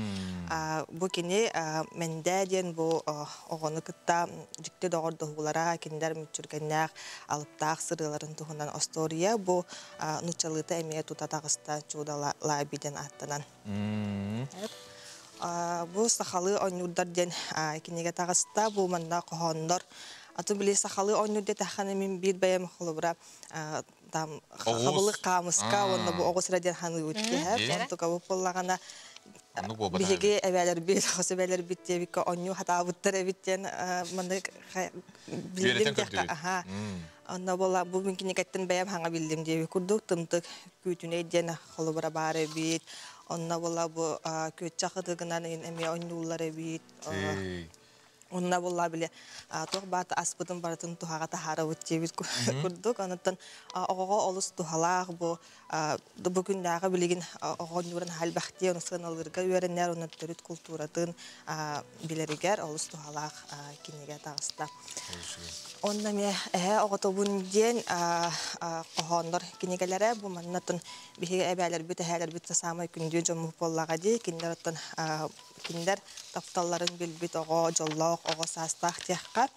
Бу кини Мэндээ диэн бу оҕону кытта дьикти доҕордоһуулара, кинилэр мүччүргэннээх алыптаах сырыыларын туһунан остуоруйа бу нууччалыыта эмиэ тута таҕыста Чудо Лааби диэн ааттанан. Бу сахалыы оонньуурдар диэн кинигэ таҕыста. Бу манна хоһооннор. Аты били сахалыы оонньуур диэтэххинэ мин биир бэйэм холобура там хабылык хаамыска уонна бу оҕус эрэ диэн ханыыбыт киһэ. Онтука бу буоллаҕына биһиги эбээлэрбит, хос эбээлэрбит диэбиккэ оонньуу хатаабыттар эбит диэн маннык биллим диэххэ аха. Онно буола бу мин кинигэттэн бэйэм хаҥа биллим диэбит курдук тымтык күүтүнэй диэн холобура баар эбит. Онно буола бу күөччэх ытыгынан эмиэ оонньууллар эбит. Онна булла биле туох баата аспытын барытын тухаға тахарабыт диэбит курдук. Онуттан оҕоҕо олус тухалаах бу бу күннээҕи билигин оҕонньууран халбахтиэ ону сыаналыырга үөрэнэр, онон төрүт култууратын билэригэр олус тухалаах кинигэ таҕыста. Онно эмиэ эһээ оҕотобун диэн хоһооннор кинигэлэрэ бу маннатын биһиги эбээлэрбит, эһээлэрбит саамай күндү дьоммут буоллаҕа дии. Кинилэр оттон кинилэр тапталларын билбит оҕо, дьоллоох оҕо саастаах диэххэ.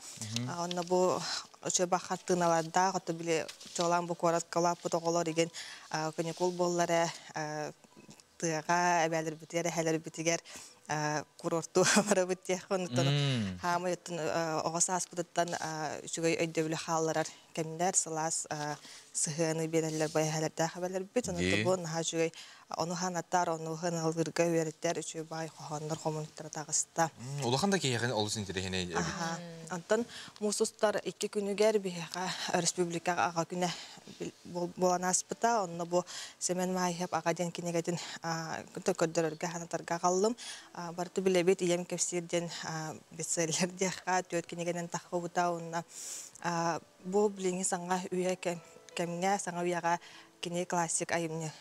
Онно бу үчүгэй хартыыналардаах, ото били чуолаан бу куоратка улааппыт оҕолор игин каникул буоллар тыаҕа эбээлэрбитигэр, эһээлэрбитигэр курорту барабыт диэххэ. Онуттан хаамай оттон оҕо сааспытыттан үчүгэй өйдөбүлү хаалларар кэмнэр, сылаас сыһыаны биэрэллэр бу эһээлэрдээх эбэлэрбит. Онуттан бу наһаа үчүгэй ону ханатар, ону хыналыырга үөрэттэр үчүгэй баай хоһооннор хомунуктара таҕыста. Улахан да киһиэхэ олус интэриэһинэй эбит. Онтон муус устар 2 күнүгэр биһиэхэ республикаҕа аҕа күнэ буолан ааспыта. Онно бу Сэмэн Маайыһап аҕа диэн кинигэтин көрдөрөргө ханатарга аҕаллым. Барыты билэбит, ийэм кэпсиир диэн бестселлер диэххэ 4 кинигэнэн таххыбыта. Онно бу билиҥҥи саҥа үйэ кэмҥэ, саҥа үйэҕэ кини классик айымньы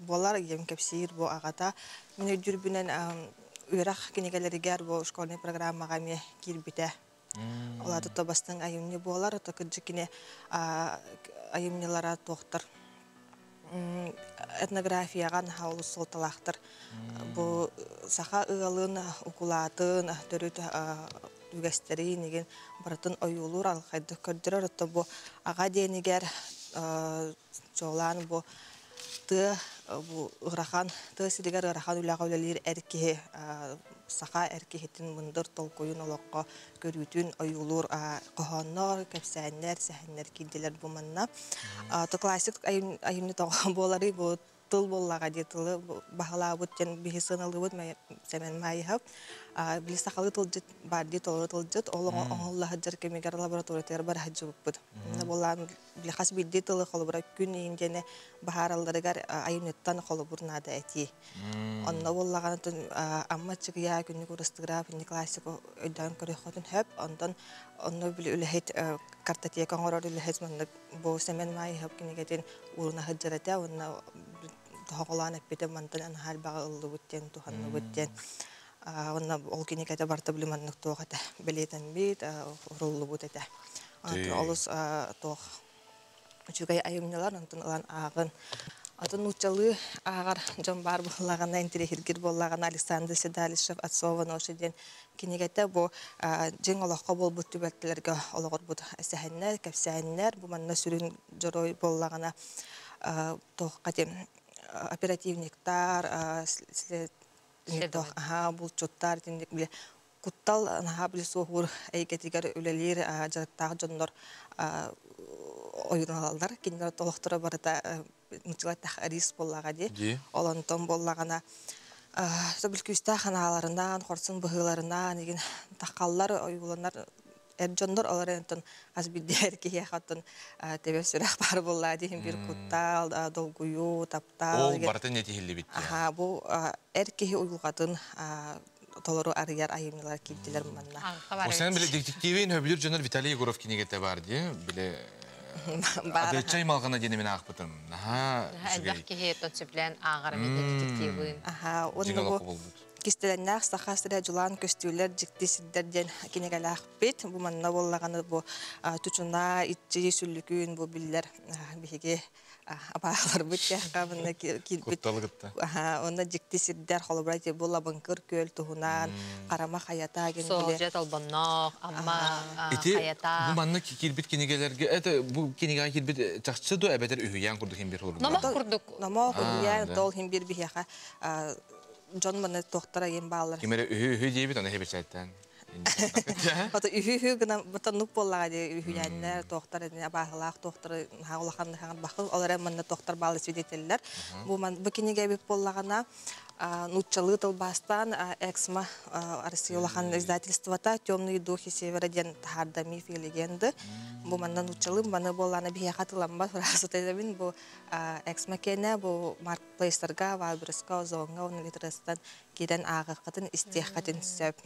буолар, ийэм кэпсиир бу аҕата. Мин өйдүүрбүнэн үөрэх кинигэлэригэр бу школьный программаҕа эмиэ киирбитэ. Ол аата бастыҥ айымньы буолар, ото кырдьык кини айымньылара туохтар этнографияҕа наһаа олус суолталаахтар. Бу саха ыалын, укулаатын, төрүт үгэстэрин игин барытын ойуулуур, алхайдык көрдөрөр. Ото бу аҕа диэнигэр чуолаан бу тыа бу ырахан тыа сиригэр ырахан үлэҕэ үлэлиир эр киһи, саха эр киһитин мындыр толкуйун, олоххо көрүүтүн ойуулуур хоһооннор, кэпсээннэр, сэһэннэр киирдилэр бу манна. То классик айымньы тоҕо буоларый, бу тыл буоллаҕа дии, тылы баһылаабыт диэн биһи сыаналыыбыт Сэмэн Маайыһап. Били сахалыы тылдьыт баар дии, толору тылдьыт, ол оҥоһулла сылдьар кэмигэр лабораториятыгар бара сылдьыбыппыт. Буоллаан били хас биирдии тылы холобура күн иин диэни баһааралларыгар айымньыттан холобур наада этии. Онно буоллаҕына Амма Аччыгыйа күннүк урастыгыра күннүк классик өйдөөн көрүөххүтүн хөп. Онтон онно били үлэһит картотека оҥорор үлэһит маннык бу Сэмэн Маайыһап кинигэтин ууруна сылдьар этэ. Онно тоһоҕолоон эппитэ мантан анаһаалбаҕа ыллыбыт диэн, туханныбыт диэн. Онно ол кинигэтэ барыта били маннык туох этэ бэлиэтэммит, уруллубут этэ. Олус туох үчүгэй айымньылар, онтон ылан ааҕын. Атын нууччалыы ааҕар дьон баар буоллаҕына, интэриэһиргиир буоллаҕына, Александр Седалищев «Отцова ноша» диэн кинигэтэ бу дьиҥ олоххо буолбут түбэлтэлэргэ олоҕурбут сэһэннэр, кэпсээннэр. Бу манна сүрүн дьоруой буоллаҕына туохха диэн оперативниктар, булчуттар итинник били куттал наһаа били суоһуур эйгэтигэр үлэлиир дьарыктаах дьоннор ойуналаллар. Кинилэр олохторо барыта нууччалар риск буоллаҕа дии. Ол онтон буоллаҕына бил күүстээх ханааларынан, хорсун быһыыларынан игин таххаллар, ойууланар эр дьоннор. Олор онтон хас биирдии эр киһиэхэ оттон тэбэр сүрэх баар буоллаа диһин бир куттал, долгуйуу, таптал. Ол барытын нэтиһиллибит. Аха, бу эр киһи уйулҕатын толору арыйар айымньылар киирдилэр манна. Осен биле детективин хөбүлүр дьонор Виталий Егоров кинигете бар дии. Биле Адычай малгана диэн мен аахпытым. Наһаа элбэх киһи тот сөбүлээн ааҕар детективин. Аха, уонна бу кистэлэннээх саха сирэ дьулаан көстүүлэр, дьикти сирдэр диэн кинигэлээхпит. Бу манна буоллаҕына бу тучуна, иччи, сүллүкүүн бу биллэр биһиги абааларбыт тиэххэ манна киирбит. Аха, онно дьикти сирдэр холобура бу Лабыҥкыр күөл туһунан, Харама хайата ген биле. Суолдьа толбонноох, Амма хайата. Бу манна киирбит кинигэлерге, это бу кинигэҕэ киирбит чахчы ду эбэтэр үһүйээн курдук хим бир холобур. Номох курдук. Номох үһүйээн тол хим бир биһиэхэ дьон маны туохтара ем баалар. Кимере үһү үһү диэбит, аны хебечээттен. Ото үһү үһү гына бата нук буоллаҕа дии үһүйээннэр, туохтар абааһылаах туохтар улахан бахыл олор манна туохтар баалы свидетеллэр. Бу ман бу кинигэ бит буоллаҕына нууччалыы тылбаастаан Эксмо Россия улахан издательствота «Темные духи севера» диэн таһаарда, миф и легенды. Бу манна нууччалыы маны буоллаана биһиэхэ тыламмат фраза бу Эксмо киэнэ бу маркетплейстарга, Вайлдберриска, Озоҥҥа, уонна Литрестан киирэн ааҕыаххытын, истиэххитин сөп.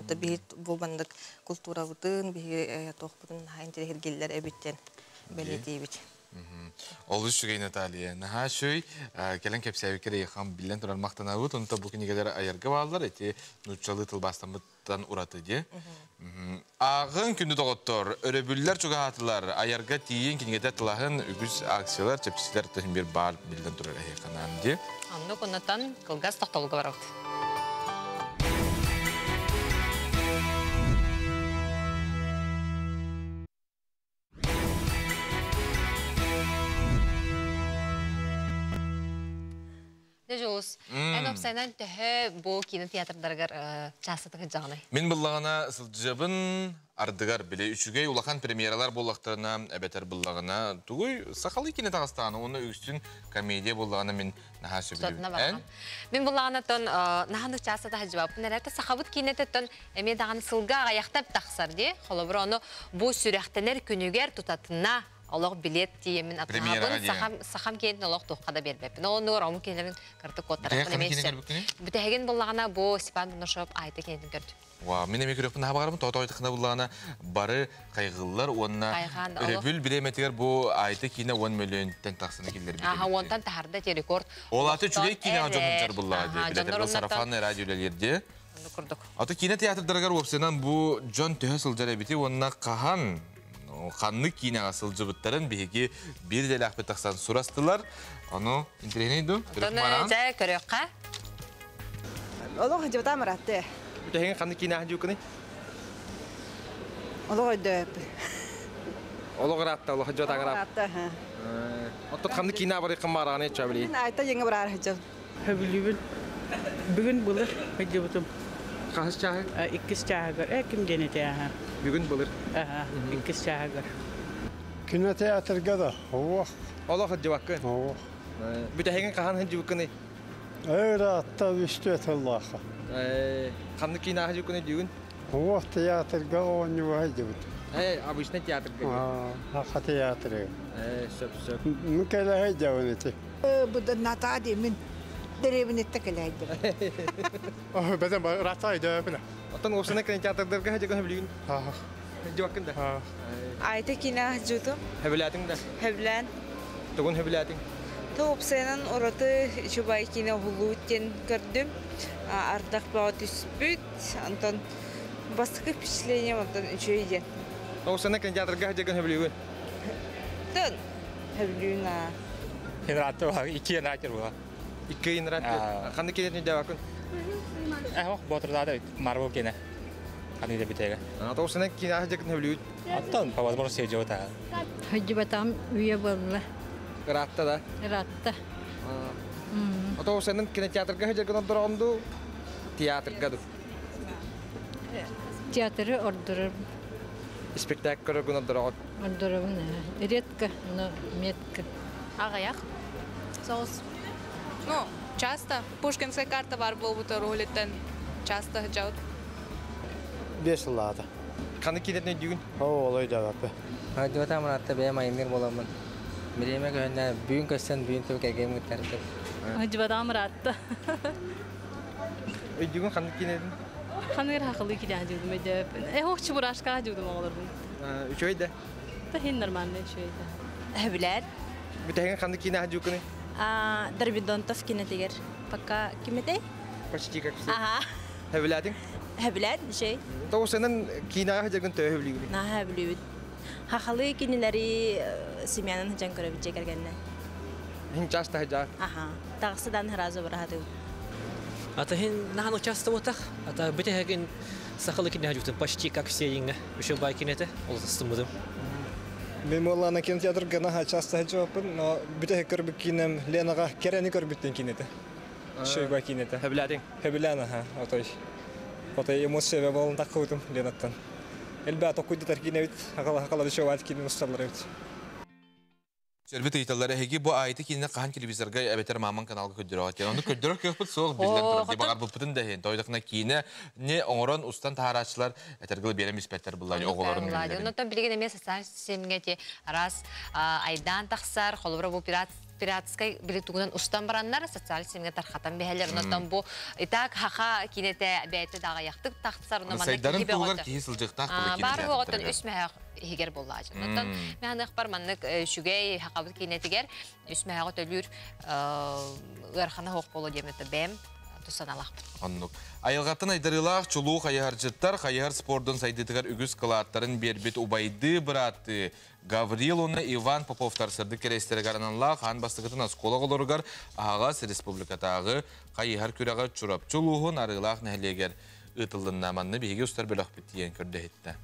Та биһи бу бандык культурабытын, биһи туохпутун интирехиргиллер эбиттен белетибит. Олус үчүгэй Наталья. Наһаа үчүгэй кэлэн кэпсээбиккэр эйиэхэ биллэн турар махтанабыт. Онто бу кинигэлэр айарга бааллар. Ити нууччалыы тылбаастаммыттан ураты дии. Ааҕыҥ күндү доҕоттор, өрөбүллэр чугаһаатылар. Айарга тиийин кинигэтэ тылаһын үгүс акциялар, чэпчэтиилэр тыһын бир баар биллэн турар эһиэхэ анаан дии. Оннук оннотон кылгас тохтолго барабыт. Дьулус, эн опсайынан төһө бу кинотеатрдарыгар чаастатык сылдьаҕыный? Мин быллаҕына сылдьабын ардыгар били үчүгэй улахан премьералар буоллахтарына эбэтэр быллаҕына тугуй сахалыы кино таҕыстаҕына уонна үгүстүн комедия буоллаҕына мин наһаа сөбүлүүбүн. Эн? Мин быллаҕына тон наһаа чаастата сылдьыбаппын эрэ сахабыт киинэтэ эмиэ даҕаны сылга аҕыйахтап тахсар дии. Холобур ону бу сүрэхтэнэр күнүгэр тутатына олох билет тиемин атаабын сахам сахам киэнин олох туохха да бербеппин. Оннугар ому киэнерин кыртык коттараппын эмиэ. Бүтэһигин буллаҕына бу Степан Бунашов айта киэнин көрдүм. Ва, мин эми көрөкпүн хабарым тоотойтыкына буллаҕына бары кайгыллар уонна өрөбүл биреметигер бу айта киинэ 10 миллионтан тахсыны киллер. Аха, онтан тахарда те рекорд. Ол аты үчүгэй киинэ дьон буллаҕа дии. Билетер сарафанный радио үлэлиир. Аты кино театрдарыгар уопсайынан бу дьон төһө сылдьар эбити уонна хаһан ханнык киноҕа сылдьыбыттарын биһиги биир дэлээхпит тахсан сурастылар. Ону интириэһинэй ду? Онтон дьэ көрүөххэ. Олох жыбата маратты. Бүтэһигин ханнык киноҕа дьуукуный? Олох өйдөп. Олох ыраатта, олох жыбата ыраатта. Оттон ханнык кино барыйкын бараҕаны чабили? Мин айта жеңе барар жыл. Хөбүлүбүн. Бүгүн былыр хөдьүбүтүм. Хаһыс чааһы? Иккис чааһыгар. Ким диэн этэ? Бүгүн былыр. Иккис чааһыгар. Кинотеатрга да, оох. Олох хөдьүбаккын? Оох. Бүтэһигин хаһан хөдьүбүккүнүй? Ыраатта үстүө тыллааха. Ханнык киноҕа хөдьүбүккүнүй бүгүн? Оох театрга оонньуга хөдьүбүт. Обычный театрга. Хаха театры. Сөп, сөп. Мүкеле хөдьүбүн ити. Бу Наталья мин деревнетте келейдим. Бәден рата өйдөпүнэ. Оттон уопсана кинотеатрдарга хөдьүгүн хөбүлүгүн? Хөдьүбаккын да? Айта кино жутум. Хөбүлээтиң да? Хөбүлээн. Тугун хөбүлээтиң? Тоопсайнан ураты чубай кино хулуутен көрдүм. Ардах баа түспүт. Антон бастакы впечатление антон үчөйден. Тоопсана кинотеатрга хөдьүгүн хөбүлүгүн? Тон хөбүлүгүн. Хенратты бар, икки хенратты бар. Икки хенратты. Ханны кинетин дәвакын? Ох, ботырда Марвел кине. Ханны да битеге. Тоопсана кино хөдьүгүн хөбүлүгүн? Аттан по возможности жота. Хөдьүбатам үйе болла. Ыраатта да? Ыраатта. Тоопсанын кинотеатрга хөдьүгүн ордоронду, театрга ду? Театры ордорор. Спектакль көрөгүн ордорон? Ордоробун. Редко, но метко. Ағаяқ. Соғыс. Ну, часто. Пушкинская карта бар болбута рулеттен. Часто жаут. Бес лада. Қаны кинетне дүйін? О, олай да бапы. Хадиота маратта бэйэм айымныр боламмын. Бириэмэ көһүннэ бүгүн көстөн бүгүн түбүк кэргэним кыттарым. Хадибата маратта. Өйдүгүн ханнык кинетин? Ханныгыр хақылы киде хадибудум өйдөп. Ох, чубурашка хадибудум оҕолорбун. Үчүгэй да? Та хин нормально үчүгэй да. Хөбүлэр. Бүтэһигин ханнык кино хадибуккуный? Дорбидонтов кинетигер. Пока киметей? Почти как все. Ага. Хөбүлээтиҥ? Хөбүлээн, шей. Тоҕусанан киноҕа хадьагын төһө хөбүлүүгүнүй? Наһаа хөбүлүүбүт. Хахалы кинилэри семьянын хыдьан көрөбүт дьэ кэргэннэ. Хин часто хыдьа? Аха. Тағысыдан сразу барахатыбыт. Ата хин нахан часто ботах. Ата битехеген сахалы кине хадьутын почти как все инга. Еще бай кинете, ол тастымыдым. Мен моллана кинотеатрга наха часто хыдьаппын, но битеhe көрбүт кинем Ленага керени көрбүттен кинете. Шөйба кинете. Хөбүлээтиҥ? Хөбүлээн, аха, отой. Отой эмоция болун таккыбытым Ленаттан. Элбэ токуйдутар кинебит, акала акала дөшөбат кине усталар эбит. Сөрбүт ыйталлар эһиги бу айты кине хаан телевизорга эбетер маман каналга көддөрөт. Оны көддөрөр көпүт соох биллен турар. Дибагар буппутун да хен. Тойдакна кине не оңорон устан таарачылар этергыл берем испеттер буллар оголорун билдерин. Онтон билген эмес социаль семге те раз айдан тахсар, холобура бу пират Пиратскай били тугунан устан бараннар социальный сетимҥэ тархатан биһэллэр. Онтон бу итак хаха кинете бэйэтэ даҕайахтык тахсар. Сайдарын туһугар киһи сылдьыктаах була Баар оҕоттон үс мөһөөх иһигэр буоллаачы. Онтон мэханыахпар маннык үчүгэй хахабыт кинетигэр үс мөһөҕө төлүүр ыархана хоох боло диэмэтэ бэм тусаналахпыт. Оннук. Айылҕаттан айдарыылаах чулуу хайыһарчыттар хайыһар спордун сайдыытыгар үгүс кылааттарын биэрбит убайдыы бырааттыы Гаврил уонна Иван Поповтар сырдык кэриэстэригэр аналлаах аан бастакытын оскуола оҕолоругар аһаҕас республикатааҕы хайыһар күрэҕэ Чурапчы улууһун Арыылаах нэһилиэгэр ыытыллынна. Манна биһиги устар бөлөхпүт тиийэн көрдөһүттэ.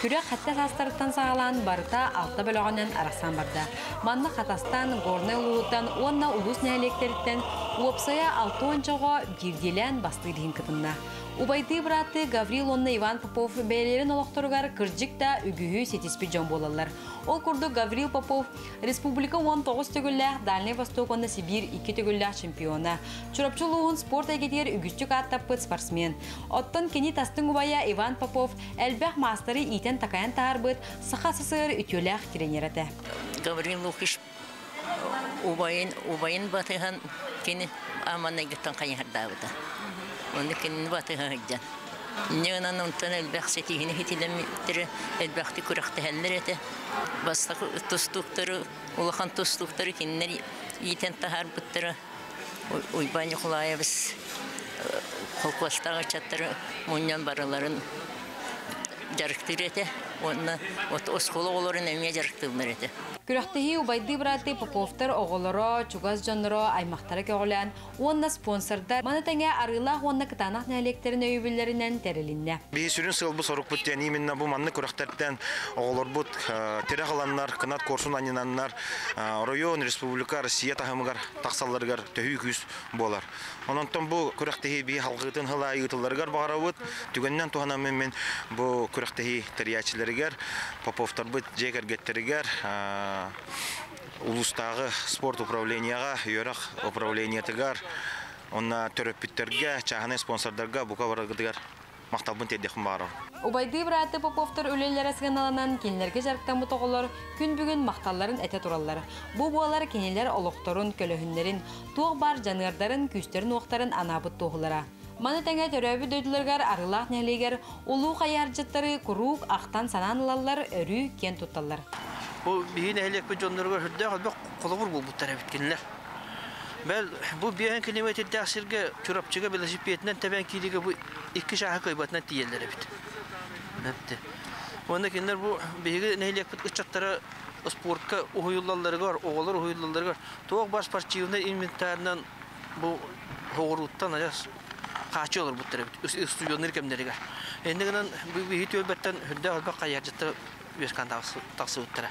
Күрэх хатта саастарыттан саҕалаан барыта алта бөлөҕүнэн арахсан барда. Манна Хатастан, Горнай улууһуттан уонна улуус нэһилиэктэриттэн уопсайа 60 оҕо биирдиилээн бастыыр иһин кытынна. Убайдыы бырааттыы Гаврил уонна Иван Попов бэйэлэрин олохторугар кырдьык да үгүһү ситиспит дьон буолаллар. Ол курдук Гаврил Попов республика 19 төгүллээх Дальнай Восток уонна Сибиир 2 төгүллээх чемпиона, Чурапчы улууһун спорт эйгэтигэр үгүстүк ааттаппыт спортсмен. Оттон кини тастыҥ убайа Иван Попов элбэх маастары иитэн-такайан таһаарбыт Саха СССР үтүөлээх тренер этэ. Гаврил Лукич убайын убайын батыһан кини аманайгыттан хайыһардаабыта. Онно кинини батыһа сылдьан. Инньэ онтон элбэх ситиһини хитилэммиттэрэ, элбэхтик күрэхтэһэллэр этэ. Бастакы тустууктары, улахан тустууктары кинилэр иитэн таһаарбыттара. Уйбаан Ньукулаайабыс холкуостаах ыччаттары мунньан барыларын дьарыктыыр этэ уонна оскуола оҕолорун эмиэ дьарыктыыллар этэ. Күрэхтэһии убайдыы бырааттыы Поповтар оҕолоро, чугас дьонноро, аймахтара көҕүлээн уонна спонсордар маны тэҥэ Арыылаах уонна Кытаанах нэһилиэктэрин өйөбүллэринэн тэрилиннэ. Биһи сүрүн сыалбыт-сорукпут диэн именно бу маннык күрэхтэртэн оҕолорбут тирэх ыланнар, кынат куорсун анньынаннар оройуон, республика, Россия таһымыгар тахсалларыгар төһүү күүс буолар. Ононтон бу күрэхтэһии биһи халгыытын сыл аайы ыытылларыгар баҕарабыт. Түгэнинэн туһанаммын мин бу күрэхтэһии тэрийээччилэригэр, Поповтарбыт дьиэ кэргэттэригэр, улуустааҕы спорт управлениеҕа, үөрэх управлениетыгар, уонна төрөппүттэргэ, чааһынай спонсордарга бука барыгытыгар махталбын тиэрдиэхпин баҕарабын. Убайдыы бырааты Поповтар үлэлэрэ сыаналанан, кинилэргэ дьарыктаммыт оҕолор күн бүгүн махталларын этэ тураллар. Бу буолар кинилэр олохторун, көлөһүннэрин, туох баар дьаныардарын, күүстэрин-уохтарын анаабыт туоһулара. Маны тэҥэ төрөөбүт дойдуларыгар Арыылаах нэһилиэгэр улуу хайыһардьыттары куруук ахтан-санаан ылаллар, өрүү киэн тутталлар. Бу биһи нэһилиэкпит дьонноругар сүрдээх элбэх холобур буолбуттар эбит кинилэр. Бэл, бу биэһэн километрдээх сиргэ Чурапчыга велосипединэн тэбэн киириигэ бу икки чааһы кыайбатынан тиийэллэр эбит. Эбит. Уонна кинилэр бу биһиги нэһилиэкпит ыччаттара спортка уһуйуллалларыгар, оҕолор уһуйуллалларыгар туох баар спортивнай инвентарынан бу соҕурууттан адьас хааччы олорбуттар эбит устудьуоннуур кэмнэригэр. Инньэ гынан бу биһи түөлбэттэн сүрдээх элбэх хайыһардьыттар үөскээн тахсыбыттара.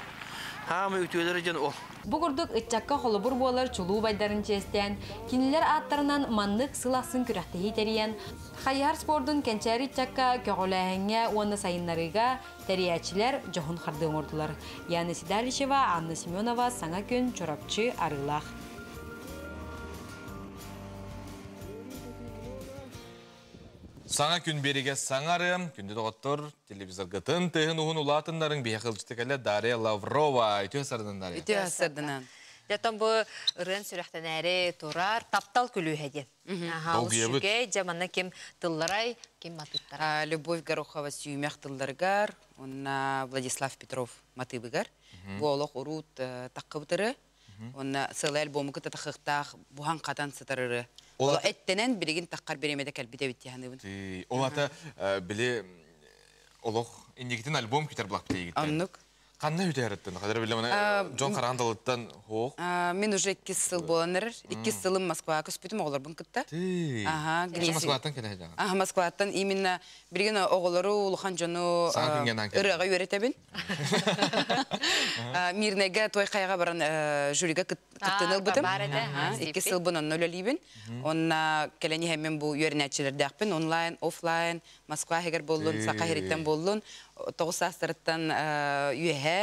Хаамай үтүөлэрэ диэн ол. Бу курдук ыччакка холобур буолар чулуу убайдарын чиэстээн, кинилэр ааттарынан маннык сыл ахсын күрэхтэһии тэрийэн, хайыһар спордун кэнчээри ыччакка көҕүлээһиҥҥэ уонна сайыннарыыга тэрийээччилэр дьоһун хардыы оҥордулар. Яна Седалищева, Анна Семенова, Саҥа күн, Чурапчы, Арыылаах. Саҥа күн биэригэ саҥарыам, күндү доҕоттор, телевизоргытын тыһын уһун улаатыннарыҥ биһиэхэ ылдьыта кэлэ Дарья Лаврова. Үтүө сарынан Дарья. Үтүө сарынан. Дьэтон бу ырыан сүрэхтэнээри турар таптал күлүүһэ диэн. Аха, үчүгэй, дьэ манна ким тылларай, ким матыттарай. Любовь Горохова сүүмэх тылларыгар, уонна Владислав Петров матыыбыгар. Бу олох уруут таққыбытыры, Уонна сыла альбому кытта тахыахтаах буһан-хатан сытар ырыа. Ол эттэнэн билигин таххар бириэмэтэ кэлбит эбит дии саныыбын. Ол ата били олох иннигитин альбом күтэр булахпыт Оннук. Ханна үтэреттен? Хадыр биле мана Джон Харандалыттан хоох. Мин уже иккис сыл буолан эрэр. Иккис сылым Москваға көспүтүм оҕолорбун кытта. Аха, Москваттан кэлэ Аха, Москваттан именно билигин оҕолору улахан дьону ырыаҕа үөрэтэбин. Мирнэйгэ той хайаҕа баран жюрига кыттыны ылбытым. Икки сылбын онно үлэлиибин. Онна кэлэн иһэммин бу үөрэнээччилэрдээхпин онлайн, офлайн, Москва иһигэр буоллун, Саха иһириттэн буоллун, тоҕус саастарыттан үөһээ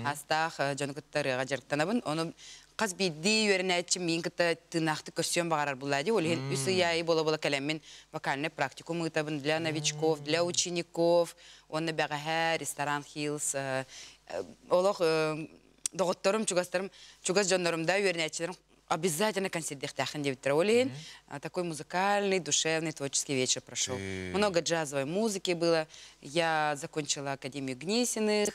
астаах дьону кытта ырыаҕа дьарыктанабын. Ону хас биирдии үөрэнээччи миин кытта тыыннаахтык көрсүөн баҕарар булла дии. Ол иһин үс ый аайы буола-буола кэлэммин вокальный практикум ыытабын для новичков, для учеников, уонна бэҕэһээ ресторан Хиллс олох Доҕотторум, чугастарым, чугас дьоннорум да үөрэнээччилэрим обязательно концерт диэбиттэрэ. Ол иһин такой музыкальный, душевный, творческий вечер прошел. Много джазовой музыки было. Я закончила Академию Гнесиных,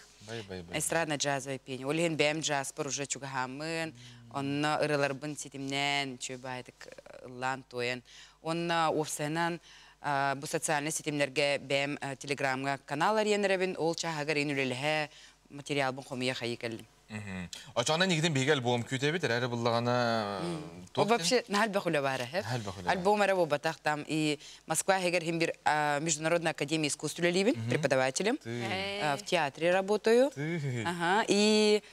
эстрадно-джазовое пение. Ол иһин бэйэм джазпар уже чугаһааммын, онно ырыаларбын ситимнээн, үчүгэй баайдык ыллаан туойан. Онно уопсайынан бу социальнай ситимнэргэ бэйэм телеграмҥа канал арыйан эрэбин, ол чааһыгар ин үлэлэһэ материалбын хомуйа хайыы кэллим. Очоҕуна нигитин биһиги альбом күүтэбит, эрээри буллаҕына Ол вообще наһаа элбэх үлэ баара, Альбом эрэ буолбатах там и Москва иһигэр иһин бир Международная академия искусств үлэлиибин, преподавателем. В театре работаю. Ага, и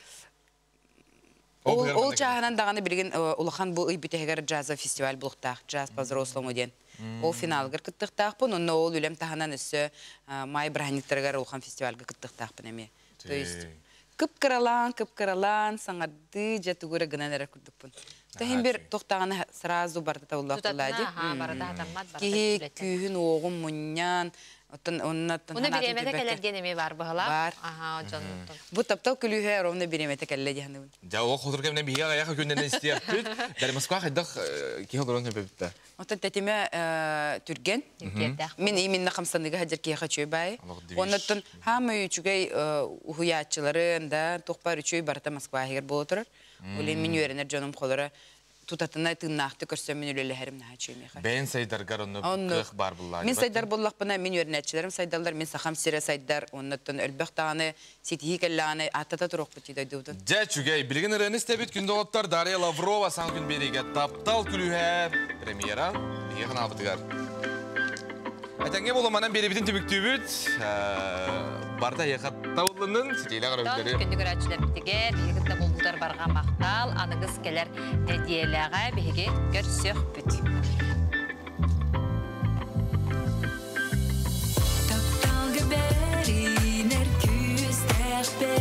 ол чааһынан даҕаны билигин улахан бу ый бүтэһигэр джазовый фестиваль булуохтаах, джаз по взрослому диэн. Ол финалыгар кыттыахтаахпын, онно ол үлэм таһынан өссө май бырааһынньыктарыгар улахан фестивальга кыттыахтаахпын эмиэ. То есть кып-кыралаан, кып-кыралаан, саҥардыы дьэ тугу эрэ гынан эрэр курдукпун. Таһин бир тохтаҕына сразу барыта табыллаах Тутатына, аха, барыта хатаммат, барыта Киһи күүһүн-уоҕун мунньан, оттон оннаттан Уна бириэмэтэ кэлэр диэн эмиэ бар быһылаах. Бар. Аха, дьоннуттан. Бу таптал күлүүһэ ровно бириэмэтэ кэллэ дии саныыбын. Дьэ, ол хотур кэминэн биһиги аҕыйах күннэн истиэхпит. Дары Москва хайдах киһи олорон өбөбүттэ? Оттон тэтимэ түргэн. Мин именно хамсаныыга сылдьар киһиэхэ үчүгэй баайы. Оннуттан хаамай үчүгэй уһуйааччыларын да туох баар үчүгэй барыта Москва иһигэр буола турар. Ол иһин мин үөрэнэр дьонум холоро тутатына тыыннаахтык көрсөн мин үлэлэһэрим наһаа үчүгэй миэхэ. Бэйэн сайдаргар онно кыах баар буллаа. Мин сайдар буллахпына, мин үөрэнээччилэрим сайдаллар, мин сахам сирэ сайдар, оннуттан өлбөх даҕаны ситиһии кэллэҕинэ ааттата туруохпут дии дойдубутун. Дьэ, үчүгэй. Билигин ырыаны истэбит күндү доҕоттор Дарья Лаврова саҥа күн биэриигэ Таптал күлүүһэ премьера биһиги ханаабытыгар. Этэҥҥэ буолуманан биэрибитин түмүктүүбүт. Барда эйиэхэ табыллынын, ситиилээх өрөбүллэри. Күндү көрөөччүлэрбитигэр биһиги кытта буолбутар барҕа махтал. Аныгыс кэлэр нэдиэлэҕэ биһиги көрсөхпүт. Тапталга бэринэр күүстээх.